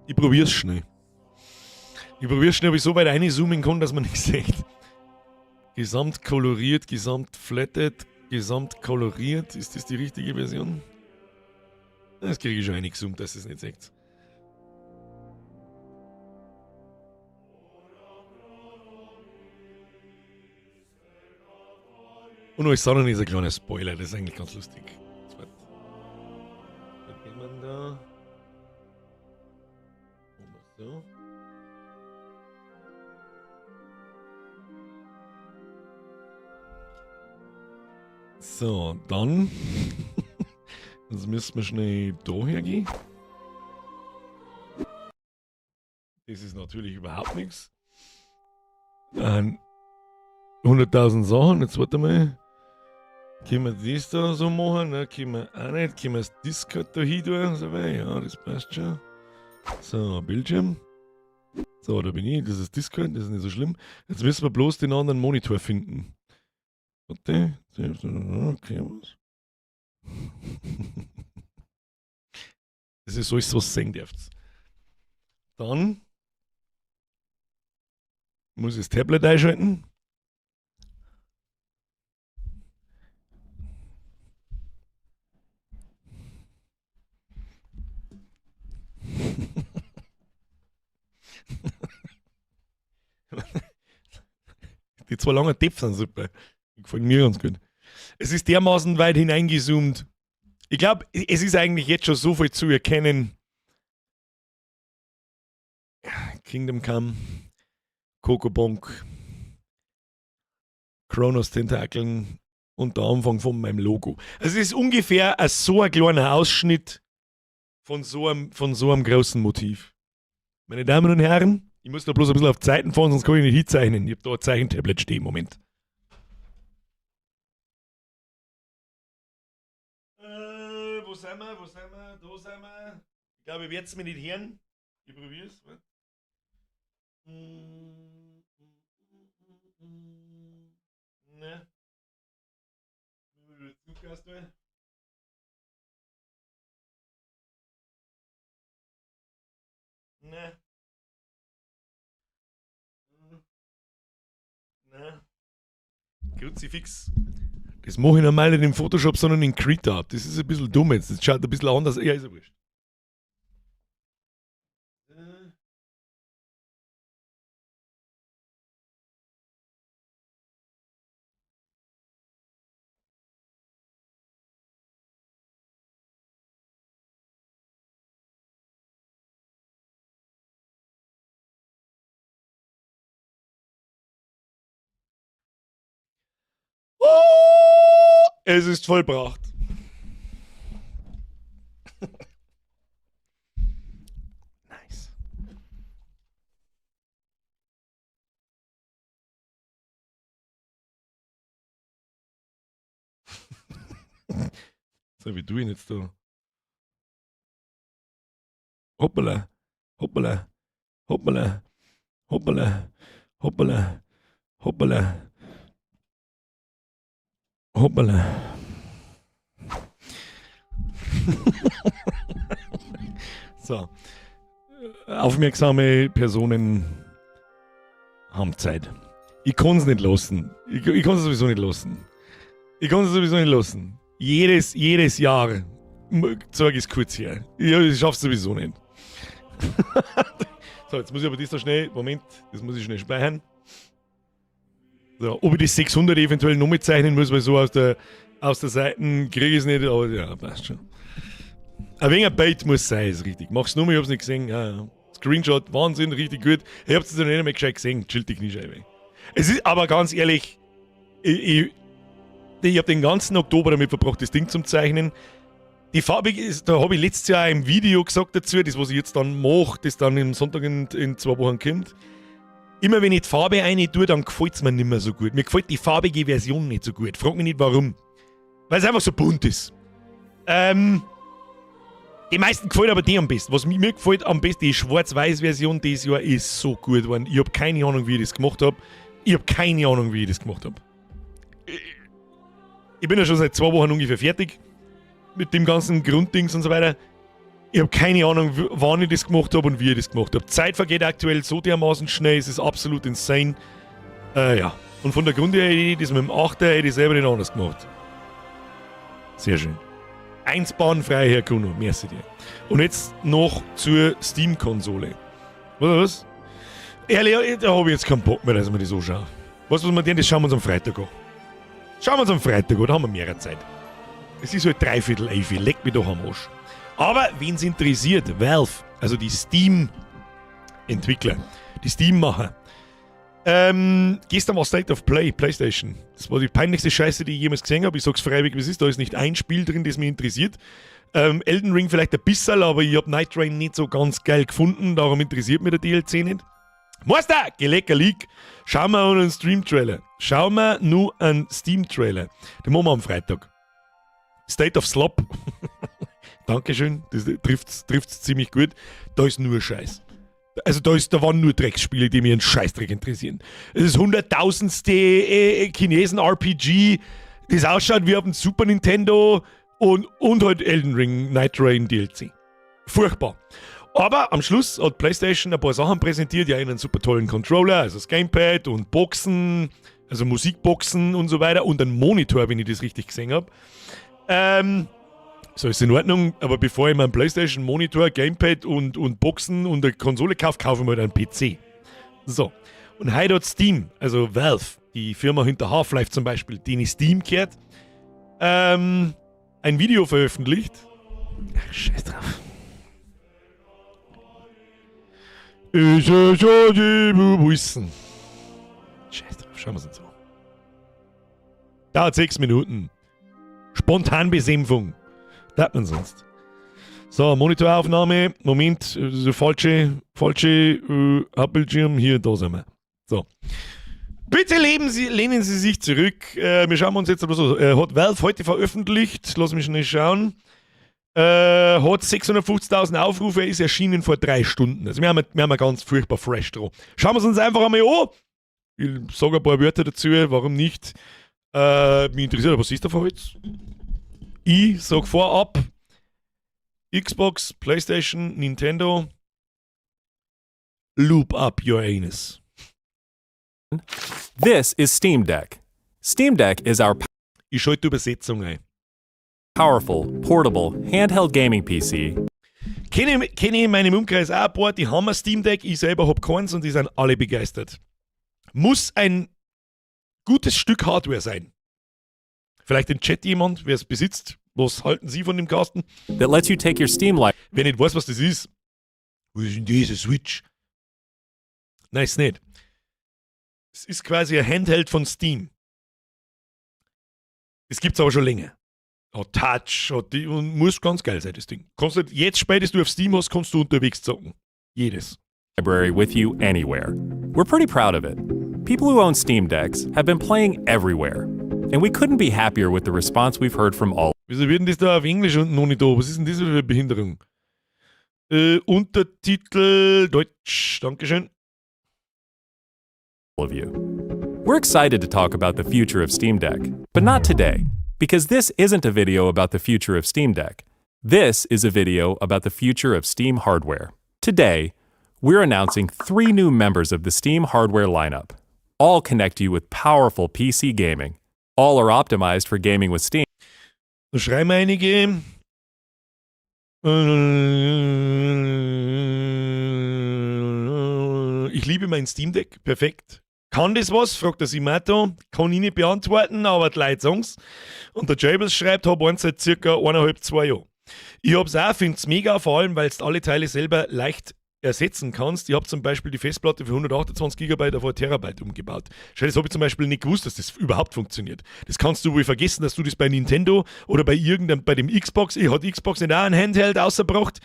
Ich probier's schnell. Ich probier's schnell, ob ich so weit reinzoomen kann, dass man nichts sieht. Gesamt koloriert, gesamt flatted, gesamt koloriert. Ist das die richtige Version? Das kriege ich schon reingezoomt, dass es nicht seht. Und alles andere ist ein kleiner Spoiler, das ist eigentlich ganz lustig. Jetzt warte. Was geht man da? So. So, dann. Jetzt müssen wir schnell da hergehen. Das ist natürlich überhaupt nichts. 100.000 Sachen, jetzt warte mal. Können wir das da so machen? Ne, können wir auch nicht. Können wir das Discord da hin tun? So weit? Ja, das passt schon. So, Bildschirm. So, da bin ich. Das ist Discord, das ist nicht so schlimm. Jetzt müssen wir bloß den anderen Monitor finden. Warte. Okay, was? Das ist alles, was sehen dürft. Dann muss ich das Tablet einschalten. Die zwei langen Töpfe sind super. Die gefallen mir ganz gut. Es ist dermaßen weit hineingezoomt. Ich glaub, es ist eigentlich jetzt schon so viel zu erkennen. Kingdom Come, Kokobonk, Kronos Tentakeln und der Anfang von meinem Logo. Also es ist ungefähr so ein kleiner Ausschnitt von so einem großen Motiv. Meine Damen und Herren, ich muss da bloß ein bisschen auf Zeiten fahren, sonst kann ich nicht hinzeichnen. Ich hab da ein Zeichentablet stehen im Moment. Wo sind wir? Wo sind wir? Da sind wir. Ich glaube, ich werd's mir nicht hören. Ich probier's. Warte. Ne. Ne. Ne. Kruzifix. Das mache ich normal nicht im Photoshop, sondern in Krita. Das ist ein bisschen dumm jetzt. Das schaut ein bisschen anders. Ja, ist ja wurscht. Es ist vollbracht. Nice. So, wie tue ich denn jetzt da? Hoppala, hoppala, hoppala, hoppala, hoppala, hoppala, hoppala. So. Aufmerksame Personen haben Zeit. Ich kann's nicht lassen. Ich kann's sowieso nicht lassen. Ich kann's sowieso nicht lassen. Jedes Jahr zeig ich's kurz her. Ich schaff's sowieso nicht. So, jetzt muss ich aber das da schnell, Moment, das muss ich schnell speichern. So, ob ich das 600 eventuell noch mitzeichnen muss, weil so aus der Seite kriege ich es nicht, aber ja, passt schon. Ein wenig ein Bait muss sein, ist richtig. Mach's nur, ich hab's nicht gesehen. Ja. Screenshot, Wahnsinn, richtig gut. Ich hab's noch nicht einmal gescheit gesehen. Chill die Kniescheibe. Es ist aber ganz ehrlich, ich hab den ganzen Oktober damit verbracht, das Ding zum Zeichnen. Die Farbe ist, da habe ich letztes Jahr im Video gesagt dazu, das, was ich jetzt dann mache, das dann im Sonntag in 2 Wochen kommt. Immer wenn ich die Farbe rein tue, dann gefällt es mir nicht mehr so gut. Mir gefällt die farbige Version nicht so gut. Frag mich nicht, warum. Weil es einfach so bunt ist. Die meisten gefällt aber die am besten. Was mir gefällt am besten, die Schwarz-Weiß-Version dieses Jahr ist so gut geworden. Ich habe keine Ahnung, wie ich das gemacht habe. Ich habe keine Ahnung, wie ich das gemacht habe. Ich bin ja schon seit 2 Wochen ungefähr fertig mit dem ganzen Grunddings und so weiter. Ich habe keine Ahnung, wann ich das gemacht habe und wie ich das gemacht habe. Zeit vergeht aktuell so dermaßen schnell, es ist absolut insane. Ja. Und von der Grundidee, das mit dem 8. hätte ich selber nicht anders gemacht. Sehr schön. Eins bahnfrei, Herr Kuno, merci dir. Und jetzt noch zur Steam-Konsole. Was, was? Ehrlich, da habe ich jetzt keinen Bock mehr, dass ich mir das anschaue. Was, was wir denn, das schauen wir uns am Freitag an. Schauen wir uns am Freitag an, da haben wir mehr Zeit. Es ist halt 10:45, leck mich doch am Arsch. Aber wen's interessiert, Valve, also die Steam-Entwickler, die Steam-Macher, gestern war State of Play, PlayStation. Das war die peinlichste Scheiße, die ich jemals gesehen habe. Ich sag's freiwillig, wie es ist. Da ist nicht ein Spiel drin, das mich interessiert. Elden Ring vielleicht ein bisschen, aber ich habe Nightreign nicht so ganz geil gefunden, darum interessiert mich der DLC nicht. Meister, Gelecker League. Schauen wir einen Stream-Trailer. Schauen wir nur einen Steam-Trailer. Den machen wir am Freitag. State of Slop. Dankeschön, das trifft's ziemlich gut. Da ist nur Scheiß. Also da waren nur Drecksspiele, die mir einen Scheißdreck interessieren. Es ist 100.000. Chinesen-RPG, das ausschaut wie auf dem Super Nintendo und halt Elden Ring Nightreign DLC. Furchtbar. Aber am Schluss hat PlayStation ein paar Sachen präsentiert, ja, einen super tollen Controller, also das Gamepad und Boxen, also Musikboxen und so weiter und einen Monitor, wenn ich das richtig gesehen habe. So ist in Ordnung, aber bevor ich mir einen PlayStation Monitor, Gamepad und Boxen und eine Konsole kaufe, kaufe ich mir halt einen PC. So. Und heute hat Steam, also Valve, die Firma hinter Half-Life zum Beispiel, die in Steam gehört, ein Video veröffentlicht. Ach, scheiß drauf. Ich schon die wissen. Scheiß drauf, schauen wir es uns an. Dauert 6 Minuten. Spontanbesänfung. Da hat man sonst. So, Monitoraufnahme. Moment, falsche Hauptbildschirm. Hier, da sind wir. So. Bitte lehnen Sie sich zurück. Wir schauen uns jetzt aber so. Hat Valve heute veröffentlicht. Lass mich schnell schauen. Hat 650.000 Aufrufe, ist erschienen vor 3 Stunden. Also wir haben ganz furchtbar fresh dran. Schauen wir es uns einfach einmal an. Ich sage ein paar Wörter dazu, warum nicht. Mich interessiert, was ist davon jetzt? Ich sag vorab: Xbox, PlayStation, Nintendo, lube up your anus. This is Steam Deck. Steam Deck is our Ich schalte Übersetzung ein. Powerful, portable, handheld gaming PC Kenne ich in meinem Umkreis auch ein paar, die haben ein Steam Deck, ich selber hab keins und die sind alle begeistert. Muss ein gutes Stück Hardware sein. Vielleicht im Chat jemand, wer es besitzt. Was halten Sie von dem Kasten? That lets you take your Steam Wer nicht weiß, was das ist, was ist denn diese Switch? Nein, ist nicht. Es ist quasi ein Handheld von Steam. Das gibt's aber schon länger. Hat Touch, hat die, und muss ganz geil sein, das Ding. Kannst du, jetzt Spiel, das du auf Steam hast, kannst du unterwegs zocken. Jedes. Library with you anywhere. We're pretty proud of it. People who own Steam Decks have been playing everywhere, and we couldn't be happier with the response we've heard from all Wieso wird denn das da auf Englisch unten noch nicht da? Was ist denn das für eine Behinderung? Untertitel Deutsch. Dankeschön. Of you. We're excited to talk about the future of Steam Deck, but not today, because this isn't a video about the future of Steam Deck. This is a video about the future of Steam hardware. Today, we're announcing three new members of the Steam hardware lineup. All connect you with powerful PC gaming. All are optimized for gaming with Steam. Da schreiben einige. Ich liebe mein Steam Deck. Perfekt. Kann das was? Fragt der Simato. Kann ich nicht beantworten, aber die Leute sagen's. Und der Jables schreibt, hab eins seit circa 1,5, 2 Jahren. Ich hab's auch, find's mega, vor allem, weil du alle Teile selber leicht ersetzen kannst. Ich hab zum Beispiel die Festplatte für 128 Gigabyte auf 1 Terabyte umgebaut. Schau, das hab ich zum Beispiel nicht gewusst, dass das überhaupt funktioniert. Das kannst du wohl vergessen, dass du das bei Nintendo oder bei irgendeinem, bei dem Xbox, ich hat Xbox nicht auch einen Handheld ausgebracht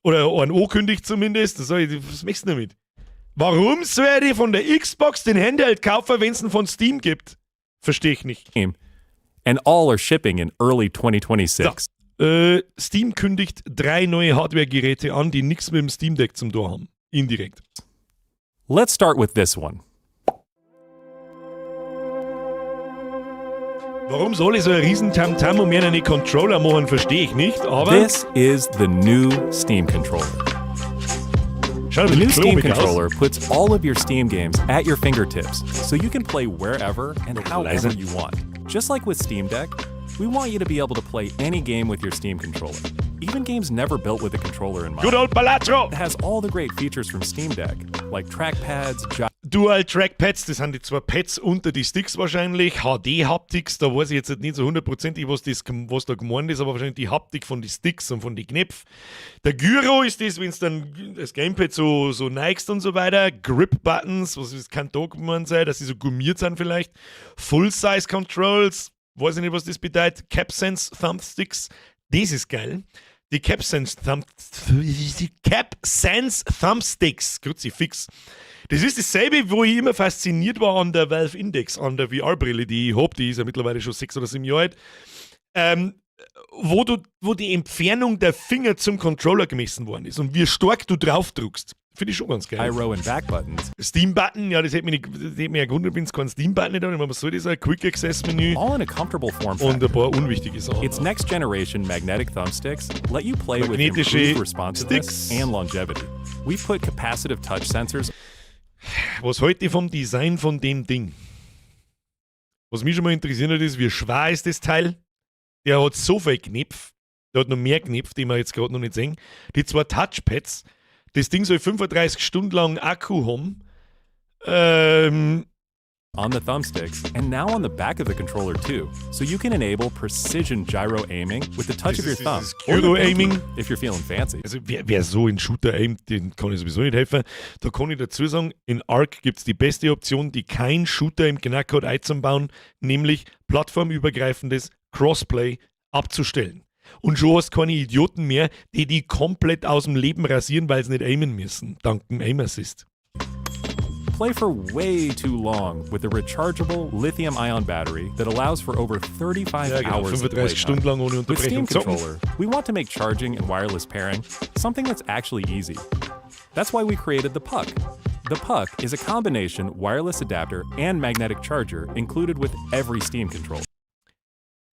oder einen angekündigt zumindest. Da sag ich, was möchtest du damit? Warum soll ich von der Xbox den Handheld kaufen, wenn's ihn von Steam gibt? Verstehe ich nicht. And all are shipping in early 2026. So. Steam kündigt 3 neue Hardware-Geräte an, die nichts mit dem Steam Deck zum Tor haben. Indirekt. Let's start with this one. Warum soll ich so ein riesen Tamtam um mir einen Controller machen, verstehe ich nicht, aber This is the new Steam Controller. Schaut The ein new bisschen Steam klobig aus. Controller puts all of your Steam games at your fingertips, so you can play wherever and however leiser. you want. Just like with Steam Deck, we want you to be able to play any game with your Steam controller, even games never built with a controller in mind. Good old Balatro! It has all the great features from Steam Deck, like trackpads, Dual Trackpads, das sind die 2 Pads unter die Sticks wahrscheinlich, HD Haptics, da weiß ich jetzt nicht so hundertprozentig, was da gemeint ist, aber wahrscheinlich die Haptik von den Sticks und von den Knöpfen. Der Gyro ist das, wenn's dann das Gamepad so neigst und so weiter. Grip Buttons, was ist, kann da gemeint sein, dass sie so gummiert sind vielleicht. Full-Size Controls, weiß ich nicht, was das bedeutet. CapSense Thumbsticks, das ist geil. Die CapSense Thumbsticks, Kruzifix. Das ist dasselbe, wo ich immer fasziniert war an der Valve Index, an der V R-Brille, die ich hab, die ist ja mittlerweile schon 6 oder 7 Jahre alt, wo die Entfernung der Finger zum Controller gemessen worden ist und wie stark du drauf drückst. Finde ich schon ganz geil. Gyro and Back Buttons. Steam-Button, ja, das hätte mich nicht, das hätte mich ja gewundert, wenn es keinen Steam-Button nicht hat. Ich meine, was soll das sein? Quick Access-Menü. All in a comfortable form Und ein factor. paar unwichtige Sachen. Its next generation magnetic thumbsticks let you play with Magnetische improved responsiveness Sticks. and longevity. We put capacitive touch sensors. Was halte ich vom Design von dem Ding? Was mich schon mal interessiert hat, ist, wie schwer ist das Teil? Der hat so viel Knöpfe. Der hat noch mehr Knöpfe, die wir jetzt gerade noch nicht sehen. Die 2 Touchpads. Das Ding soll 35 Stunden lang Akku haben. On the thumbsticks and now on the back of the controller too, so you can enable precision gyro aiming with the touch Das of your ist thumb. dieses Or the Gyro pinky, Aiming. if you're feeling fancy. Also wer so in Shooter aimt, den kann ich sowieso nicht helfen. Da kann ich dazu sagen, in Ark gibt's die beste Option, die kein Shooter im Knack hat, einzubauen, nämlich plattformübergreifendes Crossplay abzustellen. Und schon hast du keine Idioten mehr, die die komplett aus dem Leben rasieren, weil sie nicht aimen müssen, dank dem Aim Assist. Play for way too long with a rechargeable lithium-ion battery that allows for over 35 Ja, genau, hours of 35 playtime. Stunden lang ohne With Steam Unterbrechung zocken. Controller, we want to make charging and wireless pairing something that's actually easy. That's why we created the Puck. The Puck is a combination wireless adapter and magnetic charger included with every Steam controller.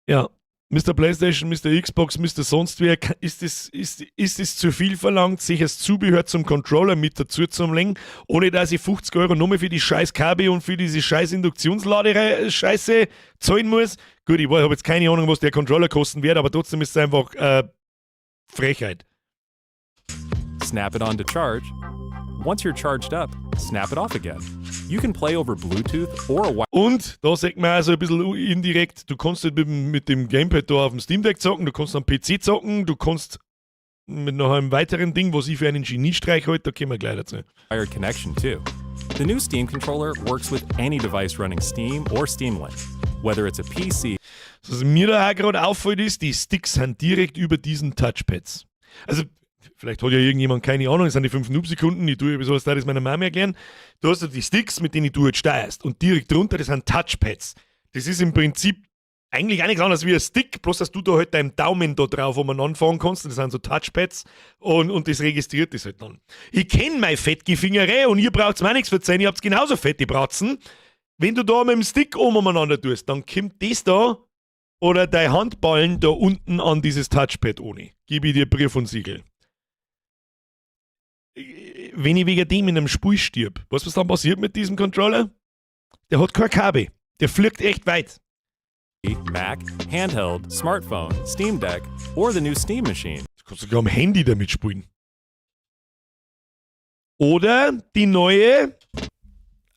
Ja, Mister PlayStation, Mister Xbox, Mister sonst wer, ist das zu viel verlangt, sich das Zubehör zum Controller mit dazu zu legen, ohne dass ich 50 Euro nochmal für die scheiß Kabel und für diese scheiß Induktionslade-Scheiße zahlen muss? Gut, ich habe jetzt keine Ahnung, was der Controller kosten wird, aber trotzdem ist es einfach Frechheit. Snap it on to charge. Once you're charged up, snap it off again. You can play over Bluetooth or a Und da sagt man also ein bisschen indirekt, du kannst nicht mit dem Gamepad da auf dem Steam Deck zocken, du kannst am PC zocken, du kannst mit noch einem weiteren Ding, was ich für einen Geniestreich halte, da kommen wir gleich dazu. Wired connection too. The new Steam controller works with any device running Steam or Steam Link, whether it's a PC. Was mir da auch gerade auffällt ist, die Sticks sind direkt über diesen Touchpads. Also, vielleicht hat ja irgendjemand keine Ahnung, das sind die 5 Noob-Sekunden, ich tue sowas da, das meiner Mama erklären. Du hast ja die Sticks, mit denen du jetzt steuerst und direkt drunter, das sind Touchpads. Das ist im Prinzip Eigentlich auch nichts anderes wie ein Stick, bloß dass du da halt deinen Daumen da drauf umeinander fahren kannst. Und das sind so Touchpads und das registriert das halt dann. Ich kenn meine Fettgefingere und ihr braucht's mir auch nichts verzeihen, ihr habt genauso fette Bratzen. Wenn du da mit dem Stick umeinander tust, dann kommt das da oder dein Handballen da unten an dieses Touchpad ohne. Gib ich dir Brief und Siegel. Wenn ich wegen dem in einem Spiel stirb, weißt du, was dann passiert mit diesem Controller? Der hat kein Kabel. Der fliegt echt weit. Mac, Handheld, Smartphone, Steam Deck, or the new Steam Machine. Das kannst du sogar am Handy damit spielen. Oder die neue.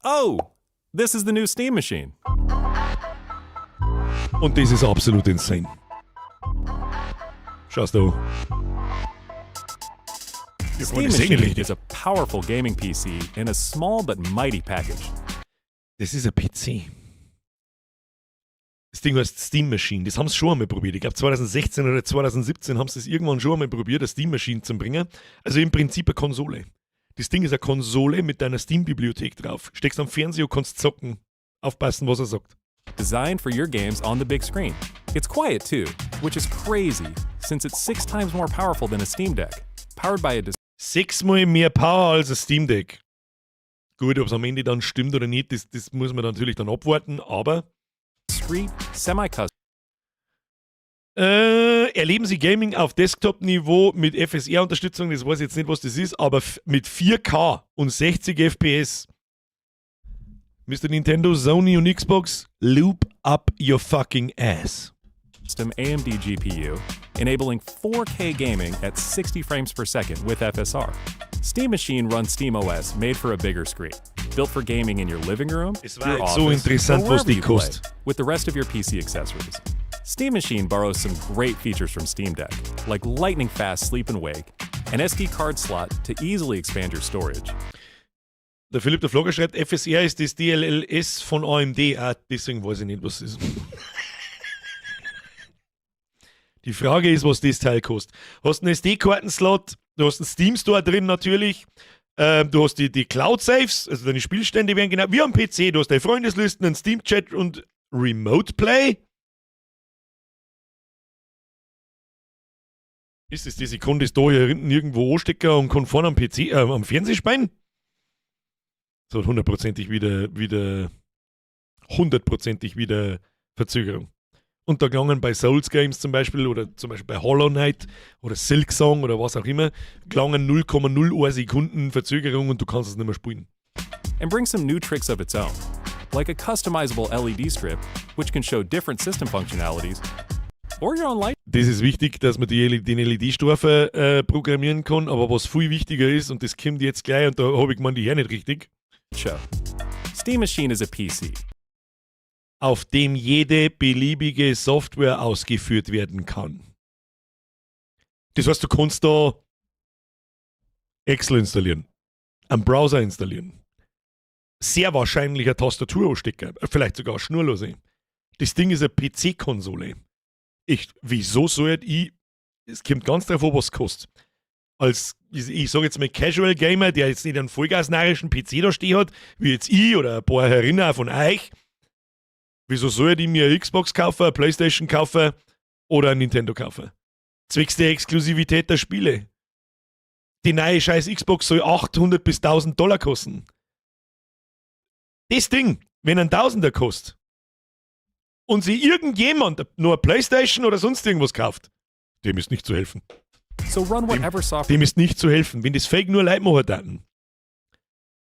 Oh, this is the new Steam Machine. Und das ist absolut insane. Schaust du. Wir Steam wollen das eh Machine nicht. is a powerful gaming PC in a small but mighty package. Das ist ein PC. Das Ding heißt Steam Machine. Das haben sie schon einmal probiert. Ich glaube 2016 oder 2017 haben sie das irgendwann schon einmal probiert, eine Steam Machine zu bringen. Also im Prinzip eine Konsole. Das Ding ist eine Konsole mit deiner Steam-Bibliothek drauf. Steckst am Fernseher und kannst zocken. Aufpassen, was er sagt. Designed for your games on the big screen. It's quiet too, which is crazy since it's six times more powerful than a Steam Deck. Powered by a Sechsmal mehr Power als ein Steam Deck. Gut, ob es am Ende dann stimmt oder nicht, das muss man natürlich dann abwarten, aber discrete, semi-custom Erleben Sie Gaming auf Desktop-Niveau mit FSR-Unterstützung, das weiß ich jetzt nicht, was das ist, aber mit 4K und 60 FPS. Mr. Nintendo, Sony und Xbox, lube up your fucking ass. AMD GPU, enabling 4K gaming at 60 frames per second with FSR. Steam Machine runs SteamOS made for a bigger screen, built for gaming in your living room, Es war your jetzt so office, interessant, or was wherever die you play, kostet. with the rest of your PC accessories. Steam Machine borrows some great features from Steam Deck, like lightning fast sleep and wake, an SD card slot to easily expand your storage, Der Philipp der Vlogger schreibt, FSR ist das DLSS von AMD. Ah, deswegen weiß ich nicht, was das ist. Die Frage ist, was das Teil kostet. Hast einen SD-Kartenslot, du hast einen Steam Store drin natürlich, du hast die Cloud Saves, also deine Spielstände werden genau wie am PC, du hast deine Freundeslisten, einen Steam Chat und Remote Play. Ist es die Sekunde, ist da hier hinten irgendwo anstecken und kann vorne am PC, am Fernseher spielen? So hundertprozentig wieder Verzögerung. Und da gelangen bei Souls Games zum Beispiel oder zum Beispiel bei Hollow Knight oder Silksong oder was auch immer, gelangen 0,01 Sekunden Verzögerung und du kannst es nicht mehr spielen. And brings some new tricks of its own, like a customizable LED strip, which can show different system functionalities, or your own light Das ist wichtig, dass man den LED-Streifen programmieren kann, aber was viel wichtiger ist, und das kommt jetzt gleich, und da habe ich gemeint, ich hör nicht richtig, show. Steam Machine is a PC, auf dem jede beliebige Software ausgeführt werden kann. Das heißt, du kannst da Excel installieren, einen Browser installieren, sehr wahrscheinlich eine Tastatur anstecken, vielleicht sogar eine schnurlose. Das Ding ist eine PC-Konsole. Wieso sollte ich, es kommt ganz drauf an, was es kostet. Als, ich sage jetzt mal, Casual Gamer, der jetzt nicht einen vollgasnarischen PC da stehen hat, wie jetzt ich oder ein paar Herinner von euch, wieso soll ich mir eine Xbox kaufen, eine Playstation kaufen oder ein Nintendo kaufen? Zwecks der Exklusivität der Spiele. Die neue scheiß Xbox soll 800 bis 1000 Dollar kosten. Das Ding, wenn ein Tausender kostet und sich irgendjemand nur eine Playstation oder sonst irgendwas kauft, dem ist nicht zu helfen. So run whatever software Dem ist nicht zu helfen, wenn das Fake nur Leute machen täten.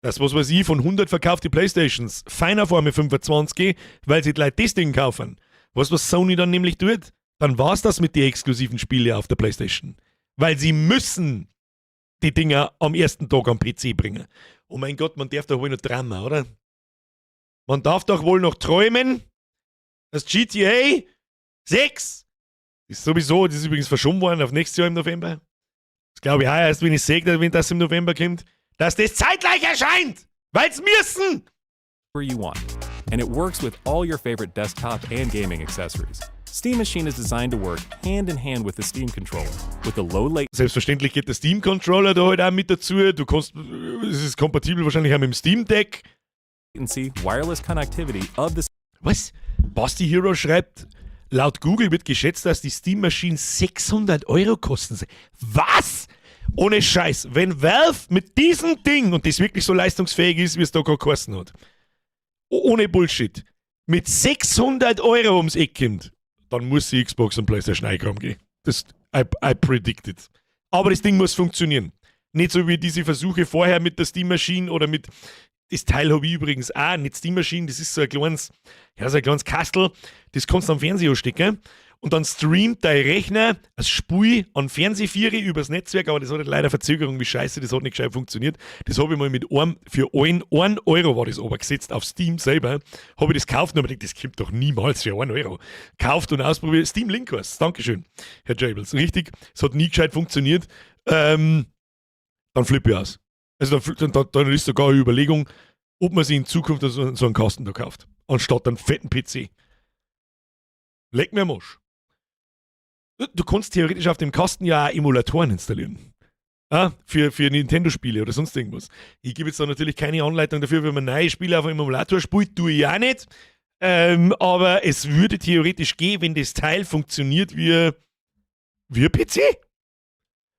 Das, was weiß ich, von 100 verkaufte Playstations, feiner vor mir 25, weil sie die Leute das Ding kaufen. Weißt du, was Sony dann nämlich tut? Dann war's das mit den exklusiven Spielen auf der Playstation. Weil sie müssen die Dinger am ersten Tag am PC bringen. Oh mein Gott, man darf doch wohl noch träumen, oder? Man darf doch wohl noch träumen, dass GTA 6 ist sowieso, das ist übrigens verschoben worden auf nächstes Jahr im November. Das glaube ich auch erst, wenn ich sehe, wenn das im November kommt, dass das zeitgleich erscheint, weil's müssen. You want, and it works with all your favorite desktop and gaming accessories. Steam Machine is designed to work hand in hand with the Steam Controller, with a low latency Selbstverständlich geht der Steam Controller da halt auch mit dazu. Es ist kompatibel wahrscheinlich auch mit dem Steam Deck. wireless connectivity of the Was? Basti Hero schreibt, Laut Google wird geschätzt, dass die Steam Machine 600 € kosten soll. Was? Ohne Scheiß. Wenn Valve mit diesem Ding, und das wirklich so leistungsfähig ist, wie es da gerade geheißen hat, ohne Bullshit, mit 600 € ums Eck kommt, dann muss die Xbox und PlayStation einkaufen gehen. Das, I predict it. Aber das Ding muss funktionieren. Nicht so wie diese Versuche vorher mit der Steam Machine oder mit, das Teil habe ich übrigens auch, nicht Steam Machine, das ist so ein kleines, ja, so ein kleines Kastel, das kannst du am Fernseher anstecken und dann streamt dein Rechner das Spiel an Fernsehviere übers Netzwerk, aber das hat halt leider Verzögerung wie scheiße, das hat nicht gescheit funktioniert. Das habe ich mal mit einem, für 1 € war das aber gesetzt auf Steam selber, habe ich das gekauft und habe gedacht, das kommt doch niemals für 1 €. Kauft und ausprobiert. Steam Link heißt's. Dankeschön, Herr Jables. Richtig, es hat nie gescheit funktioniert. Dann flippe ich aus. Also dann ist sogar eine Überlegung, ob man sich in Zukunft so einen Kasten da kauft, anstatt einen fetten PC. Leck mir am Arsch. Du kannst theoretisch auf dem Kasten ja auch Emulatoren installieren. Ah, für Nintendo-Spiele oder sonst irgendwas. Ich gebe jetzt da natürlich keine Anleitung dafür, wenn man neue Spiele auf einem Emulator spielt, tue ich auch nicht. Aber es würde theoretisch gehen, wenn das Teil funktioniert wie ein PC.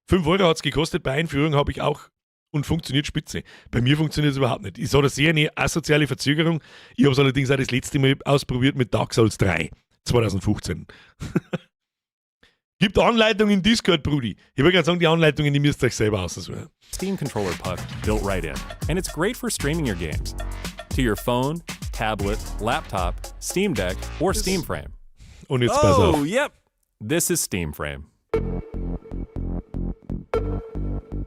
5 € hat es gekostet, bei Einführung habe ich auch und funktioniert spitze. Bei mir funktioniert es überhaupt nicht. Ich habe sehr eine asoziale Verzögerung. Ich habe es allerdings auch das letzte Mal ausprobiert mit Dark Souls 3 2015. Gibt Anleitung in Discord, Brudi. Ich wollte gerade sagen, die Anleitungen, die müsst ihr euch selber aussuchen. Steam Controller puck built right in, and it's great for streaming your games to your phone, tablet, laptop, Steam Deck, or Steam Frame. Und jetzt pass Oh, auf. Yep. This is Steam Frame.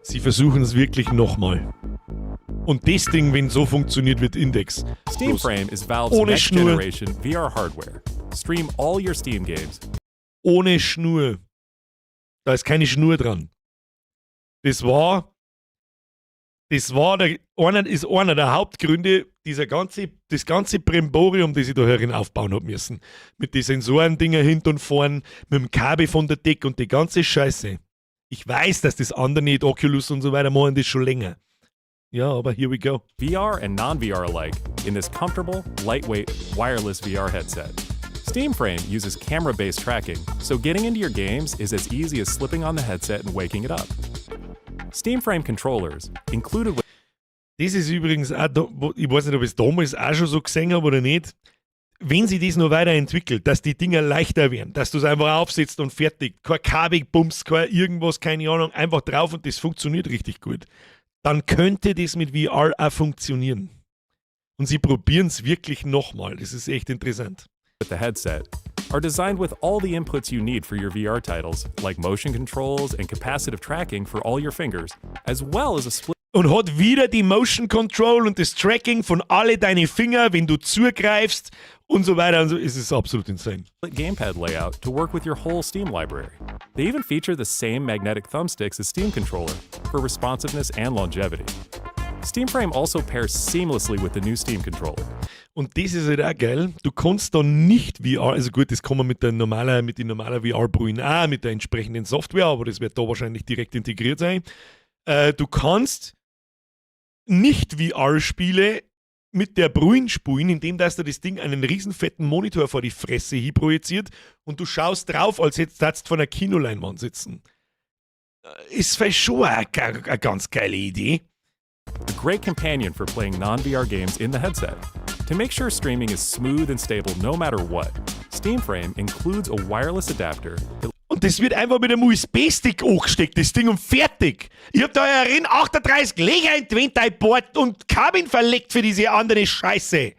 Sie versuchen es wirklich nochmal. Und das Ding, wenn so funktioniert, wird Index. Steam Bloß Frame is Valve's ohne next Schnur. Generation VR hardware. Stream all your Steam games Ohne Schnur. Da ist keine Schnur dran. Das war ist einer der Hauptgründe, das ganze Brimborium, das ich da herin aufbauen hab müssen. Mit den Sensoren-Dinger hinten und vorn, mit dem Kabel von der Decke und die ganze Scheiße. Ich weiß, dass das andere nicht, Oculus und so weiter, machen das schon länger. Ja, aber here we go. VR and non-VR alike in this comfortable, lightweight, wireless VR headset. Steam Frame uses camera-based tracking, so getting into your games is as easy as slipping on the headset and waking it up. Steam Frame controllers, included with Das ist übrigens auch, da, ich weiß nicht, ob ich es damals auch schon so gesehen habe oder nicht. Wenn sich das noch weiterentwickelt, dass die Dinger leichter werden, dass du es einfach aufsetzt und fertig, kein Kabelbums, kein irgendwas, keine Ahnung, einfach drauf und das funktioniert richtig gut, dann könnte das mit VR auch funktionieren. Und sie probieren es wirklich nochmal. Das ist echt interessant. The headset, are designed with all the inputs you need for your VR titles, like motion controls and capacitive tracking for all your fingers, as well as a split Und hat wieder die Motion Control und das Tracking von alle deine Finger, wenn du zugreifst und so weiter und so. Es ist absolut insane. Gamepad layout to work with your whole Steam library. They even feature the same magnetic thumbsticks as Steam Controller for responsiveness and longevity. Steam Frame also pairs seamlessly with the new Steam Controller. Und das ist halt auch geil. Du kannst da nicht VR, also gut, das kann man mit den normalen VR-Brillen auch, mit der entsprechenden Software, aber das wird da wahrscheinlich direkt integriert sein. Du kannst nicht VR-Spiele mit der Brille spielen, indem dass da das Ding einen riesen fetten Monitor vor die Fresse hin projiziert und du schaust drauf, als hättest du vor einer Kinoleinwand sitzen. Ist vielleicht schon eine ganz geile Idee. A great companion for playing non-VR games in the headset. To make sure streaming is smooth and stable no matter what, Steam Frame includes a wireless adapter that Und das wird einfach mit einem USB-Stick angesteckt, das Ding, und fertig. Ich hab da herin 38 Löcher in die Wand einbohrt und Kabeln verlegt für diese andere Scheiße.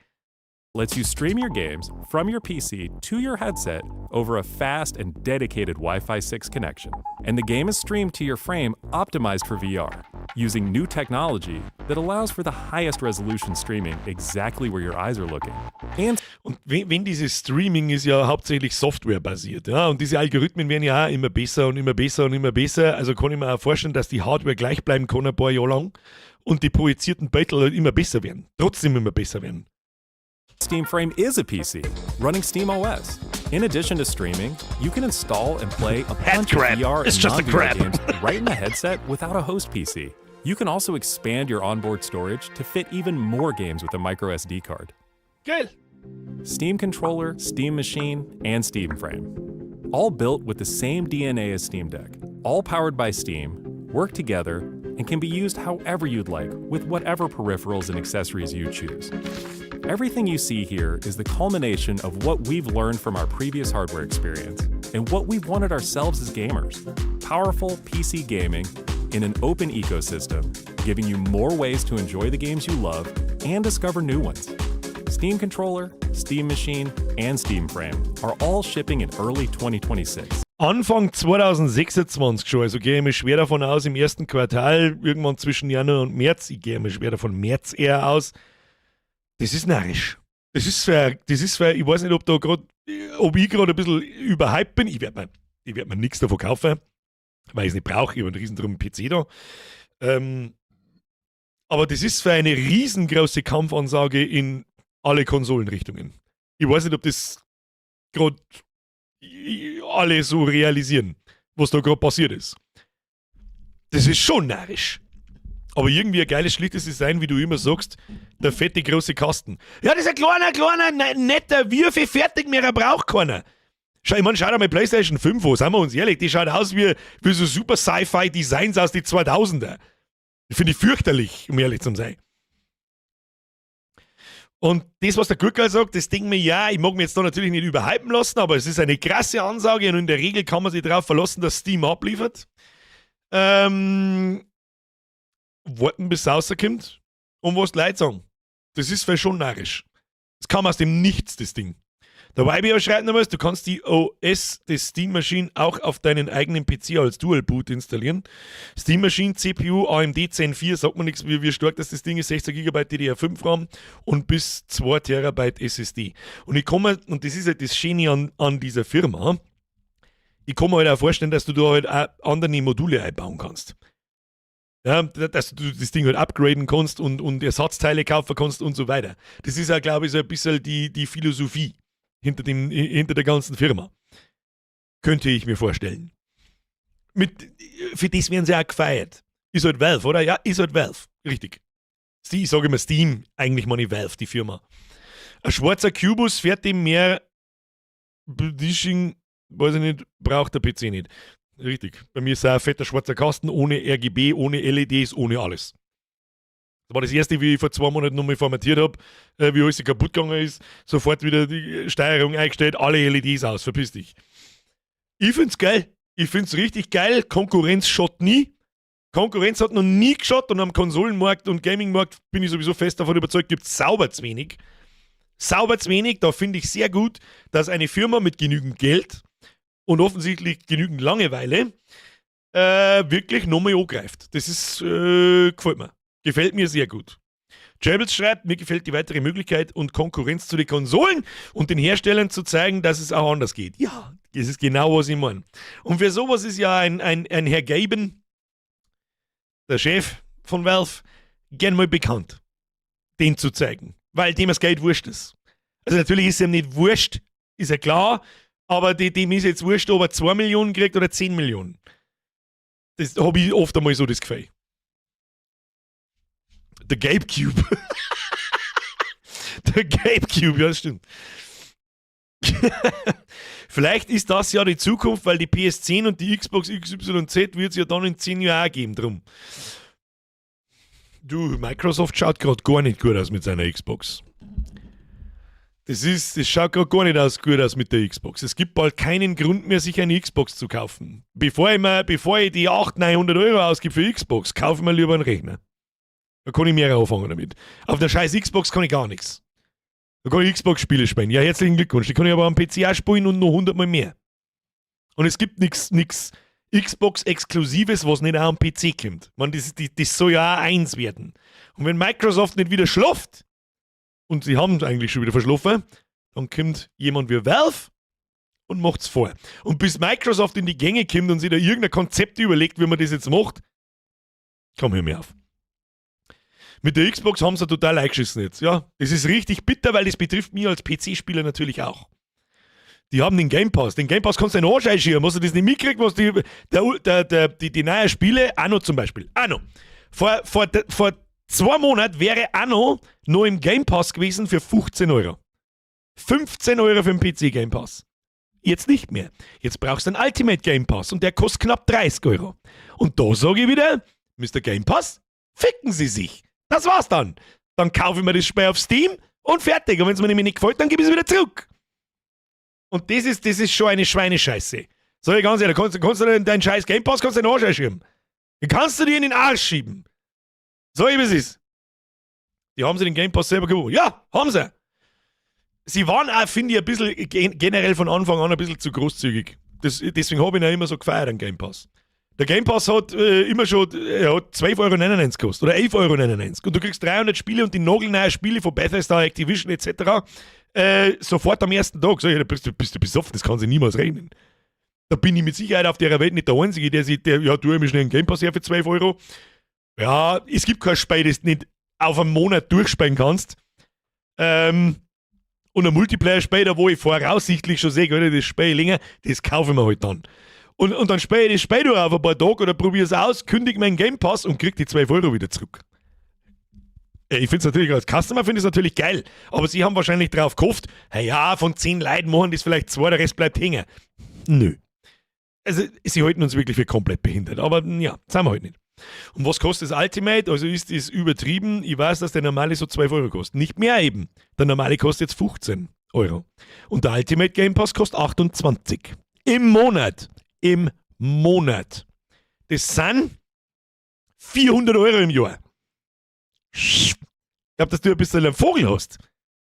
Lets you stream your games from your PC to your headset over a fast and dedicated Wi-Fi 6 connection. And the game is streamed to your frame optimized for VR, using new technology that allows for the highest resolution streaming exactly where your eyes are looking. And Und wenn dieses Streaming ist ja hauptsächlich softwarebasiert, ja, und diese Algorithmen werden ja auch immer besser und immer besser und immer besser. Also kann ich mir auch vorstellen, dass die Hardware gleich bleiben kann ein paar Jahre lang und die projizierten Bilder halt immer besser werden. Trotzdem immer besser werden. Steam Frame is a PC running Steam OS. In addition to streaming, you can install and play a bunch of Crab. VR It's and just a non-VR crab. Games right in the headset without a host PC. You can also expand your onboard storage to fit even more games with a micro SD card. Geil. Steam Controller, Steam Machine, and Steam Frame. All built with the same DNA as Steam Deck, all powered by Steam, work together, and can be used however you'd like with whatever peripherals and accessories you choose. Everything you see here is the culmination of what we've learned from our previous hardware experience and what we've wanted ourselves as gamers. Powerful PC gaming in an open ecosystem, giving you more ways to enjoy the games you love and discover new ones. Steam Controller, Steam Machine, and Steam Frame are all shipping in early 2026. Anfang 2026 schon, also gehe ich mal schwer davon aus, im ersten Quartal, irgendwann zwischen Januar und März, ich gehe mal schwer davon März eher aus. Das ist narrisch. Das ist für, ich weiß nicht, ob ich gerade ein bisschen überhyped bin. Ich werd mir nichts davon kaufen, weil ich es nicht brauche. Ich habe einen riesen drum PC da. Aber das ist für eine riesengroße Kampfansage in alle Konsolenrichtungen. Ich weiß nicht, ob das gerade alle so realisieren, was da gerade passiert ist. Das ist schon narrisch. Aber irgendwie ein geiles, schlichtes Design, wie du immer sagst, der fette große Kasten. Ja, das ist ein kleiner, kleiner, netter Würfel, fertig, mehr braucht keiner. Schau, ich meine, schau dir mal PlayStation 5 an, seien wir uns ehrlich, die schaut aus wie so super Sci-Fi-Designs aus die 2000er. Finde ich fürchterlich, um ehrlich zu sein. Und das, was der Gürkel sagt, das Ding mir, ja, ich mag mich jetzt da natürlich nicht überhypen lassen, aber es ist eine krasse Ansage und in der Regel kann man sich darauf verlassen, dass Steam abliefert. Warten, bis es rauskommt und was die Leute sagen. Das ist vielleicht schon narrisch. Das kam aus dem Nichts, das Ding. Der YBO schreibt noch was, du kannst die OS des Steam Machine auch auf deinen eigenen PC als Dual Boot installieren. Steam Machine CPU AMD Zen 4, sagt man nichts, wie stark das Ding ist, 16 GB DDR5 RAM und bis 2 Terabyte SSD. Und ich komme, und das ist halt das Schöne an dieser Firma, ich kann mir halt auch vorstellen, dass du da halt auch andere Module einbauen kannst. Ja, dass du das Ding halt upgraden kannst und Ersatzteile kaufen kannst und so weiter. Das ist ja, glaube ich, so ein bisschen die Philosophie hinter der ganzen Firma. Könnte ich mir vorstellen. Für das werden sie auch gefeiert. Ist halt Valve, oder? Ja, ist halt Valve. Richtig. Ich sage immer Steam, eigentlich meine ich Valve, die Firma. Ein schwarzer Kubus fährt dem mehr Dishing, weiß ich nicht, braucht der PC nicht. Richtig. Bei mir ist auch ein fetter schwarzer Kasten ohne RGB, ohne LEDs, ohne alles. Das war das erste, wie ich vor 2 Monaten nochmal formatiert habe, wie alles kaputt gegangen ist. Sofort wieder die Steuerung eingestellt, alle LEDs aus, verpiss dich. Ich find's geil. Ich find's richtig geil. Konkurrenz schadet nie. Konkurrenz hat noch nie geschadet und am Konsolenmarkt und Gamingmarkt bin ich sowieso fest davon überzeugt, gibt es sauber zu wenig. Sauber zu wenig. Da finde ich sehr gut, dass eine Firma mit genügend Geld und offensichtlich genügend Langeweile wirklich nochmal angreift. Das gefällt mir. Gefällt mir sehr gut. Jabels schreibt, mir gefällt die weitere Möglichkeit und Konkurrenz zu den Konsolen und den Herstellern zu zeigen, dass es auch anders geht. Ja, das ist genau, was ich meine. Und für sowas ist ja ein Herr Gaben, der Chef von Valve, gern mal bekannt, den zu zeigen, weil dem das Geld wurscht ist. Also natürlich ist ihm nicht wurscht, ist ja klar, aber dem ist jetzt wurscht, ob er 2 Millionen kriegt oder 10 Millionen. Das habe ich oft einmal so das Gefühl. The Gabe Cube. The Gabe Cube, ja, das stimmt. Vielleicht ist das ja die Zukunft, weil die PS10 und die Xbox XYZ wird es ja dann in 10 Jahren auch geben drum. Du, Microsoft schaut gerade gar nicht gut aus mit seiner Xbox. Das schaut gerade gar nicht gut aus mit der Xbox. Es gibt bald keinen Grund mehr, sich eine Xbox zu kaufen. Bevor ich die 800, 900 € ausgebe für Xbox, kaufe ich mir lieber einen Rechner. Da kann ich mehr anfangen damit. Auf der scheiß Xbox kann ich gar nichts. Da kann ich Xbox-Spiele spielen. Ja, herzlichen Glückwunsch. Die kann ich aber am PC auch spielen und noch 100 Mal mehr. Und es gibt nichts Xbox-Exklusives, was nicht auch am PC kommt. Man, das soll ja auch eins werden. Und wenn Microsoft nicht wieder schlaft, und sie haben eigentlich schon wieder verschlafen, dann kommt jemand wie Valve und macht's vor. Und bis Microsoft in die Gänge kommt und sich da irgendein Konzept überlegt, wie man das jetzt macht, komm, hör mir auf. Mit der Xbox haben sie total eingeschissen jetzt. Ja, das ist richtig bitter, weil das betrifft mich als PC-Spieler natürlich auch. Die haben den Game Pass. Den Game Pass kannst du in den Arsch einschieben. Hast du das nicht mitgekriegt, was die, der, der, die, die neuen Spiele, Anno zum Beispiel. Anno. Vor 2 Monaten wäre Anno noch im Game Pass gewesen für 15 Euro. 15 Euro für den PC Game Pass. Jetzt nicht mehr. Jetzt brauchst du einen Ultimate Game Pass und der kostet knapp 30 Euro. Und da sage ich wieder, Mr. Game Pass, ficken Sie sich. Das war's dann. Dann kaufe ich mir das Spiel auf Steam und fertig. Und wenn es mir nämlich nicht gefällt, dann gebe ich es wieder zurück. Und das ist schon eine Schweinescheiße. Sag ich ganz ehrlich, kannst du deinen scheiß Game Pass kannst du in den Arsch schieben. Den kannst du dir in den Arsch schieben. So wie es ist. Die haben sie den Game Pass selber gewonnen. Ja, haben sie. Sie waren auch, finde ich, ein bisschen generell von Anfang an ein bisschen zu großzügig. Deswegen habe ich ihn auch immer so gefeiert, den Game Pass. Der Game Pass hat immer schon, er hat 12,99 Euro gekostet oder 11,99 Euro. Und du kriegst 300 Spiele und die nagelneuen Spiele von Bethesda, Activision etc. Sofort am ersten Tag. Sag ich, da bist du besoffen, das kann sich niemals rechnen. Da bin ich mit Sicherheit auf der Welt nicht der Einzige, der sich, der, ja, tu ich mir schnell einen Game Pass her für 12 Euro. Ja, es gibt kein Spiel, das du nicht auf einen Monat durchspielen kannst. Und ein Multiplayer-Spiel, da wo ich voraussichtlich schon sehe, das Spiel länger, das kaufe ich mir halt dann. Und dann spiele ich das Spiel durch auf ein paar Tage oder probiere es aus, kündige meinen Game Pass und krieg die 12 Euro wieder zurück. Ich finde es natürlich, als Customer finde ich es natürlich geil, aber sie haben wahrscheinlich drauf gehofft, hey ja, von 10 Leuten machen das vielleicht zwei, der Rest bleibt hängen. Nö. Also, sie halten uns wirklich für komplett behindert, aber ja, sind wir halt nicht. Und was kostet das Ultimate? Also ist das übertrieben? Ich weiß, dass der normale so 12 Euro kostet. Nicht mehr eben. Der normale kostet jetzt 15 Euro. Und der Ultimate Game Pass kostet 28. Im Monat. Im Monat. Das sind 400 Euro im Jahr. Ich glaube, dass du ein bisschen einen Vogel hast.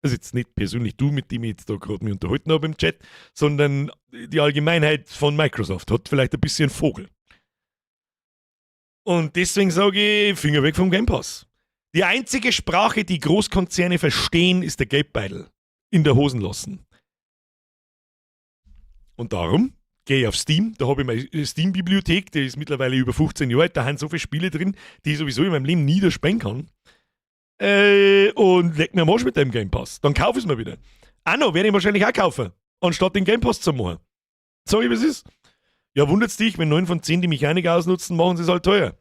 Also jetzt nicht persönlich du, mit dem ich jetzt da gerade mich unterhalten habe im Chat, sondern die Allgemeinheit von Microsoft hat vielleicht ein bisschen Vogel. Und deswegen sage ich, Finger weg vom Game Pass. Die einzige Sprache, die Großkonzerne verstehen, ist der Geldbeutel. In der Hosen lassen. Und darum gehe ich auf Steam, da habe ich meine Steam-Bibliothek, die ist mittlerweile über 15 Jahre alt, da haben so viele Spiele drin, die ich sowieso in meinem Leben nie spielen kann. Und leck mir am Arsch mit dem Game Pass. Dann kaufe ich es mir wieder. Auch noch, werde ich wahrscheinlich auch kaufen, anstatt den Game Pass zu machen. Sag ich, was ist. Ja, wundert's dich, wenn 9 von 10 die Mechanik ausnutzen, machen sie es halt teuer.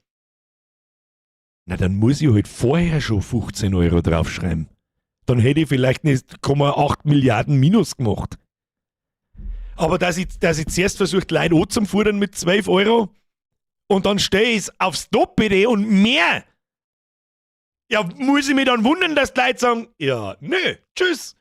Na, dann muss ich halt vorher schon 15 Euro draufschreiben. Dann hätte ich vielleicht nicht 8 Milliarden Minus gemacht. Aber dass ich zuerst versucht, Leute anzufordern mit 12 Euro und dann stehe ich aufs Doppelte und mehr. Ja, muss ich mich dann wundern, dass die Leute sagen, ja, nö, tschüss.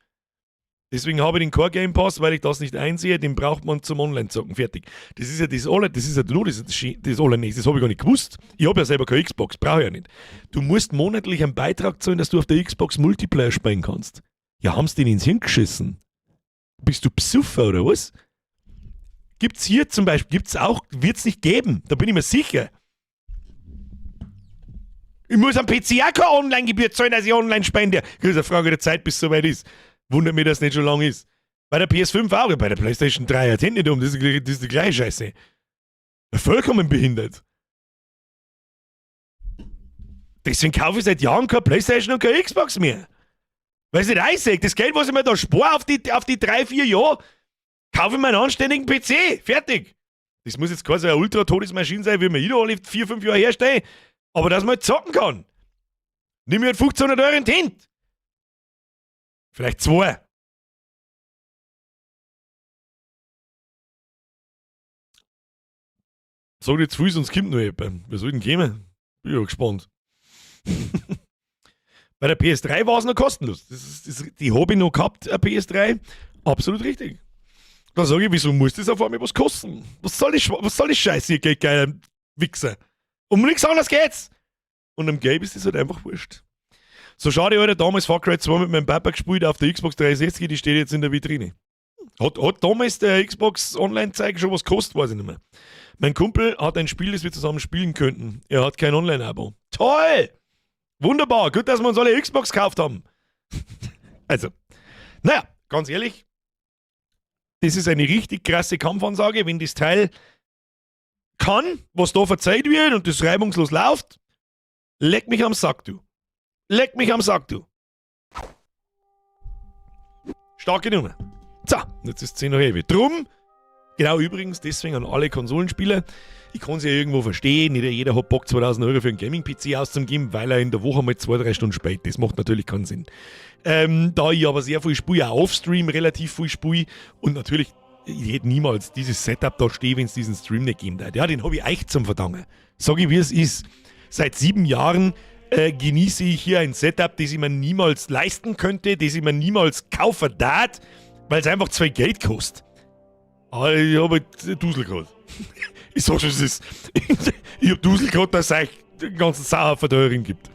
Deswegen habe ich den Core Game Pass, weil ich das nicht einsehe, den braucht man zum Online-Zocken. Fertig. Das ist ja das Aller, das ist ja nur das Allernächste, das habe ich gar nicht gewusst. Ich habe ja selber keine Xbox, brauche ich ja nicht. Du musst monatlich einen Beitrag zahlen, dass du auf der Xbox Multiplayer spielen kannst. Ja, haben sie den ins Hirn geschissen? Bist du besoffen oder was? Gibt's hier zum Beispiel, gibt's auch, wird's nicht geben, da bin ich mir sicher. Ich muss am PC auch keine Online-Gebühr zahlen, dass ich online spende. Das ist eine Frage der Zeit, bis es soweit ist. Wundert mich, dass es nicht schon lange ist. Bei der PS5 auch, bei der PlayStation 3 hat nicht um, das ist die gleiche Scheiße. Vollkommen behindert. Deswegen kaufe ich seit Jahren keine PlayStation und keine Xbox mehr. Weil ich nicht einsehe, das Geld, was ich mir da spare auf die 3, 4 Jahre, kaufe ich mir einen anständigen PC. Fertig. Das muss jetzt quasi eine Ultra-Todesmaschine sein, wie mir ich da alle 4, 5 Jahre herstelle. Aber dass man halt zocken kann. Nimm mir halt 1500 Euro in die Hand. Vielleicht zwei. Sag nicht zu viel, sonst kommt noch jemand. Wer soll denn kommen? Bin ja gespannt. Bei der PS3 war es noch kostenlos. Die habe ich noch gehabt, eine PS3. Absolut richtig. Da sage ich, wieso muss das auf einmal was kosten? Was soll die Scheiße, ihr geldgeilen Wichser? Um nichts anderes geht's. Und am Gabe ist das halt einfach wurscht. So schade, Alter, damals Far Cry 2 mit meinem Papa gespielt auf der Xbox 360, die steht jetzt in der Vitrine. Hat damals der Xbox Online-Zeug schon was gekostet, weiß ich nicht mehr. Mein Kumpel hat ein Spiel, das wir zusammen spielen könnten. Er hat kein Online-Abo. Toll! Wunderbar, gut, dass wir uns alle Xbox gekauft haben. Also, naja, ganz ehrlich, das ist eine richtig krasse Kampfansage, wenn das Teil kann, was da verzeiht wird und das reibungslos läuft, leck mich am Sack, du. Leck mich am Sack, du. Starke Nummer. So, jetzt ist 10 nach 11. Drum, genau übrigens, deswegen an alle Konsolenspieler, Ich kann es ja irgendwo verstehen, nicht jeder hat Bock, 2000 Euro für einen Gaming-PC auszugeben, weil er in der Woche mal 2, 3 Stunden spielt. Das macht natürlich keinen Sinn. Da ich aber sehr viel spiele, auch off-stream relativ viel spiele und natürlich, ich hätte niemals dieses Setup da stehen, wenn es diesen Stream nicht geben würde. Ja, den habe ich euch zum Verdanken. Sag ich, wie es ist. Seit 7 Jahren genieße ich hier ein Setup, das ich mir niemals leisten könnte, das ich mir niemals kaufen darf, weil es einfach zu viel Geld kostet. Aber ich habe halt Dusel gehabt. Ich sag schon, es ist. Ich hab Dusel gehabt, dass es euch den ganzen Sauhaufen da herin gibt.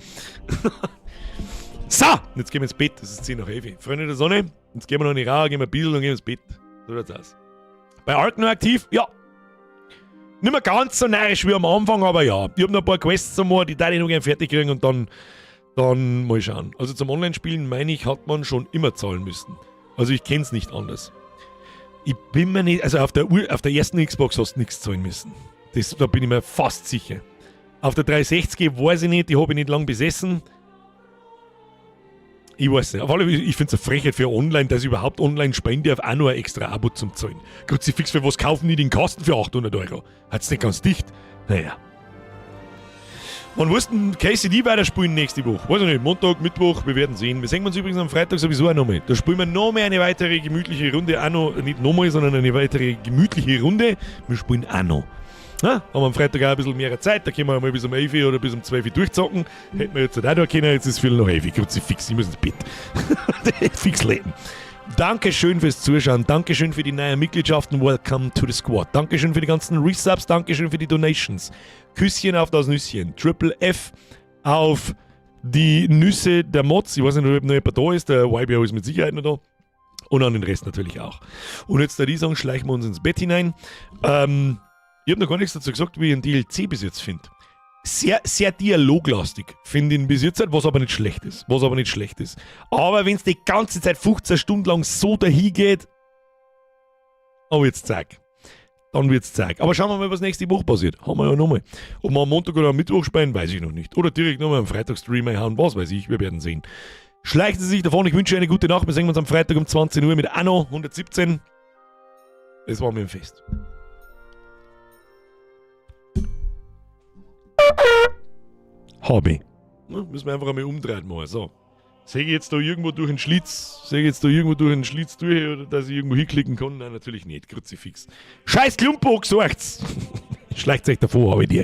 So, jetzt gehen wir ins Bett. Es ist 10 nach 11. Freunde der Sonne, jetzt gehen wir noch in die Rauch, gehen wir ein bisschen und gehen ins Bett. So schaut's aus. Bei Ark noch aktiv? Ja. Nicht mehr ganz so narrisch wie am Anfang, aber ja. Ich habe noch ein paar Quests zu machen, die da ich noch gerne fertig kriegen und dann mal schauen. Also zum Online-Spielen, meine ich, hat man schon immer zahlen müssen. Also ich kenne es nicht anders. Ich bin mir nicht, also auf der ersten Xbox hast du nichts zahlen müssen. Da bin ich mir fast sicher. Auf der 360 weiß ich nicht, die habe ich nicht lang besessen. Ich weiß nicht. Auf alle Fälle, ich finde es eine Frechheit für online, dass ich überhaupt online spielen darf, auch nur ein extra Abo zum Zahlen. Kruzifix, für was kaufen die den Kasten für 800 Euro? Hat's nicht ganz dicht? Naja. Wann wirst denn KCD weiterspielen nächste Woche? Weiß ich nicht. Montag, Mittwoch, wir werden sehen. Wir sehen uns übrigens am Freitag sowieso auch nochmal. Da spielen wir noch mal eine weitere gemütliche Runde. Auch noch, nicht nochmal, sondern eine weitere gemütliche Runde. Wir spielen auch noch. Na, haben wir am Freitag auch ein bisschen mehr Zeit, da können wir mal bis um 11 oder bis um 12 Uhr durchzocken. Hätten wir jetzt auch da können, jetzt ist 11:15. Kruzifix, ich muss ins Bett. Fix leben. Dankeschön fürs Zuschauen, Dankeschön für die neuen Mitgliedschaften, welcome to the squad. Dankeschön für die ganzen Resubs, Dankeschön für die Donations. Küsschen auf das Nüsschen. Triple F auf die Nüsse der Mods. Ich weiß nicht, ob noch jemand da ist, der YBO ist mit Sicherheit noch da. Und an den Rest natürlich auch. Und jetzt da die sagen, schleichen wir uns ins Bett hinein. Ich habe noch gar nichts dazu gesagt, wie ich einen DLC bis jetzt finde. Sehr, sehr dialoglastig, finde ich ihn bis jetzt, was aber nicht schlecht ist. Was aber nicht schlecht ist. Aber wenn es die ganze Zeit 15 Stunden lang so dahin geht, aber jetzt zeig. Dann wird's Zeit. Aber schauen wir mal, was nächste Woche passiert. Haben wir ja nochmal. Ob wir am Montag oder am Mittwoch spielen, weiß ich noch nicht. Oder direkt nochmal am Freitag Stream hauen, was weiß ich. Wir werden sehen. Schleichen Sie sich davon. Ich wünsche eine gute Nacht. Wir sehen uns am Freitag um 20 Uhr mit Anno 117. Es war mir ein Fest. Hobby. Ne, müssen wir einfach einmal umdrehen mal. So. Sehe ich jetzt da irgendwo durch den Schlitz? Sehe ich jetzt da irgendwo durch den Schlitz durch oder dass ich irgendwo hinklicken kann? Nein, natürlich nicht. Kruzifix. Scheiß Klumpo, sagt's! Schleicht euch davor, habe ich dir.